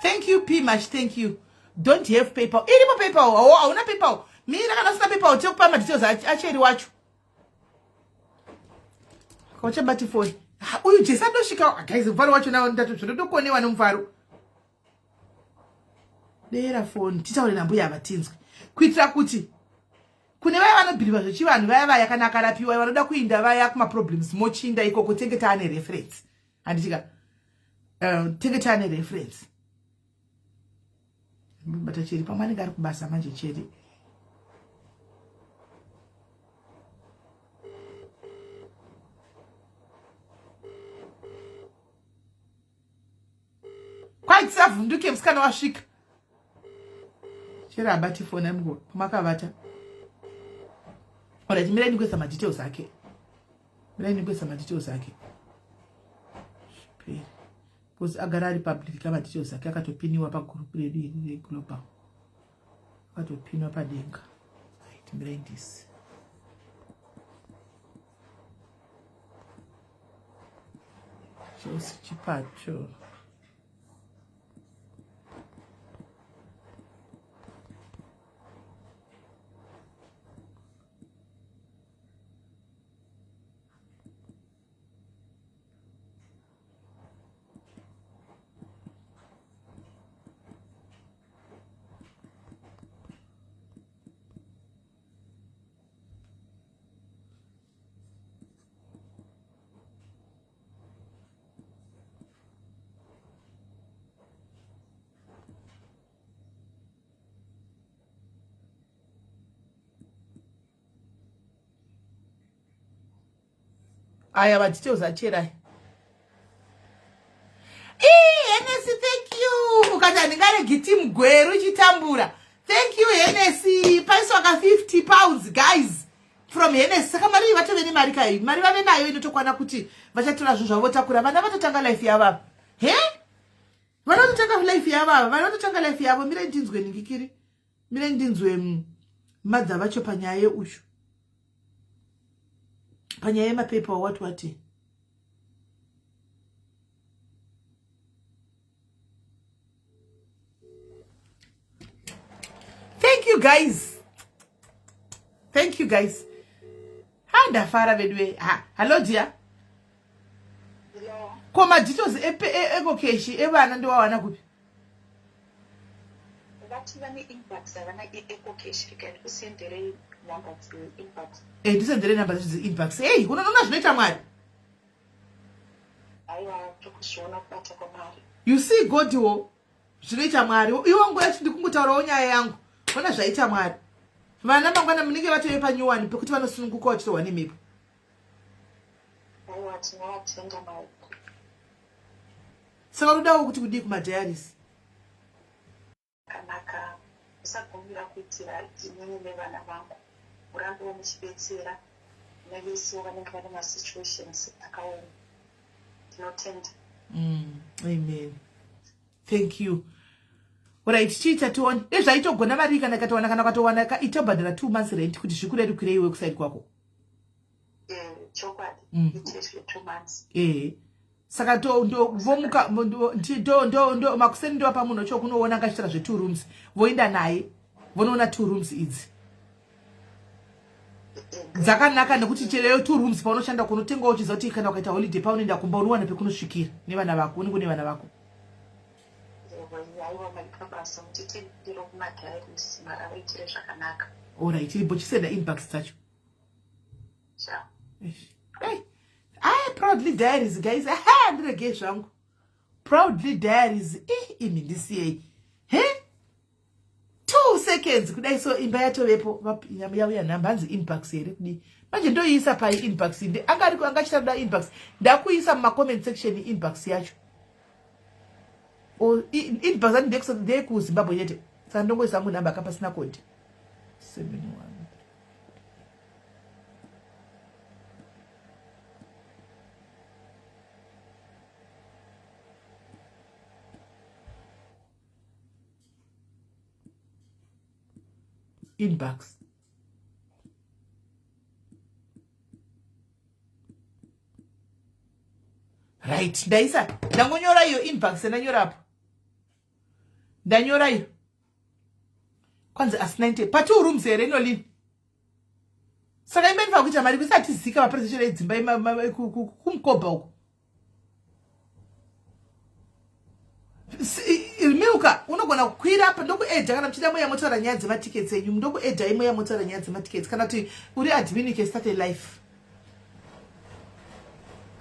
Thank you, P much. Thank you. Don't have PayPal. Iripo PayPal. Hauna PayPal? Mira, kana usina PayPal tekupa madetails acheri wacho. Kauchabati foni uyu Jesu adosvika. Guys, mufaro wacho nawo ndatozvotokonewa nomufaro. Dera foni titaure nambuya avatinzwe, kuitira kuti kune vaya vanobhirivha zvechivanhu, vaya vaya kana akarapiwa vanoda kuinda vaya kumaproblems, mochinda ikoko. Tenge taane reference, handitika? Tenge taane reference. Bata cheri, pamwe anenge ari kubasa manje. Cheri kwai tisavhunduke, musikana wasvika. Chero abati foni amuko pamakavata. Alright, mirai ndikuisa madetails ake. Mirai ndikuisa madetails ake. Zvipere, because agara ari public ka madetails ake, akatopiniwa pagroup redu iri reglobal, akatopinwa padenga. Right, mirai ndisi chose chipacho. Aya madetails acherai. Ii, Hennessy, thank you. Ukati handingaregi team Gweru ichitambura. Thank you Hennessy. Paiswa ka 50 pounds guys from Hennessy. Saka mari iyi vatove nemari kai. Mari vave nayo inotokwana kuti vachatora zvinhu zvavo votakura. Vana vatotanga life yavo ava. He? Vana vatotanga life yavo ava. Vana vatotanga life yavo. Mirai ndinzwe ningikiri. Mirai ndinzwe madza vacho panyaya yeushu. Panyaya yemapepa wati wati. Thank you guys. Thank you guys. Ha ndafara veduwe. Ha, hello dear. Ko ma details ecocash evana ndowawana kupi? Vati vane inbox havana ecocash rega ndikusenderei number dzeinbox. Eh ndisenderei number dzeinbox. Hey, unoona zvinoita Mwari. Aiwa tokuzviona kubata kwaMwari. You see God wo zvinoita Mwari. Iwe nguva yacho ndikungotaurawo nyaya yangu. Ona zvaita Mwari. Vana mangwana munenge vatove panyuwani pekuti vanosununguka vachitohwa nemhepo. Aiwa tinovatenda Mwari. Saka unodawo kuti kudii kumadiaries? Kanaka musagumira kuitira inini nevana vangu murambewo muchibetsera nevesewo vanenge vane masituations akaoma ndinotenda. Amen. Thank you. Alright, chiita tione. Dai zvaitogona mari kana ikatowana kana ukatowana ka itobhadhara 2 months rent kuti zvikurerukire iwe kuside kwako. Chokwadi. Itezve 2 months. Saka to ndo vomuka ndo ndo ndo ndo makuseni ndo apa munhu chokunoona akachitara zve 2 rooms voenda naye vonoona 2 rooms idzi dzakanaka nekuti chero 2 rooms paunoshanda kunotenga uchiziva kuti kana ukaita holiday paunoenda kumba unowana pekunosvikira nevana vako unenge une vana vako. Alright, iripo chisenda inbox dzacho. Hey, I proudly diaries guys. Aha, ndirege zvangu. Proudly diaries. Eh, imi ndisiyei. He? 2 seconds kudai so imba yatovepo yauya nhamba hanzi inbox here kudii manje ndoiisa pai inbox ndi anga ariko anga achita kuda inbox ndakuisa mumacomment section inbox yacho o inbox ani ndeyekuzimbabwe chete saka ndongoisa hangu nhamba akapasina kodi 71 inbox right ndaisa ndangonyora iyo inbox ndanyora apo ndanyora iyo kwanzi asi 90 patwo rooms here inolini saka imba inofanira kuita mari kusati zika mapresentation edzimba kumukobha uko milka unogona kukwira apa ndokuedha kana muchida mweya motaura nyaya dzematickets enyu ndokuedha imweya motaura nyaya dzematickets kana kuti uri admin you can start a life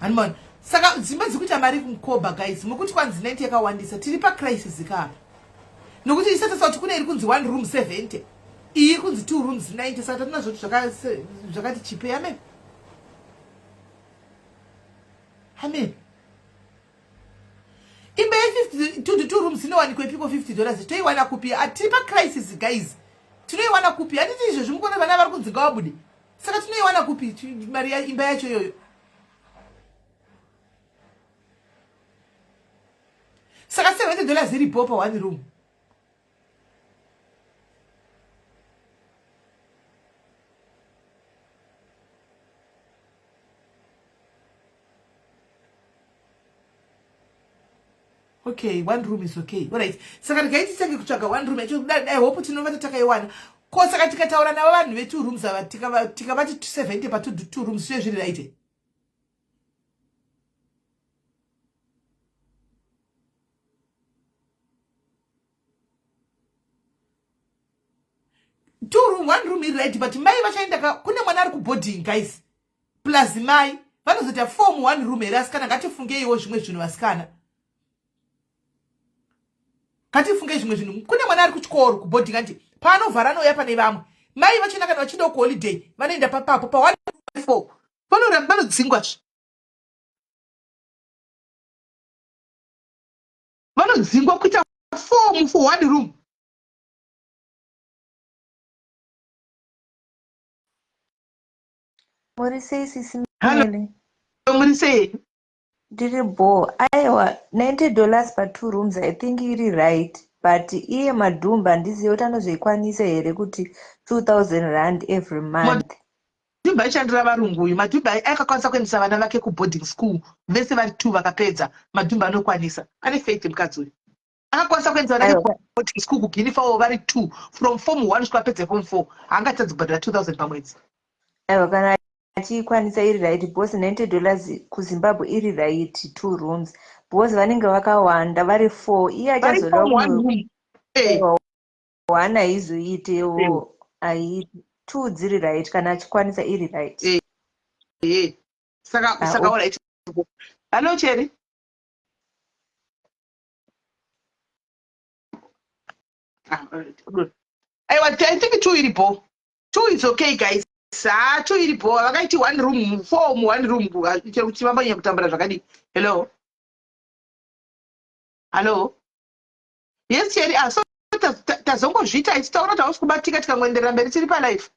hanimona saka dzimba dzikuita mari kumukobha guys mukuti kwanzi 90 yakawandisa tiri pacrisis ka apa nokuti isatasa kuti kune iri kunzi one room 70 iyi iri kunzi two rooms 90 saka tatina zvoti zvakati chipe amen amen imba ye 50 two rooms inowanikwa ipiko 50 dollars toiwana kupi atiri pacrisis guys tinoiwana kupi handiti izvezvi mukuona vana vari kunzi ngavabude saka tinoiwana kupi mari imba yacho iyoyo saka 70 dollars iripo pa one room okay one room is okay alright saka regai titange kutsvaga one room yacho dai hope tinovata takaiwana ko saka tikataura navo vanhu vetwo rooms ava tikavati 70 pa two rooms zviye zviri right two room one room iri right but mai vachaenda ka kune mwana ari kuboarding guys plus mai vanozoita form one room here asikana ngatifungeiwo zvimwe zvinhu vasikana ngatifungei zvimwe zvinhu kune mwana ari kuchikoro kuboarding anti paanovhara anouya pane vamwe mai vachona kana vachiendawo kuholiday vanoenda papapo pa one four vanoramba vanodzingwazve. Vanodzingwa kuita form for one room. Muri sei sisi Hello, Mele? muri sei? Ndiri bho. Aiwa, $90 pa two rooms I think iri right. But iye Madhumba handizive kuti anozoikwanisa here kuti 2000 rand every month. Madhumba aishandira varungu uyu. Madhumba akakwanisa kuendesa vana vake kuboarding school vese vari two vakapedza. Madhumba anokwanisa. Ane faith mukadzi uyu. Akakwanisa kuendesa vana vake kuboarding school kuGuinea Fowl vari two from form one kusvika vapedze form four. Haangatadzi kubhadhara 2000 pamwedzi. Aiwa, kana achiikwanisa iri right because $90 kuZimbabwe iri right two rooms because vanenge vakawanda vari four. Iye achazoda kumwe one haizoitewo haiiti two dziri right kana achikwanisa iri right. Saka ah, saka alright. Hello Cherry. Ah, Aiwa, I think two iripo. Two is okay guys. Ha, two iripo. Vakaiti one room, four mu one room. Chero kuti vambanyanya kutambura zvakadii. Hello. Hello. Yes, Cherry. Ah, so tazongozviita isu taona kuti hausi kubatika tikangoenderera mberi tiri palife.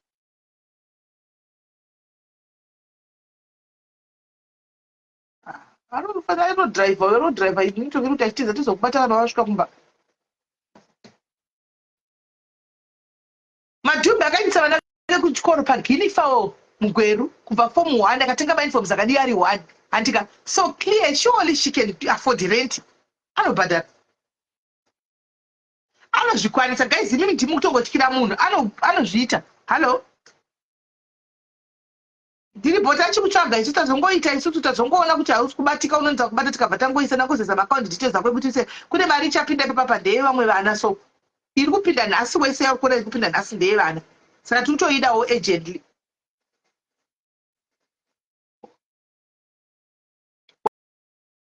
Anofanira anodriver, anodriver ini kuti achitiza tizokubata kana vasvika kumba. Madhumbe akaendesa vana vake kuchikoro paGuinea Fowl muGweru kubva form one akatenga mauniforms akadii ari one handika so clear surely she can afford rent anobhadhara anozvikwanisa guys imimi ndimi kutongotyira munhu anozviita hallo ndiri bota achikutsvaga isu tazongoita isusu tazongoona kuti hausi kubatika unonza kubata tikabva tangoisa nangozeza maaccount details ako ekuti se kune mari ichapinda ipapapa ndeye vamwe vana so iri kupinda nhasi wese yauri kuona iri kupinda nhasi ndeye vana saka tiri kutoidawo urgently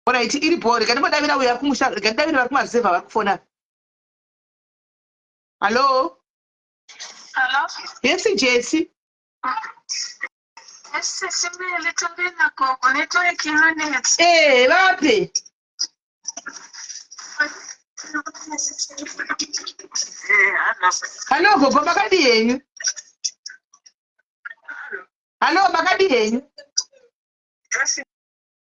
Alright, iri bho rega ndimbodavira uyo ari kumusha rega ndidavire vari kumaruzevha vari kufona hallo Hello? Yes, Jesse. Yes, sisi Meli, tondena gogo, network inonetsa. Eh, vape. Eh, hello. Hallo gogo, makadii henyu? Hallo, makadii henyu? Yes,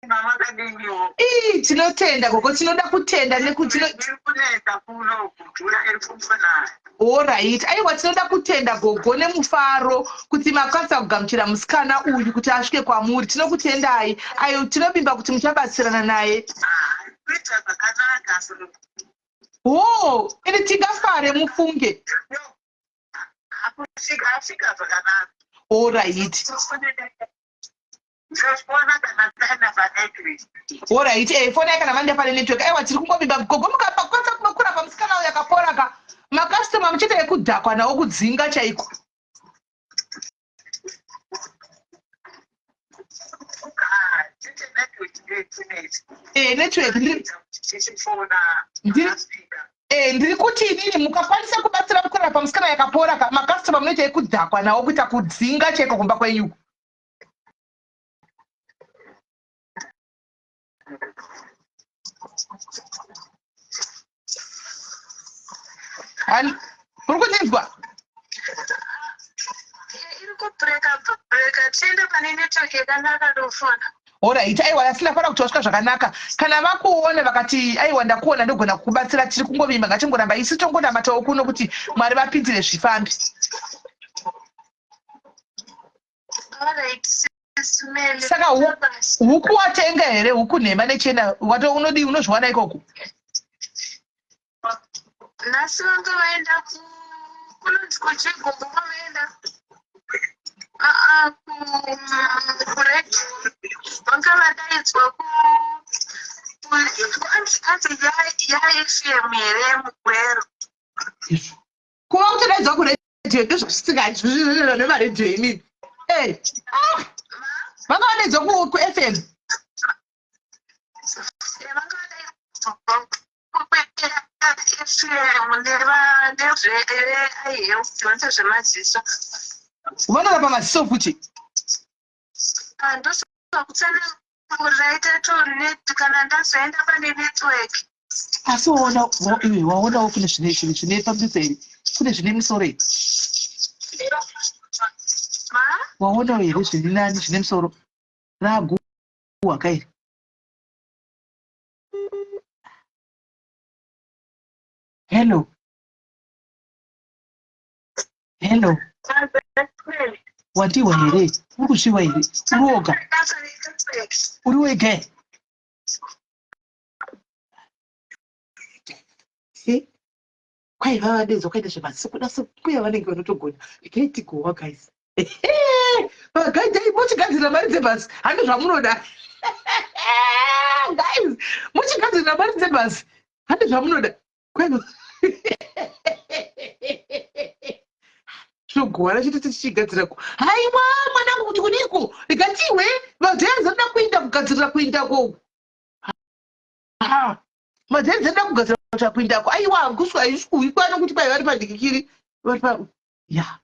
Makadiniwo. Ii, tinotenda gogo, tinoda kutenda nekuti Iri kunetsa kuno mvura iri kunaya. Alright, aiwa tinoda kutenda gogo nemufaro kuti makwanisa kugamuchira musikana uyu kuti asvike kwamuri. Tinokutendai. Ayo tinovimba kuti muchabatsirana naye. Ah, kuita zvakanaka. Hoo, ende tingafare mufunge. Asvika asvika zvakanaka. Alright. Alright, eh, fonai kana vanda pane network. Aiwa tiri kungovimba gogo mukakwanisa kunokura pamusikana uyo akapora ka. Makastoma muchete ekudhakwa nawo kudzinga chaiko. Eh, network ndiri ndiri eh, ndiri kuti inini mukakwanisa kubatsira mukurapa pamusikana yakapora ka makastoma munoita ekudhakwa nawo kuita kudzinga chaiko kumba kwenyu. Muri kundinzwa? Iri kubreka breka tiende pane network yakanaka ndofona. Horaiti, aiwa asi ndafara kuti wasvika zvakanaka. Kana vakuona vakati aiwa ndakuona ndogona kukubatsira, tiri kungovimba ngatingoramba isu tongonamatawo kuno kuti Mwari vapindire zvifambi. Saka huku watenga here huku nhema nechena wato unodii unozviwana ikoko? Nhasi vanga vaenda kunonzi kuchigogo kwavaenda kuredio vanga vadaidzwa ku anzi yaFM here mugwero Kuva kutodaidzwa kuredio ndozvatisingazivi nemaredio inini. Eh, ah, vanga vadaidzwa kuFM. Vanga vadaidzwa kuFM nezve zvemaziso. Vanorapa maziso futi? Ndosakutsanangurira itatori kana ndazoenda pane network. Asi waona iwe waonawo kune zvine zvine zvine pambisa here? Kune zvine misoro here? Waonawo here zviri nani zvine misoro? Raguhwa kairi. Hello. Hello. Wadiwa here? Uri kuzviwa here? Uri woga? Uri wega here? Kwai vavadedza kwaita zvemasiku da sekuya vanenge vanotogona. Regai tigowa guys. Vagaidai mochigadzirira mari dzebhasi. Handi zvamunoda. Guys, mochigadzirira mari dzebhasi. Handi zvamunoda. Zvinogovana chete tichigadzira ku haiwa mwanangu kuti kudiko rega tihwe vadhairi anoda kuinda kugadzirira kuindako madhairi anoda kugadzira kuti akuindako aiwa hakuswa haisikuikwa nokuti kwai vari padikikiri vari pa ya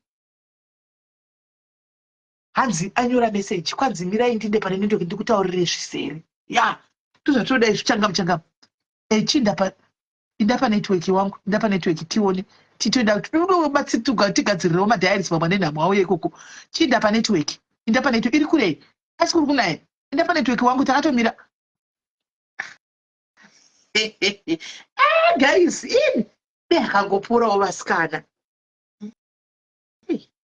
hanzi anyora meseji kwanzi mirai ndinde pane network ndikutaurire zvisere ya ndozvatinoda izvi changamu changamu e chinda pa inda panetwork wangu inda panetwork tione titoenda unobatsirwa tigadzirirewo madiaries vamwe nenhamo auye ikoko chiinda panetwork inda panetwork iri kurei asi kuri kunaya inda panetwork wangu takatomira ah, guys in dei akangopurawo vasikana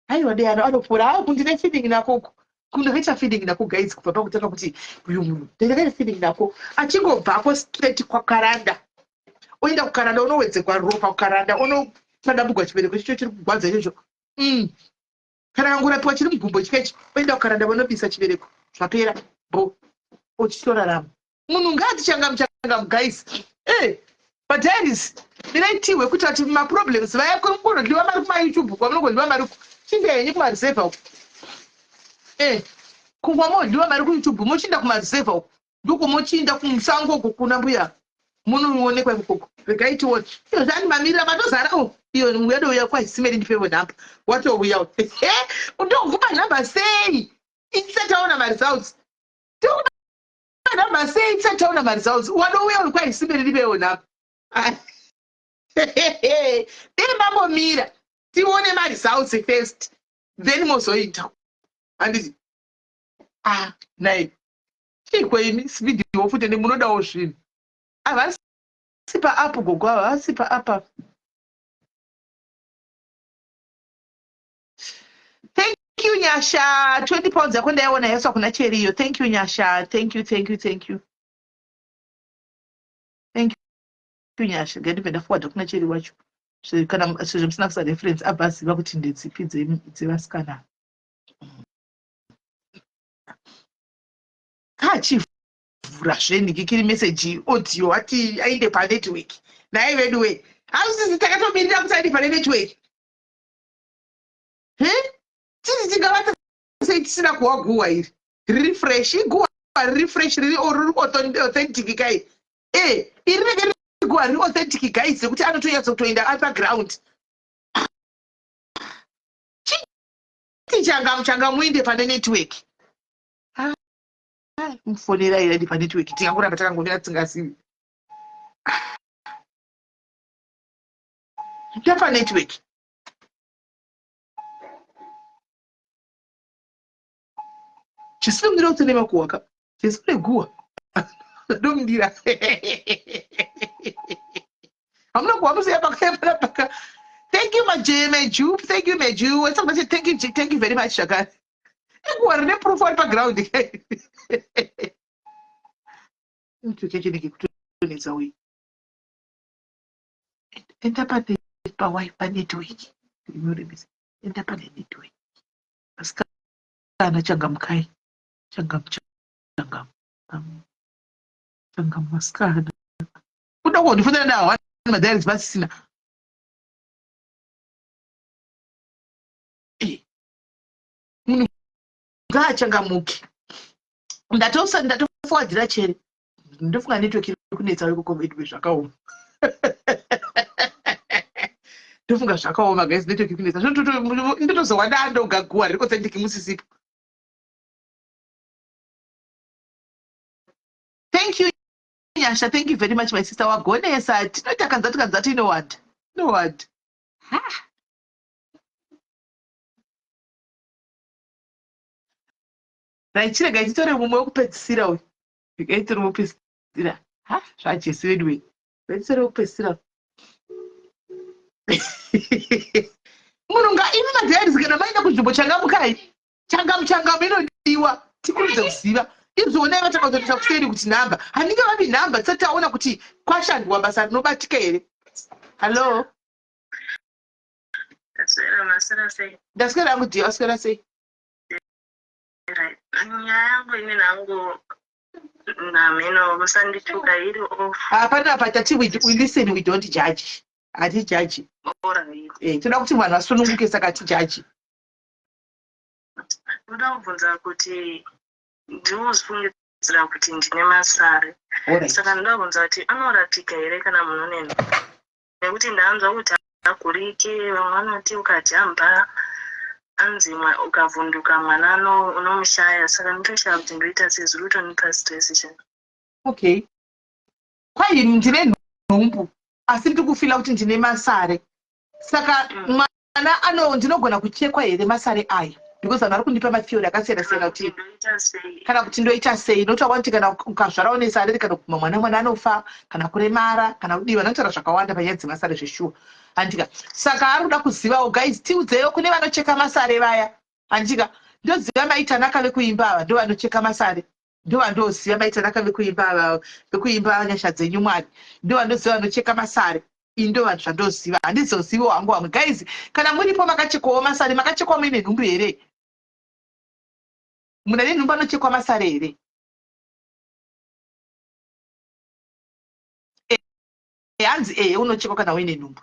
Aiwa dei anopora haa kundine feeling nako uku kundakaita feeling nako guys kubva pakutanga kuti uyu munhu ndakaita feeling nako achingobvako straight kwakaranda oenda kukaranda unowedzegwa ropa kukaranda unopadambugwa chibereko chicho chiri kugwadza ichocho mm. kana kangorapiwa chiri mugumbo chikechi oenda kukaranda vanobisa chibereko zvapera bo ochitorarama munhu ngaati changamu changamu guys e eh, padiaries mirai tihwe kuti ati maproblems vaya kungodliwa mari kumayoutube kwamunongodliwa mari ku chinda henyu kumareserva uku e eh, kungwa modliwa mari kuyoutube mochinda kumareserva uku ndiko mochinda kumusango uku kuna mbuya munoonekwa ikoko regai tione iyo zvani mamirira matozara o oh, iyo yadouya kwaisimeri ndipevo nhamba watouya ndokupa nhamba sei isati aona maresults nhamba sei tisati taona maresults wadouya uri kwaisimbe riripewo nhamba dei mambomira tione maresults first then mozoita handiti ah nai chiiko imi video futi ende munodawo zvinhu havasi paapp gogo ava havasi paapp apa Thank you Nyasha. 20 pounds yako ndaiona yaiswa kuna Cheriyo. Thank you Nyasha. Thank you, thank you, thank you. Thank you Nyasha. Ngandibve ndaforward kuna Cheri wacho. Kana sezvo musina kusa reference abva aziva kuti ndedzipi dzevasikana. Kachivhura zvenhikikiri message audio ati ainde panetwork. Naye veduwe. Hausisi takatomirira kuti ainde pane network. He? Tisi tingavata sei tisina kuwa guwa iri? Riri fresh, iguwa riri fresh riri riri authentic kai. Eh, iri rinenge riri guwa riri authentic guys rekuti anotonyatso kutoenda ari paground. Chiti changamu changamu muinde pane network. Ah, mufonera iri adi panetwork tingangoramba takangomira tisingazivi. Tapa network. Chisina mundira kutsene makuwa ka. Jesu neguwa. Ndomundira. Hamuna kuwa musiya pakaya paka. Thank you Maje Meju. Thank you Meju. What's up Thank you thank you very much Shaka. Iguwa rine proof ari paground. Icho chinenge kutonetsa uyu. Enda pane pawifi network. Inorebesa. Enda pane network. Asikana changamukai. Changamu changamu. Changamu asikana. Kuda kundifonera ndawa madiaries pasisina. Eh. Munhu ngaachangamuke. Ndatosa ndatofowadhira chere. Ndofunga network iri kunetsa ikoko vedu zvakaoma. Ndofunga zvakaoma guys network iri kunetsa. Ndotozowa ndandoga guwa riri authentic musisipo. Thank you. Nyasha, thank you very much my sister. Wagonesa. Tinoita kanzati kanzati inowanda. Inowanda. Ha. Right, chirega titore mumwe wekupedzisira uyu. Regai titore wekupedzisira. Ha, zvaJesu vedu wei. Regai titore wekupedzisira. Munhu nga imi madhayarizi kana maenda kunzvimbo changamukai. Changamu changamu inodiwa tikurumidze kuziva. Izvonai vatakazotoita kuseri kuti nhamba. Handinge vapi nhamba tisati taona kuti kwashandwa basa rinobatika here. Hello. Ndaswera maswera sei? Ndaswera hangu dear, waswera sei? Right. Nyaya yangu ini nangu namheno musandituka iri off. Hapana apa tati we listen we don't judge. Hatijaji. Alright. Eh, toda kuti vanhu vasununguke saka hatijaji. Ndoda kubvunza kuti ndinozifungidzira kuti ndine masare. Saka ndoda kubvunza kuti anorapika here kana munhu une nhumbu? Nekuti ndanzwa kuti haagurike, vamwe vanoti ukajamba anzi ukavhunduka mwana unomushaya. Saka ndinotoshaya kuti ndoita sei, zviri kutonipa stress chete. Okay. Kwai ndine nhumbu asi ndiri kufila kuti ndine masare. Saka mwana ano ndinogona kuchekwa here masare aya because vanhu vari kundipa matheory akasiyana siyana kuti kana kuti ndoita sei nokuti vakuti kana ukazvara une sare kana kuguma mwana mwana anofa kana kuremara kana kudii vanotaura zvakawanda panyaya dzemasare zveshuwa handika saka ari kuda kuzivawo guys tiudzeyo kune vanocheka masare vaya handika ndoziva maitanaka vekuimba ava ndo vanocheka masare ndovandoziva maitanaka vekuimba ava vekuimba nyasha dzenyu mwari ndovandoziva vanocheka masare ini ndovanhu zvandoziva handizoziviwo hangu vamwe guys kana muripo makachekwawo masare makachekwa muine nhumbu here munhu ane nhumbu anochekwa masare here eh, hanzi ehe unochekwa kana uine nhumbu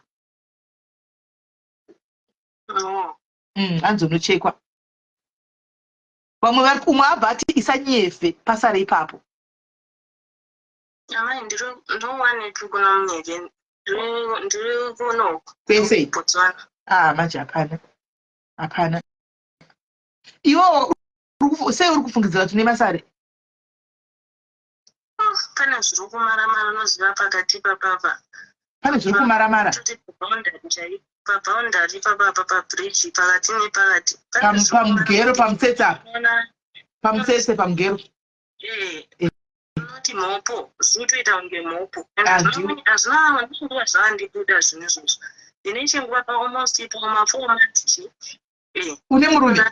hanzi unochekwa Vamwe vari umwe abva ati isanyefe pasare ipapo. Amai ndinowanepi kuno munyeke ndiri kuno kwese Botswana. Ah manje hapana hapana. Iwewo sei uri kufungidzira kuti une masare? Oh, pane zviri kumaramara unoziva pakati papapa. Pane zviri kumaramara? Paboundary papapa pabridge pakati nepakati. Pamugero pamutsetse apa. Pamutsetse pamugero. Eh. eh. Unoti mhopo, zvinotoita kunge mhopo. Hazvina nguva zvavandibuda zvinhu izvozvo. Ndine chinguva pa almost pa 4 months chi. Eh. Une murume?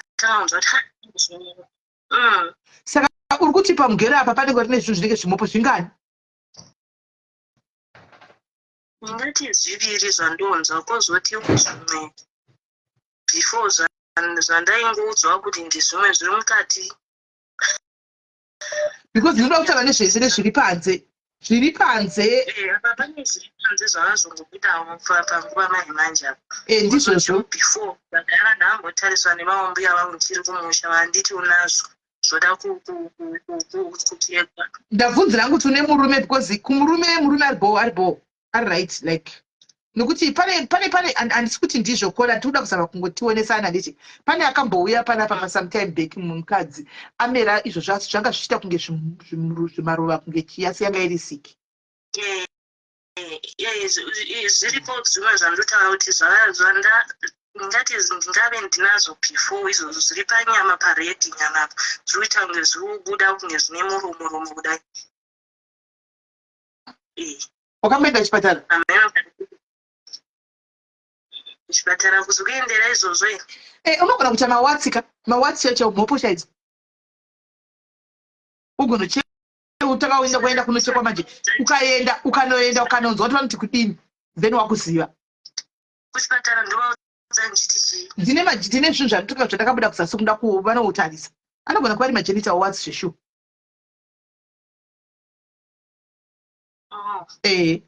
Saka uri kuti pamugero apa panenge rine zvinhu zvinenge zvimopo zvingani? Ndingati zviviri zvandonzwa kozoti zvimwe before zvandaingoudzwa kuti ndizvimwe zviri mukati. Because ndinoda kutaura nezvese nezviri panze zviri panze eh, apa pane zviri panze zvavazongobudawo panguva manje manje apa eh, ndizvozvo before ndagara ndambotariswa nevambuya vangu ndichiri kumusha vanditi unazvo zvoda kuchekwa ndabvunzira hangu kuti une murume because kumurume murume ari bho ari bho ari right like nokuti pane pane pane handisi kuti ndizvo kona tikuda kuzama kungotionesana handiti pane akambouya panapa pasometime back mukadzi amera izvo zvanga zvichiita kunge zvimaruva kunge chiya asi yanga iri siki eh, eh, zviripo zvimwe zvandotaura kuti zvanda ndingati ndingave ndinazvo before izvozvo zviri panyama paredi nyama apa zviri kuita kunge zviri kubuda kunge zvine muromo romo kudai eh. Wakamboenda kuchipatara? Kuchipatara kuzokuendera izvozvo here? Eh, unogona kuita mawatsi ka, mawatsi chaicho mhopo chaidzo. Ugonocheka uenda kuenda kunochekwa manje. Ukaenda, ukanoenda ukanonzwa kuti vanoti kudini, then wakuziva. Kuchipatara ndovaudza ndichiti chii? Ndine ndine zvinhu zvanditoka zvandakabuda kuzasi kuda kuvanotarisa. Anogona kuva ari magenital warts zveshuwa. Oh. Eh.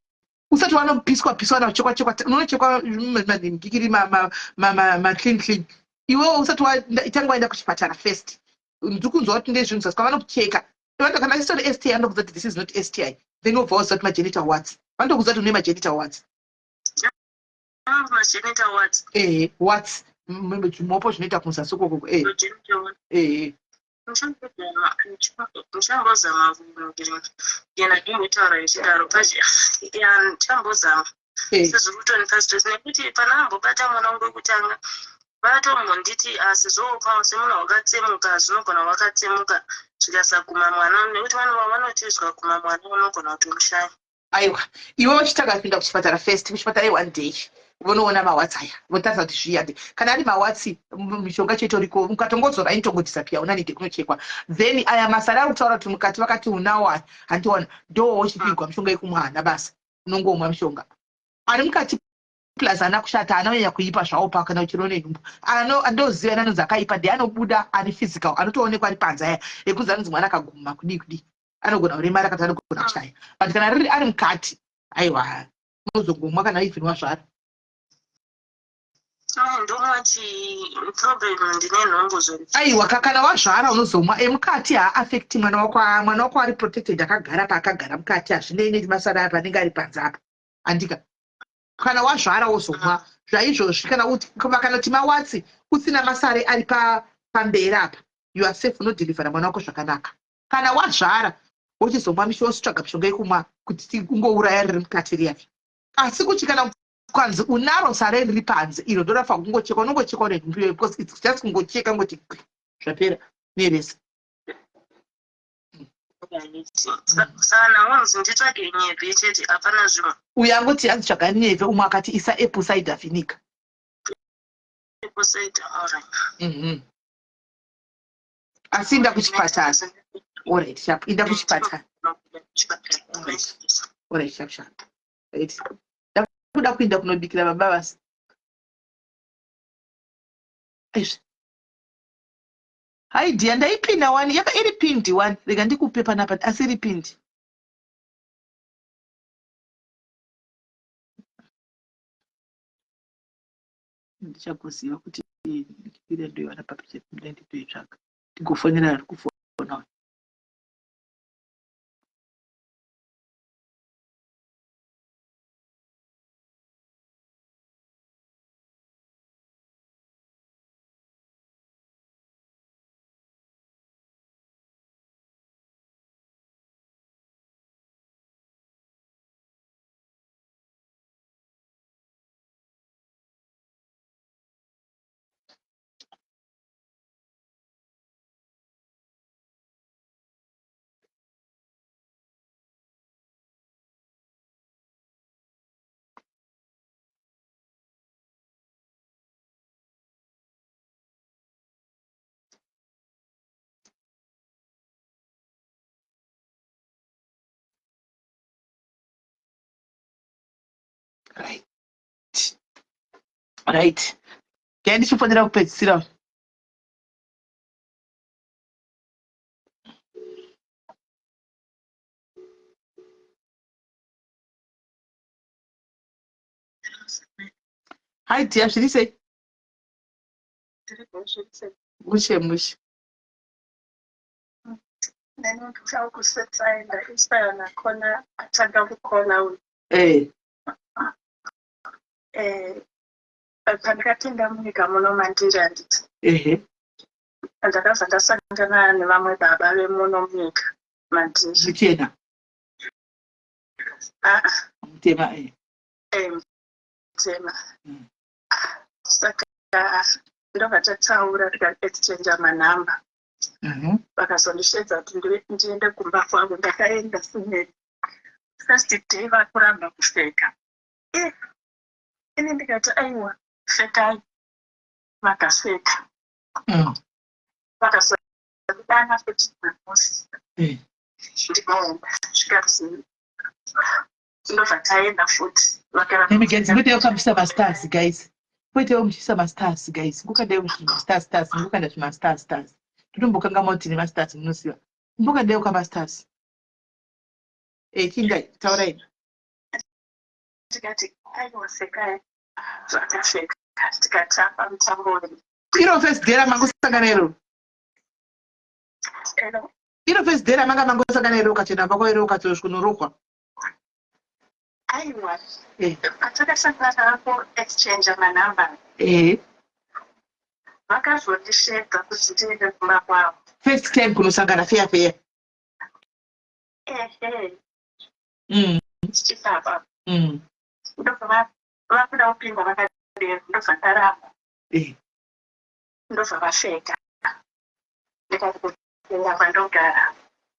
Usati wanopiswa piswa na chekwa chekwa unochekwa manhingikiri ma ma ma ma, ma clean clean. Iwewe usati watanga waenda kuchipatara first. Ndiri kunzwa kuti ndezvinhu zvasika vanokucheka. Vanoto kana isitori STI vanokuudza kuti this is not STI. Then wobva waziva kuti magenital warts. Vanotokuudza kuti une magenital warts. Ah, magenital warts. Eh, warts. Zvimopo zvinoita kuzasi ukoko. Eh. Magenital warts. Eh. Ndichambozama kugenda ndimbotaura ichidaro pachi ya ndichambozama Eh. sezviri kutonipa stress nekuti pana ambobata mwana wangu wekutanga vatombonditi asi zvopa semunhu wakatsemuka zvinogona wakatsemuka zvikasaguma mwana nekuti vanoti zvikaguma mwana unogona kutomushaya. Aiwa, iwe uchitanga kupinda kuchipatara first, kuchipatara one day vonoona mawatsi aya votarisa kuti zviyande kana ari mawatsi mishonga chetoriko ukatongozora inotongodisapia una nide kunochekwa. Then aya masara ari kutaura kuti mukati vakati unawo aya handiona ndo wochipigwa mishonga yekumwa haana basa, unongomwa mishonga ari mukati plus haana kushata, haana kunyanya kuipa zvawo pa kana uchiro nenhumbu andoziva anonzi akaipa ndiye anobuda ari physical anotoonekwa ari panze aya ekunzi anonzi mwana akaguma kudii kudii anogona kuremara kana anogona kushaya, but kana riri ari mukati aiwa unozongomwa kana even wazvara. Ndomwa chii? Problem ndine nhumbu zvori. Aiwa, kana wazvara unozomwa emukati haaffecti mwana wako, mwana wako ari protected akagara paakagara mukati, hazvinei nemasara apa anenge ari panze apa andika. Kana wazvara wozomwa zvaizvozvi kana kuti mawatsi usina masare ari pamberi apa, you are safe, unodhilivhera mwana wako zvakanaka. Kana wazvara wochizomwa mishonga, wochitsvaga mishonga yekumwa kuti ungouraya riri mukati riya. Asi kuti kana kwanzi unaro sare riri panze iro ndorafa kungochekwa, unongochekwa nenhumbu iyoyo because it's just kungocheka ngoti zvapera nerese. Saka naonzi nditsvage nyevhe chete, hapana zvimwe? Uyo angoti anzi tsvaga nyevhe, umwe akati isa apple cider vinegar. Apple cider, alright. Asi inda kuchipatara. Alright, sharp, inda kuchipatara. Alright, sharp sharp. Right, ndakuda kuinda kunobikira baba vasi aizvi. Hai dear, ndaipinda wani, yaka iri pindi wani, rega ndikupe panapa, asi iri pindi. Ndichakuziva kuti ndipire ndoiwana papi chepinda nditoitsvaga ndigofonera ari kufona. Right, right, kai ndichifonera kupedzisira. Hi dear, zviri sei? Mushe mushe. Nakhona atanga kukhola. Pandakapinda munyika muno mandiri, handiti? Ehe. Ndakabva ndasangana nevamwe baba vemuno munyika mandiri. Muchena? Aa. Mutema? Mutema. Saka ndobva tataura tikaexchange manhamba. Vakazondisvedza kuti ndiende kumba kwavo. Ndakaenda simeri first day, vakuramba kupfeka. Ini ndikati aiwa, pfekai. Vakapfeka. Vakazondidana futi musi ndikaenda, zvikanzi ndobva taenda futi. Imi guys, ngoitewo kambisa mastars guys, ngoitewo muchiisa mastars guys, ngokandaiwo zvimastars stars, ngokanda zvimastars stars, totombokangama kuti tine mastars, munoziva, mbokandaiwo kamastars. Chindai taurai. Tikati aiwa, sekai. Vakapfeka, tikatamba mutambo wedu. Iro first day ramangosangana iro? Ero. Iro first day ramanga mangosangana iro, ukachena pako iro ukatoskunorohwa? Aiwa, patakasangana kuexchange manhamba, vakazondisvedza kuti ndiende kumba kwavo. First time kunosangana feya feya. Ehe. Tichibaba. Ndobva vakuda kupinda vakadero, ndobva ndaramba. Ndobva vaseka. Ndikati kuenda kwandogara.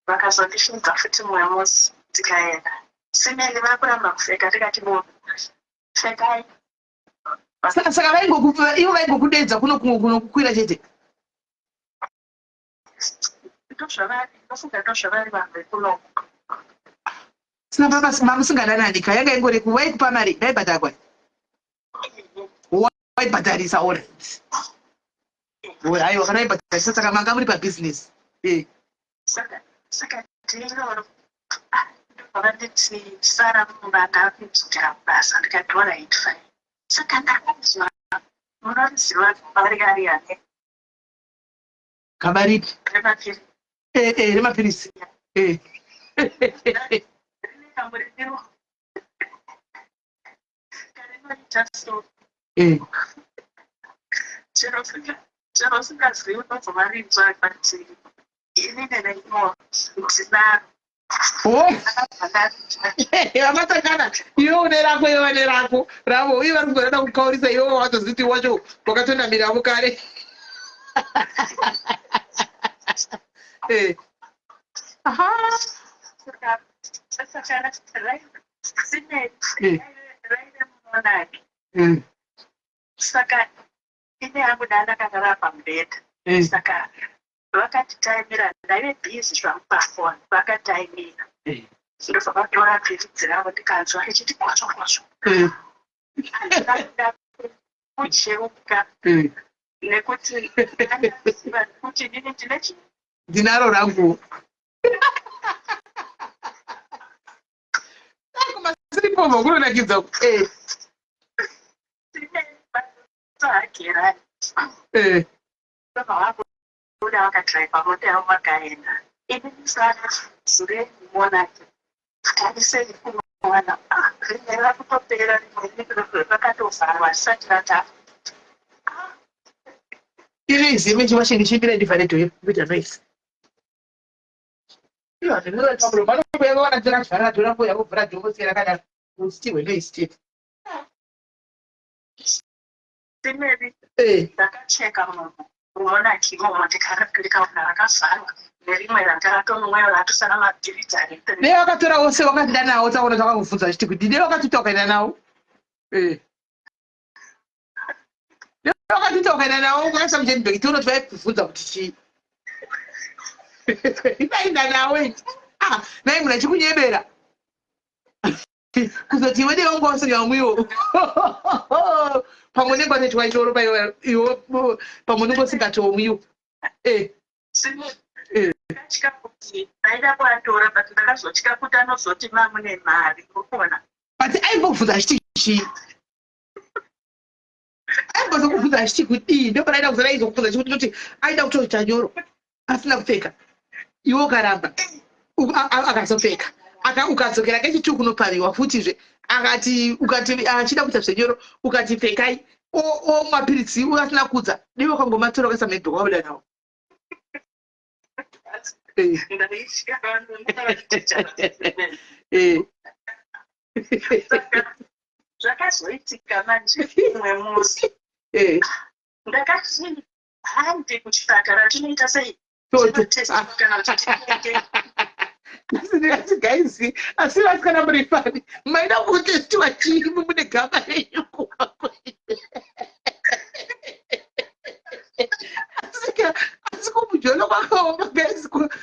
Vakazondishinza futi mumwe musi tikaenda. Simeli vakuramba kupfeka, tikati bodo. Pfekai. Saka vaingoku ivo vaingokudeedza kuno kunokukwira chete. Ndozvavari, ndofunga ndozvavari vanhu vekunoku. Saka baba mamusingadanani ka, yanga ingori vaikupa mari, vaibhadharwa. Waibhadharisa, alright. Aiwa, kana vaibhadharisa saka manga muri pabusiness. Saka ndinoro ndobva vanditi sara mumba, ndakudzokera kubasa. Ndikati alright, fine. Saka ndakanzwa, munoriziva gaba riya ne? Gaba ripi? Remapirisi. Eh, remapirisi. Rine kamuririro karinoita so. Chero usingazivi unobva warinzwa, but inini ndinaro. Oh. Vamasangana, iwe une rako, iwe vane rako ravo, uye vari kugorada kukaurisa, iwe wakatoziti wacho wakatonamirawo kare. Aha. Saka raive mumonaki. Saka ine yangu ndandakarara pamubhedha. Saka vakatitaimira, ndaive busy zvangu pafoni, vakataimira. Ndobva vatora piritsi ravo, ndikanzwa richiti kwasvo kwasvo. Ndakuda kucheuka nekuti ndandaziva kuti inini ndine chi Ndinaro rangu. Kumasiripovho kunonakidza. Ndine hagerani. Ndobva vabuda, vakadhiraivha mota yavo, vakaenda. Ini ndisara zure mumonaki, tarisei kunowana rimwe rakutopera, rimwe rakatovharwa risati ratanga. Iri zime chiwashing chimbira ndivhare door kuita noise. Iyo handinora pamuromo vanouya vawana rakavhara door rako yavovhura door vosiya rakadaro usitihwe noise chete. Simeri, ndakacheka mumonaki imomo, ndikaona rakavharwa nerimwe ranga ratomweyo ratosara mapiritsi ari. Dei vakatora wose wakatida nawo, taona takakubvunza achiti kuti dei wakatuta ukaenda nawo. Dei wakatuta ukaenda nawo ukaisa muchendbag, tione kuti vaikubvunza kuti chii. Itaenda nawo iti. Ah, nai munhu achikunyebera. Kuzoti iwe dei wanga usingamwiwo. Pamwe unenge watoitwa nyoro paiwe iwe, pamwe unenge usingatomwiwo. Ndatya kuti ndaida kuatora, but ndakazotya kuti anozoti mamune mari, urikuona? But aimbobvunza achiti chii? Aimbozokubvunza achiti kudii? Ndoparaida kuzara aizokubvunza achiti kuti aida kutoita nyoro asina kupfeka. Iwe ukaramba. Akazopfeka. Ukadzokera kechitu kunopaviwa futizve. Akati ukati achida kuita zvenyoro, ukati pfekai, omwa piritsi asina kudza. Diwe ukangomatora ukaisa mhebhe wabuda nawo. Ndaitya vanhu. Saka zvakazoitika manje umwe musi, ndakati handi kuchipatara tinoita sei? Tinotestiwa kana kuti tiende? Asi ndikati guys, asi vasikana muri fani, maida kutestiwa chii mune gaba renyu kuwako? Asi kumujolo kwakaoma guys, kuti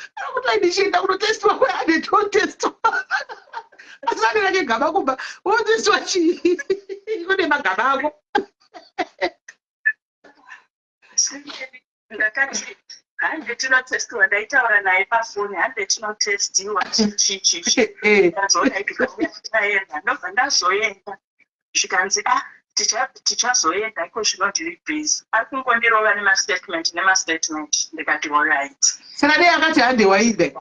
ndichienda kunotestiwa kweane totestiwa, asi ane rake gaba kumba, wotestiwa chii kune magaba ako? Ndakati hande tinotestiwa, ndaitaura naye pafoni, hande tinotestiwa, chichichi. Ndazoona taenda, ndobva ndazoenda, zvikanzi ah, tichazoenda iko zvino ndiri busy. Ari kungondirova nemastatement nemastatement. Ndikati alright. Saka dei akati hande, waide?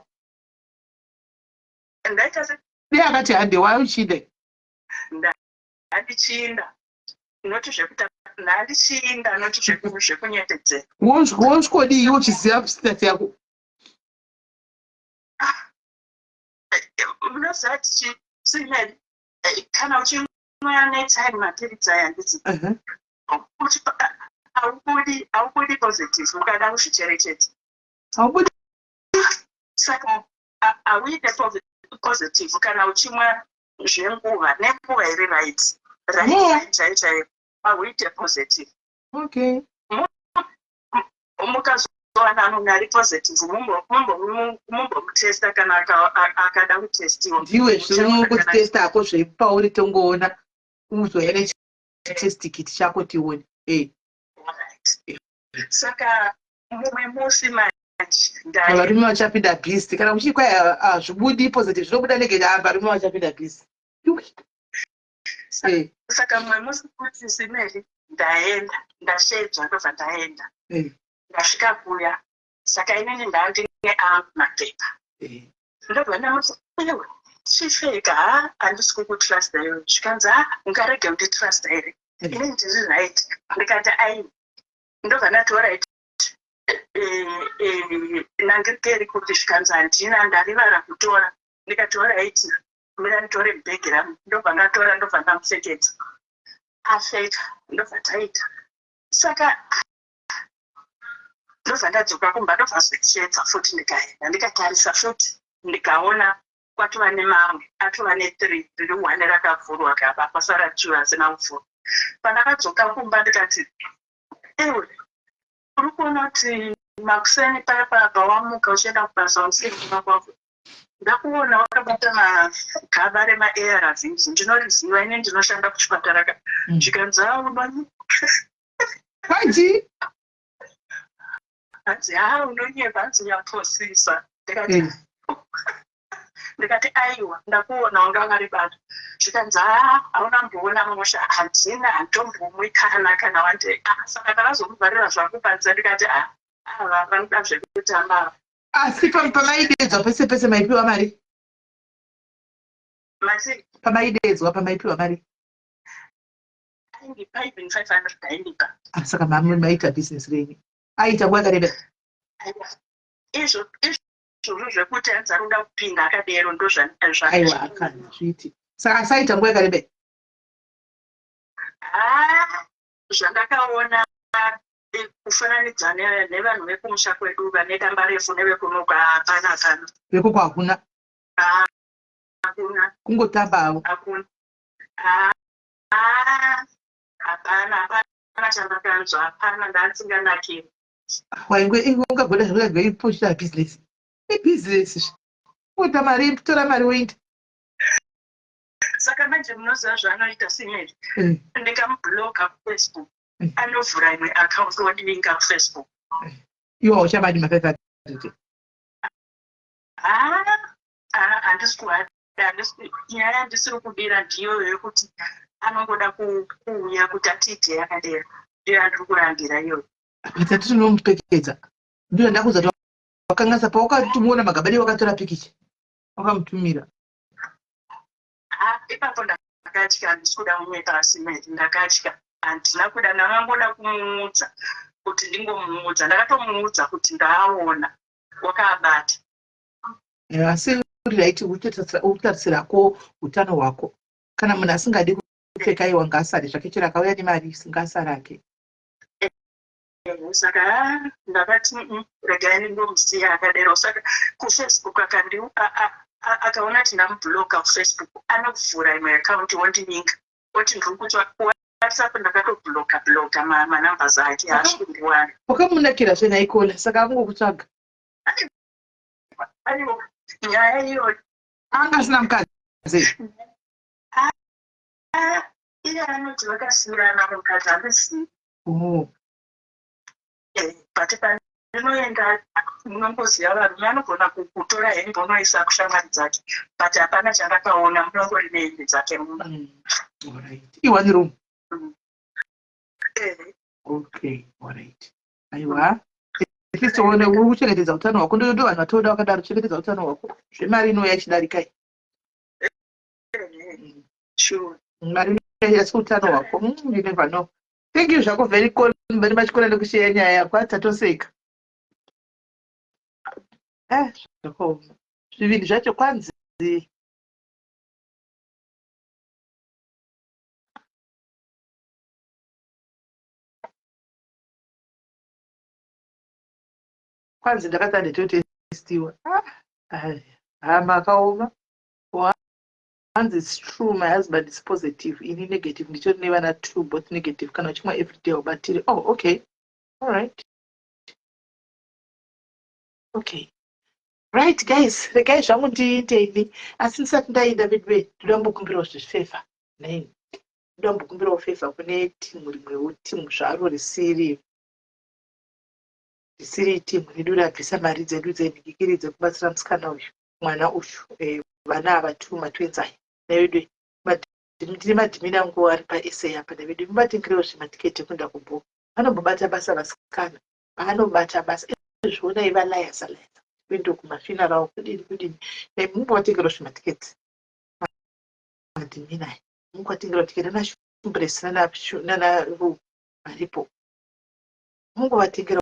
Ndaita se Dei akati hande, wauchide? Ndandichiinda, noti zvekuta ndandichiinda, noti zvekunyepedzera. Wosvikodii iwe uchiziva status yako? Munoziva tichi simeni, kana uchimwa netime mapiritsi aya, handiti? Kuti haubudi positive ukada kuzvicherechedza. Haubudi. Saka hauite positive kana uchimwa zvenguva nenguva iri right right chai chaiyo, hauite positive. Mukazowana munhu ari positive, mumbomutesta kana akada kutestiwa. Ndiwe zvino kutesta ako zvepauri, tongoona uzoya nechitest kit chako tione. Alright. Saka mumwe musi manje Varume vachapinda busy kana kuchii kwai hazvibudi positive, zvinobuda negative. Ah, varume vachapinda busy. Saka mumwe musi kuti simeri ndaenda, ndashedzwa, ndobva ndaenda. Ndasvika kuya, saka inini ndandine angu mapepa. Ndobva ndamuti, "Iwe chifeka, ha, handisi kukutrusta iwe." Zvikanzi, "Ha, ungarege kunditrusta here? Inini ndiri right." Ndikati, "Ai." Ndobva ndati, "Alright, nangirikeri kuti." Zvikanzi, "Handina, ndarivara kutora." Ndikati, "Alright, mira nditore bhegi rangu." Ndobva ndatora, ndobva ndamupfekedza, apfeka, ndobva taita. Saka ndobva ndadzoka kumba, ndobva zochedza futi, ndikaenda, ndikatarisa futi, ndikaona kwatova nemamwe, atova nethree, riri one rakavhurwa gaba, kwasara two asina kuvhurwa. Pandakadzoka kumba ndikati, "Iwe, uri kuona kuti makuseni paya pawamuka uchienda kubasa usiri kumba kwako, ndakuona wakabata magaba remaARVs, ndinoriziva ine, ndinoshanda kuchipatara ka." Zvikanzi, "Ha, unonyepa." Kwanji? Hanzi, "Ha, unonyepa." Hanzi, "Uyaphosisa." Ndikati ndikati, "Aiwa, ndakuona wanga wakaribata." Zvikanzi, "Ha, hauna mboona musha." "Handina, handitombomwi kana wande." Ah, saka ndakazomuvharira zvangu panze, ndikati, "Ah, ava vanoda zvekutamba ava." Asi pamaidedzwa pese pese maipiwa mari? Mati? Pamaidedzwa, pamaipiwa mari? Aindipa even 500, aindipa. Ah, saka maita business renyu. Aita nguva yakareba? Aiwa, izvo izvozvo zvekuti hanzi ari kuda kupinda akadero ndo. Aiwa, akana zviiti. Saka asaita nguva yakareba? Ha, zvandakaona, kufananidza nevanhu vekumusha kwedu vane damba refu nevekunoka, hapana, hapana. Vekoko hakuna? Hakuna. Kungotamba havo? Hakuna. Ah, hapana, hapana chandakanzwa, hapana, ndandisinganakiri. Waingwe ungagoda zvekuiposhera business, ibusiness, kuita mari, tora mari woenda. Saka manje munoziva zvaanoita simeri? Ndikamubloka kuFacebook, anovhura imwe account wondivinga kuFacebook. Iwo hauchabadi ma500? Ah, handisi kuhada, nyaya yandisiri kudira ndiyoyo yekuti anongoda kuuya kuti atiite yakadero, ndiyo yandiri kurambira iyoyo. But tinomupekedza, ndiyo ndakuza kuti wakanganisa pawakatumuona magaba dei wakatora pikicha wakamutumira. Ah, ipapo ndakatya, handisi kuda kunyepa asimeri, ndakatya, handina kuda, ndakangoda kumuudza kuti ndingomuudza, ndakatomuudza kuti ndaaona wakaabata. Asi uri right ukutarisirako utano hwako. Kana munhu asingadi kupfeka, iwa ngaasare zvake, chero akauya nemari ngaasare ake. Saka ah, ndakati, regai ndingomusiya akadero." Saka kuFacebook akaona kuti ndamubloka kuFacebook, anovhura imwe akaunti wondivinga, oti ndiri kutsva. WhatsApp ndakatobloka bloka manumbers ake, haasi kundiwana. Wakamunakira zvenaikola, saka akungokutsvaga. Aiwa, nyaya iyoyo. Anga asina mukadzi? Ah, iye anoti vakasiyana mukadzi, handisi. Oh. But pandinoenda, munongoziva varume anogona kutora hembe unoisa kushamwari dzake, but hapana chandakaona, munongori nehembe dzake mumba. Alright, i-one room? Eh. Okay, alright. Aiwa, at least uone uri kuchengetedza utano hwako. Ndo vanhu vatoda vakadaro, chengetedza utano hwako, zvemari inouya ichidarikai. Mari inouya, asi utano hwako, you never know. Thank you zvako very very machikora nekusheya nyaya yako. Atatoseka. Eh, zvakaoma zvivindi zvacho, kwanzi. Kwanzi ndakati anditotestiwa. Ah, ah, makaoma. Hanzi it's true my husband is positive ini negative nditori nevana two both negative kana uchimwa everyday ubatire. Oh, okay. All right. Okay. Right guys, regai zvangu ndiinde ini asi ndisati ndaenda veduwe ndoda kumbokumbirawo zvefeva nine ndoda kumbokumbirawo feva kune timu rimwewo timu zvaro risiri risiri timu redu rabvisa mari dzedu dzenhikikiri dzekubatsira musikana uyu mwana uyu eh, vana ava two matwins aya navedu ndine madhimini angu ari pasa apa navedu mubatengerewo zvematiketi ekuenda kubho vanombobata basa vasikana vanobata basa izvionai valayasa layasa kuenda kumafinarawo kudini kudini mumbovatengerawo zvematiketi madhimini aya mungovatengerawo tiketi nana shumbresi nana varipo mungovatengera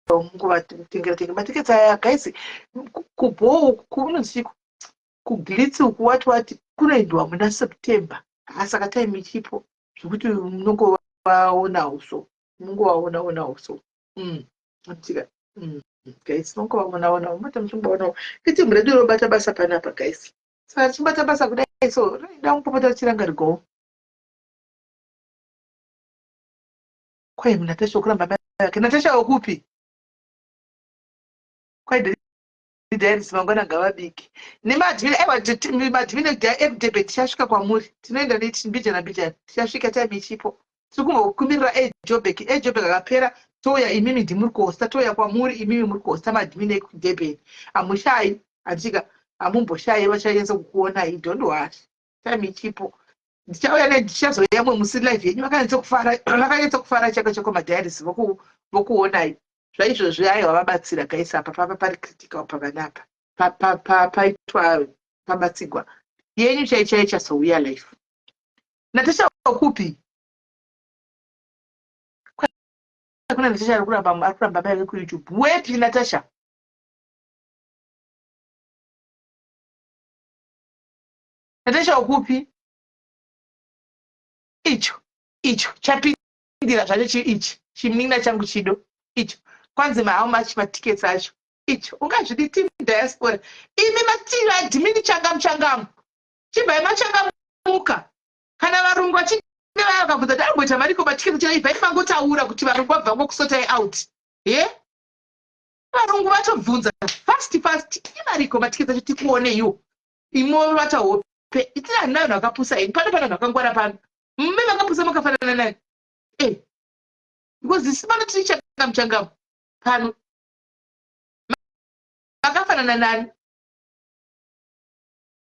mungovatengera tenga matiketi aya guys kubhoo kunonzi kuglitz uku wati wati kunoendwa muna september saka time ichipo zvekuti munongovaonawo so mungovaonaonawo so mm. Tika, mm. guys mungovaonaonawo mota muchimbovaonawo itimu redu robata basa panapa guys saka tichibata basa kudai so rinoida kungopota richirangarigwawo Kwai Natasha ukuramba mai vake. Natasha wekupi? Kwai Dairis mangwana ngavabike. Nemadhimini aiwa madhimini ekudhebhe tichasvika kwamuri. Tinoenda neti mbijana mbijana. Tichasvika time ichipo. Tiri kumbokumirira ejobek. Ejobek akapera touya imimi ndimuri kuhosta touya kwamuri imimi muri kuhosta madhimini ekudhebheni. Hamushayi handika hamumboshayi vachanyatsa kukuonai. Don't worry. Time ichipo. Ndichauya ne ndichazouya mwe musi live yenyu vakanyatsa kufara vakanyatsa kufara chako chako madiaries voku vokuonai zvaizvozvi aiwa vabatsira guys apa papa pari critical pavana apa pa pa pa paitwa pabatsigwa yenyu chai chai chazouya life Natasha kupi kuna Natasha ari kuramba ari kuramba mai veku YouTube wepi Natasha Natasha ukupi? Icho, icho, chapindira zvacho chi ichi, chimunin'ina changu chido, icho. Kwanzi ma how much ma tickets acho? Icho, ungazvidi team diaspora. Imi matiri admini changamu changamu. Chibvai machangamuka. Kana varungu vachinge vaya vakabvunza kuti anomboita mariko matickets acho ibvai mangotaura kuti varungu vabva vangokusotai out. Ye? Varungu vatobvunza fast fast imariko matickets acho tikuoneiwo. Imovata hope. Itina handina vanhu vakapusa ini. Pano pane vanhu vakangwara pano. Mme vakapusa makafanana nani? Eh. Because isu pano tiri changamu changamu. Pano. Makafanana nani?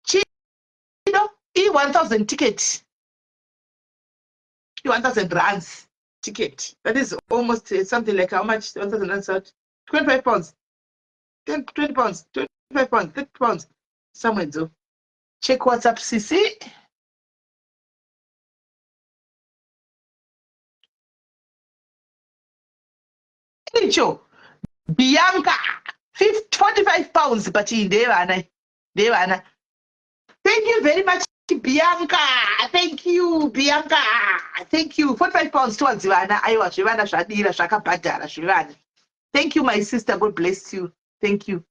Chido i 1000 ticket. I 1000 rands ticket. That is almost eh, something like how much 1000 rands out? 25 pounds. 10, 20 pounds, 25 pounds, 30 pounds. Somewhere though. Check WhatsApp CC. Icho Bianca 45 pounds but iyi ndeyevana ndeyevana. Thank you very much Bianca. Thank you Bianca. Thank you. 45 pounds towards vana. Aiwa zvevana zvadira zvakabhadhara zvevana. Thank you my sister. God bless you. Thank you.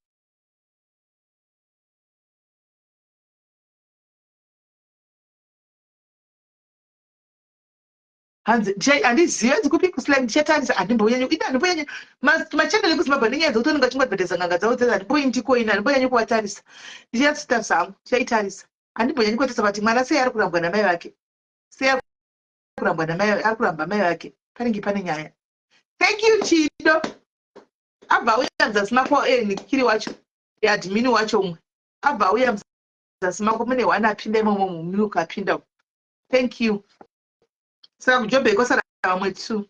Hanzi handizivi hanzi kupi kuslam ndichatarisa handimbonyanyi ini handimbonyanyi machanel ekuzimbabwe ane nyaya dzekuti anenge achingoadvertisa n'anga dzavo dzese handimboindiko ini handimbonyanyi kuvatarisa ndichatarisa hangu ndichaitarisa handimbonyanyi kuvatarisa but mwana sei ari kurambwa namai vake sei ari kurambwa namai ari kuramba mai vake panenge pane nyaya thank you chido abva auya muzasi mako eh, nikiri wacho admin wacho umwe abva auya muzasi mako mune one apinda imomo mumilk apinda thank you saka kujobek kwasara vamwe two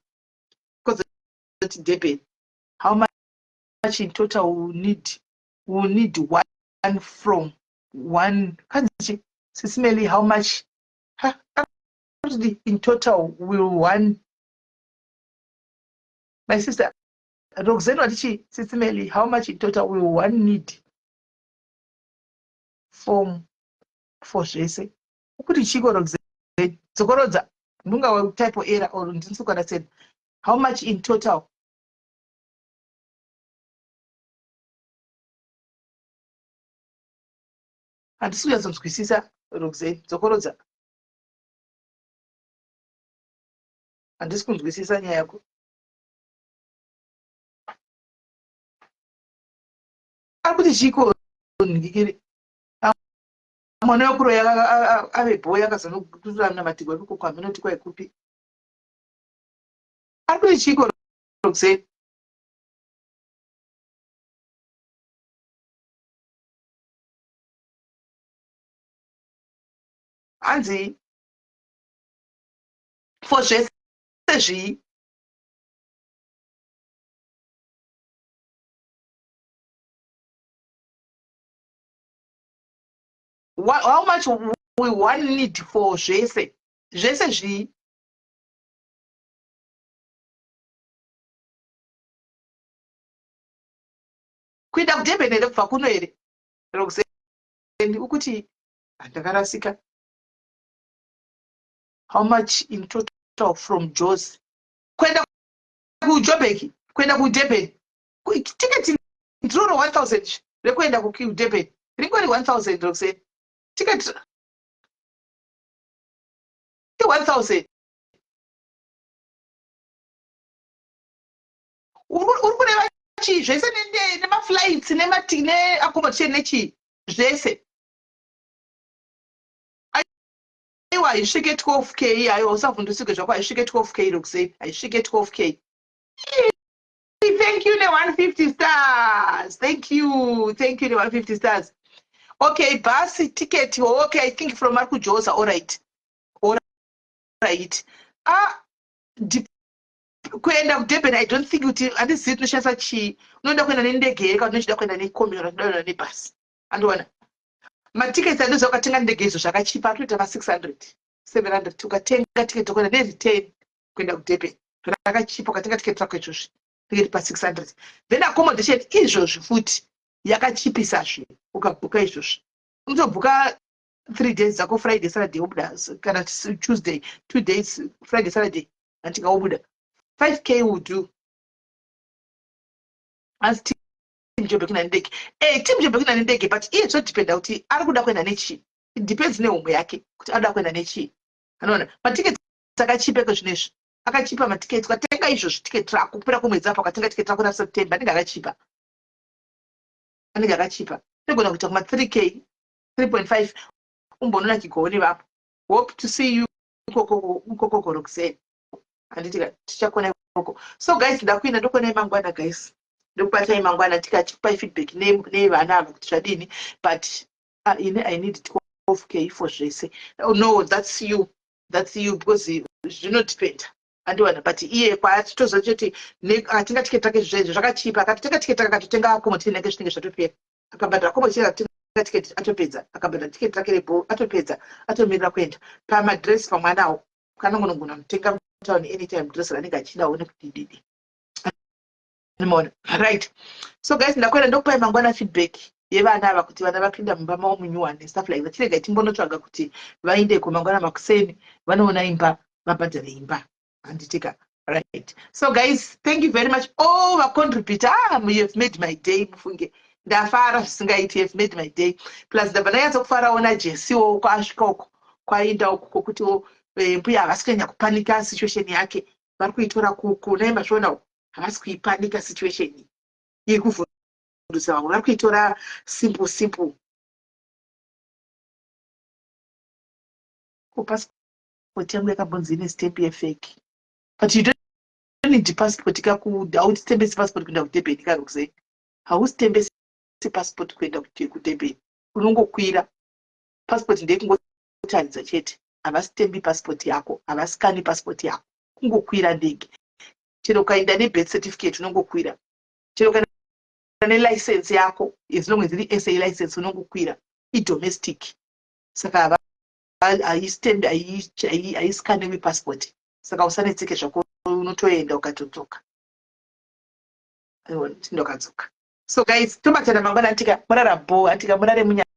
kozoti durban how much in total will need will need one from one kanzi sisimeli how much ha in total will one my sister roxanne wati chii sisimeli how much in total will one need form for zvese ukuti chiiko roxanne dzokorodza ndunga typo error or ndinsukanasena how much in total? Handisi kunyatsonzwisisa, Roxane. Dzokorodza. Handisi kunzwisisa nyaya yako. Ari kuti chiiko nhikiri? Mwana wekuroya ave bhoyi akazonokuramnamatigwa ikoko kwaminoti kwaikupi. Ari kuti chiiko Roxane? Hanzi for zvese zvii? How much we one need for zvese zvese zvii? Kuenda kuDurban here kubva kuno here, Roxane? Ukuti handakarasika. How much in total from Jos kuenda kuJobek, kuenda kuDurban? Tiketi ndiroro 1000 rekuenda kuDurban, ringori 1000, Roxane. Tiketi 1000. Uri kureva chii? Zvese nemaflights, neaccommodation, nechii zvese? Aiwa, haisvike 12K. Aiwa, usavhundusike zvako, haisvike 12K, Roxane, haisvike 12K. Thank you ne150 stars. Thank you, thank you ne150 stars. Okay, bus ticket. Okay, I think from ari kuJoza. Alright, alright. Ah, kuenda kuDurban, I don't think kuti, handizivi tinoshandisa chii. Unoda kuenda nendege here kana unochida kuenda nekombi kana unoda kuenda nebhasi? Andiona matiketi andoziva, ukatenga ndege izvo zvakachipa, atoita ma600, 700. Ukatenga tiketi rekuenda nereturn kuenda kuDurban rakachipa. Ukatenga tiketi rako izvozvi ringe pa600. Then accommodation izvozvi futi yakachipisazve. Ukabhuka izvozvi, unotobhuka 3 days dzako, Friday, Saturday, wobuda, kana Tuesday, 2 days, Friday, Saturday, handika, wobuda. 5K will do. Asi team Joburg nendege, team Joburg nendege, but iye zvodependa kuti ari kuda kuenda nechii. It depends nehomwe yake kuti anoda kuenda nechii. Anoona matiketi akachipa iko zvinezvi, akachipa matiketi. Ukatenga izvozvi tiketi rako kupera kwemwedzi apo, ukatenga tiketi rako raSeptember, anenge akachipa, anenge akachipa. Inogona kuita kuma 3K, 3.5. Umbononakigwawo nevapo. Hope to see you ikokoko, Roxane. Handiti tichakona ikoko? So guys, ndakuenda, ndokuonai mangwana guys, ndokubatai mangwana tikachipai feedback nevana ava kuti zvadini. But ini I need 12K for zvese. Oh, no, that's you, that's you, because zvinodependa, andiwana. But iye kwaatitoziva choti atenga tiketi rake zvezvo zvakachipa, akatotenga tiketi rake, akatotenga accommodation yake, zvinenge zvatopera. Akabhadhara accommodation, akatenga tiketi, atopedza. Akabhadhara tiketi rake rebo, atopedza, atomirira kuenda. Pamadress pamwanawo kanongonogona kutenga mutauni anytime dress ranenge achidawo nekudididi maona. Right, so guys, ndakuenda, ndokupai mangwana feedback yevana ava, kuti vana vapinda mumba mavo munyuwani nestuff like that. Chirega timbonotsvaga kuti vaendeko mangwana makuseni, vanoona imba, vabhadhare imba, handitika? Right, so guys, thank you very much all vacontributor. Ah, you have made my day. Mufunge ndafara zvisingaiti. You have made my day. Plus ndabva ndanyatsokufarawo naJesiwo kwaasvika uko, kwaenda uko kwokutiwo mbuya havasi kunyanya kupanika situation yake, vari kuitora kunai mazviona uko, havasi kuipanika situation iri kuvhundutsa vamwe, vari kuitora simple simple. Ko passport yangu yakambonzi ine stamp yefake, but you don't need passport kaku, hautitembesi passport kuenda kuDurban kaRoxane, hausitembesi passport kuenda kuDurban, unongokwira. Passport ndeyekungotaridza chete, havasitembi passport yako, havasikani passport yako, kungokwira ndege. Chero ukaenda nebirth certificate unongokwira, chero ukaenda nelicense yako, as long as iri SA license unongokwira, idomestic. Saka haisitembi, haisikaniwi passport, saka usanetseke zvako, unotoenda ukatodzoka, ndokadzoka. So guys, tobatana mangwana, antika murara bo, antika murare munya.